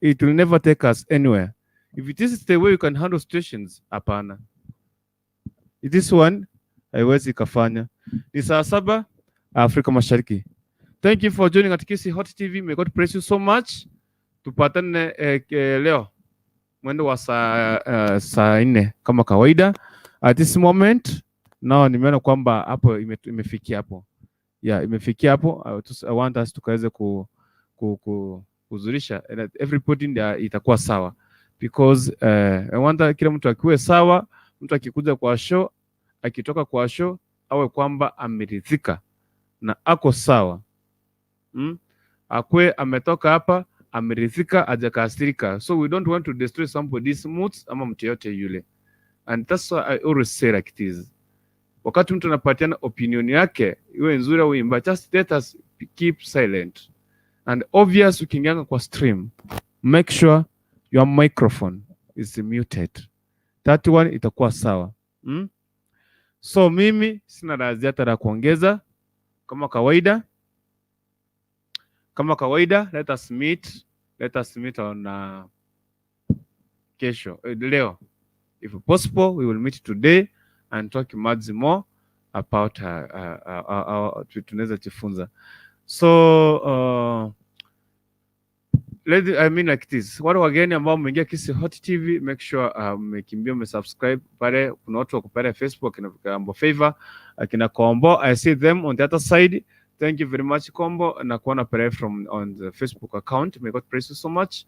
It will never take us anywhere. If this is the way you can handle situations, hapana. This one haiwezi ikafanya. Ni saa 7 Afrika Mashariki. Thank you for joining at Kisii Hot TV. May God bless you so much. Tupatane leo mwendo wa saa 4 kama kawaida. At this moment now nimeona kwamba hapo imefikia hapo. Yeah, imefikia hapo. I want us tukaweze kuzurisha and that everybody ndio itakuwa sawa because I want kila mtu akiwe sawa, mtu akikuja kwa show, akitoka kwa show awe kwamba ameridhika na ako sawa. Akwe ametoka hapa ameridhika, hajakasirika. So we don't want to destroy somebody's moods ama mtu yote yule, and that's why I always say like this: wakati mtu anapatiana opinion yake iwe nzuri au mbaya, just let us keep silent. And obvious, ukiingianga kwa stream, make sure your microphone is muted. That one itakuwa sawa. So mimi sina la ziada la kuongeza. Kama kawaida, let us meet on kesho, leo. If possible, we will meet today and talk much more about tunaweza jifunza. So I mean like this, wale wageni ambao mmeingia Kisii Hot TV, make sure mmekimbia mmesubscribe pale. Kuna watu wako pale Facebook akina Kambo Favor, akina Kombo, I see them on the other side. Thank you very much, Kombo, na kuona pale from on the Facebook account. May God bless you so much.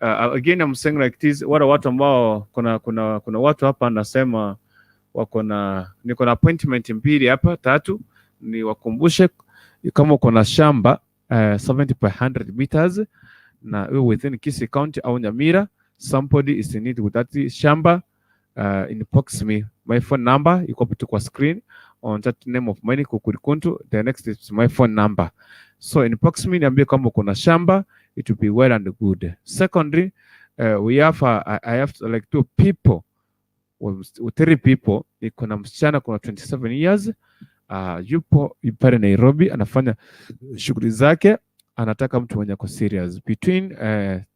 Again I'm saying like this, wale watu ambao kuna watu hapa nasema wako na, niko na appointment mbili hapa tatu, ni wakumbushe kama uko na shamba 70 by 100 meters na iwe within Kisii County au Nyamira, somebody is in need with that shamba, inbox me. My phone number iko hapo tu kwa screen on that name of mine, Kukurikuntu. The next is my phone number. So inbox me, niambie kama uko na shamba, it will be well and good. Secondly, we have I have like two people, well, three people. Niko na msichana kuna 27 years, yupo pale Nairobi anafanya shughuli zake, anataka mtu mwenye ako serious between 30,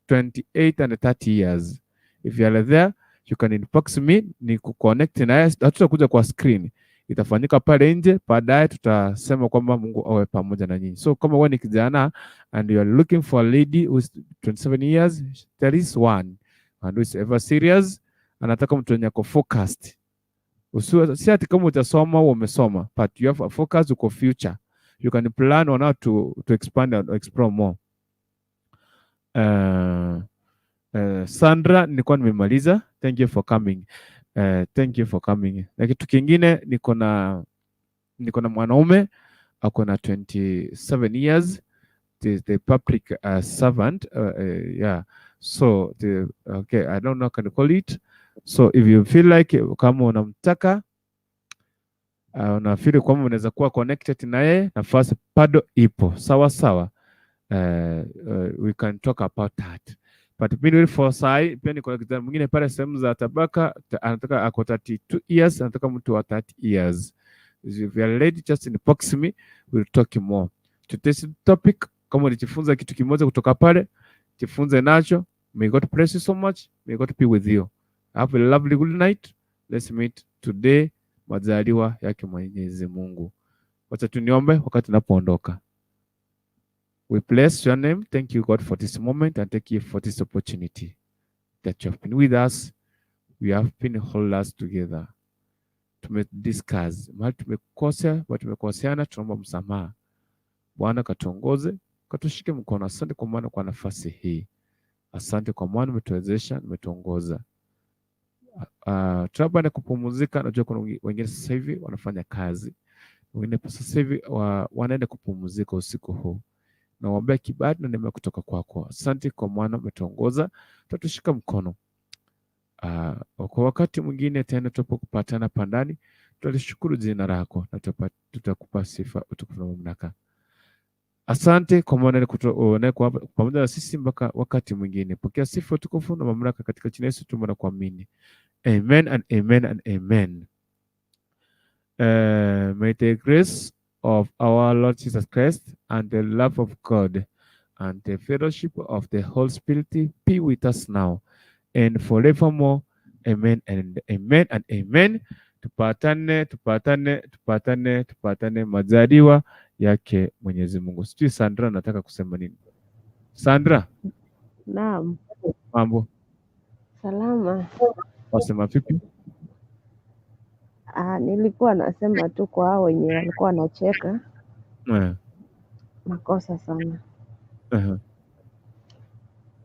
28 and 30 years. If you are there, you can inbox me ni kuconnect naye. Hatutakuja kwa screen, itafanyika pale nje baadaye. Tutasema kwamba Mungu awe pamoja na nyinyi. So kama wewe ni kijana and you are looking for a lady who is 27 years, there is one. And who is ever serious, anataka mtu mwenye ako focused. Usiwe si ati kama utasoma au umesoma, but you have a focus, uko future. You can plan on how to expand and explore more. Sandra, nilikuwa nimemaliza. Thank you for coming. Thank you for coming. Na kitu kingine, niko na mwanaume ako na 27 years, the public servant, yeah, so the okay, I don't know how can call it. So if you feel like kama unamtaka, unafeel kwamba unaweza kuwa connected na yeye, nafasi bado ipo, sawa sawa. We can talk about that, but meanwhile for sai pia niko na kijana mwingine pale sehemu za Tabaka, anataka, ako 32 years, anataka mtu wa 30 years. If you are ready, just inbox me, we'll talk more. Today's topic, kama ulijifunza kitu kimoja kutoka pale, jifunze nacho. May God bless you so much. May God be with you. Have a lovely good night. Let's meet today, majaliwa yake Mwenyezi Mungu. Wacha tuniombe wakati tunapoondoka. We bless your name. Thank you, God, for this moment, and thank you for this opportunity that you have been with us. We have been hold us together. Tumediscuss mahali tumekosea, mahali tumekoseana, tunaomba msamaha. Bwana katuongoze, katushike mkono. Asante kwa maana kwa nafasi hii. Asante kwa maana umetuwezesha, umetuongoza. Tunapoenda kupumzika, najua kuna wengine sasa hivi wanafanya kazi, wengine sasa hivi wanaenda kupumzika usiku huu. Nawaombea kibali na neema kutoka kwako. Asante kwa maana umetuongoza, utatushika mkono. Kwa wakati mwingine tena tutapopatana pandani, tutalishukuru jina lako na tutakupa sifa, utukufu na mamlaka. Asante kwa maana unayekuwa pamoja na sisi mpaka wakati mwingine. Pokea sifa, utukufu na mamlaka katika jina la Yesu tumeomba na kuamini. Amen and amen and amen. May the grace of our Lord Jesus Christ and the love of God and the fellowship of the Holy Spirit be with us now and forevermore. Amen and amen and amen. Tupatane, tupatane, tupatane, tupatane majaliwa yake Mwenyezi Mungu. Sijui Sandra nataka kusema nini. Sandra, Naam, mambo? Salama. Wasema vipi? Ah, nilikuwa nasema tu kwa hao wenye walikuwa wanacheka, makosa sana.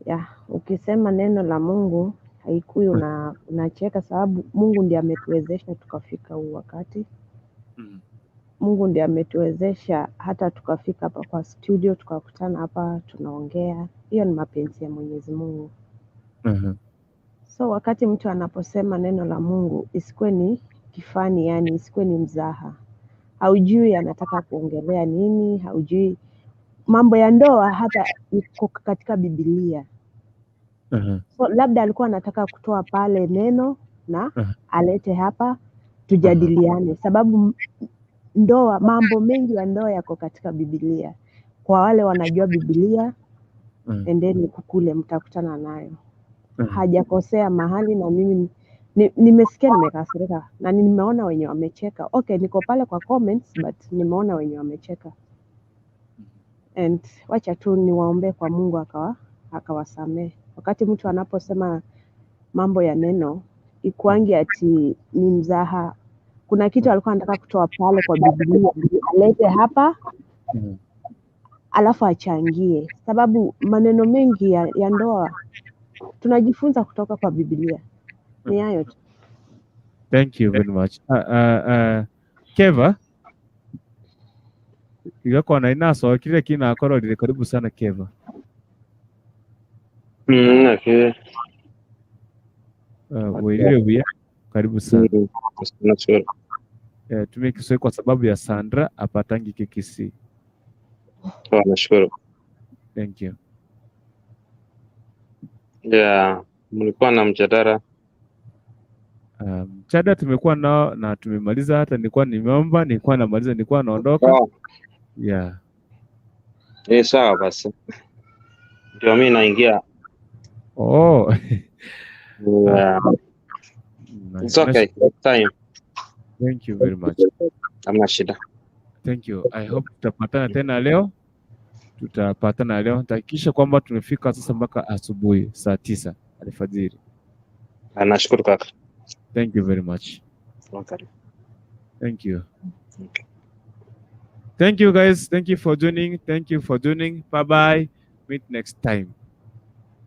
Ya, ukisema neno la Mungu haikui unacheka, sababu Mungu ndiye ametuwezesha tukafika huu wakati. Mungu ndiye ametuwezesha hata tukafika hapa kwa studio tukakutana hapa tunaongea. Hiyo ni mapenzi ya Mwenyezi Mungu. So wakati mtu anaposema neno la Mungu isikuwe ni kifani, yani isikuwe ni mzaha. Haujui anataka kuongelea nini, haujui mambo ya ndoa hata iko katika Biblia. So labda alikuwa anataka kutoa pale neno na alete hapa tujadiliane, sababu ndoa, mambo mengi ya ndoa yako katika Biblia. Kwa wale wanajua Biblia, endeni kukule, mtakutana nayo. Hajakosea mahali, na mimi nimesikia nimekasirika na nimeona wenye wamecheka. Okay, niko pale kwa comments but nimeona wenye wamecheka, and wacha tu niwaombee kwa Mungu akawasamehe. Wakati mtu anaposema mambo ya neno ikuangi ati ni mzaha. Kuna kitu alikuwa anataka kutoa pale kwa Biblia alete hapa alafu achangie, sababu maneno mengi ya ndoa tunajifunza kutoka kwa Biblia. Ni hayo tu. Thank you very much. Keva igakona inaso kile kinakororire, karibu sana Keva. Okay. Wewe buya, karibu sana. Nashukuru. Tumia Kiswahili kwa sababu ya Sandra apatangi Kikisii. Oh, nashukuru. Thank you. Yeah, mlikuwa na mjadala. Mjadala tumekuwa nao na tumemaliza, hata nilikuwa nimeomba, nilikuwa namaliza, nilikuwa naondoka. Oh. Yeah. Eh, sawa basi. Ndio mimi naingia. Oh. Yeah. It's okay. Next time. Thank you very much. Hamna shida. Thank you. I hope tutapatana tena leo. Tutapatana leo. Nitahakikisha kwamba tumefika sasa mpaka asubuhi saa 9 alfajiri. Ah, nashukuru kaka. Thank you very much. Okay. Thank you. Thank you guys. Thank you for joining. Thank you for joining. Bye bye. Meet next time.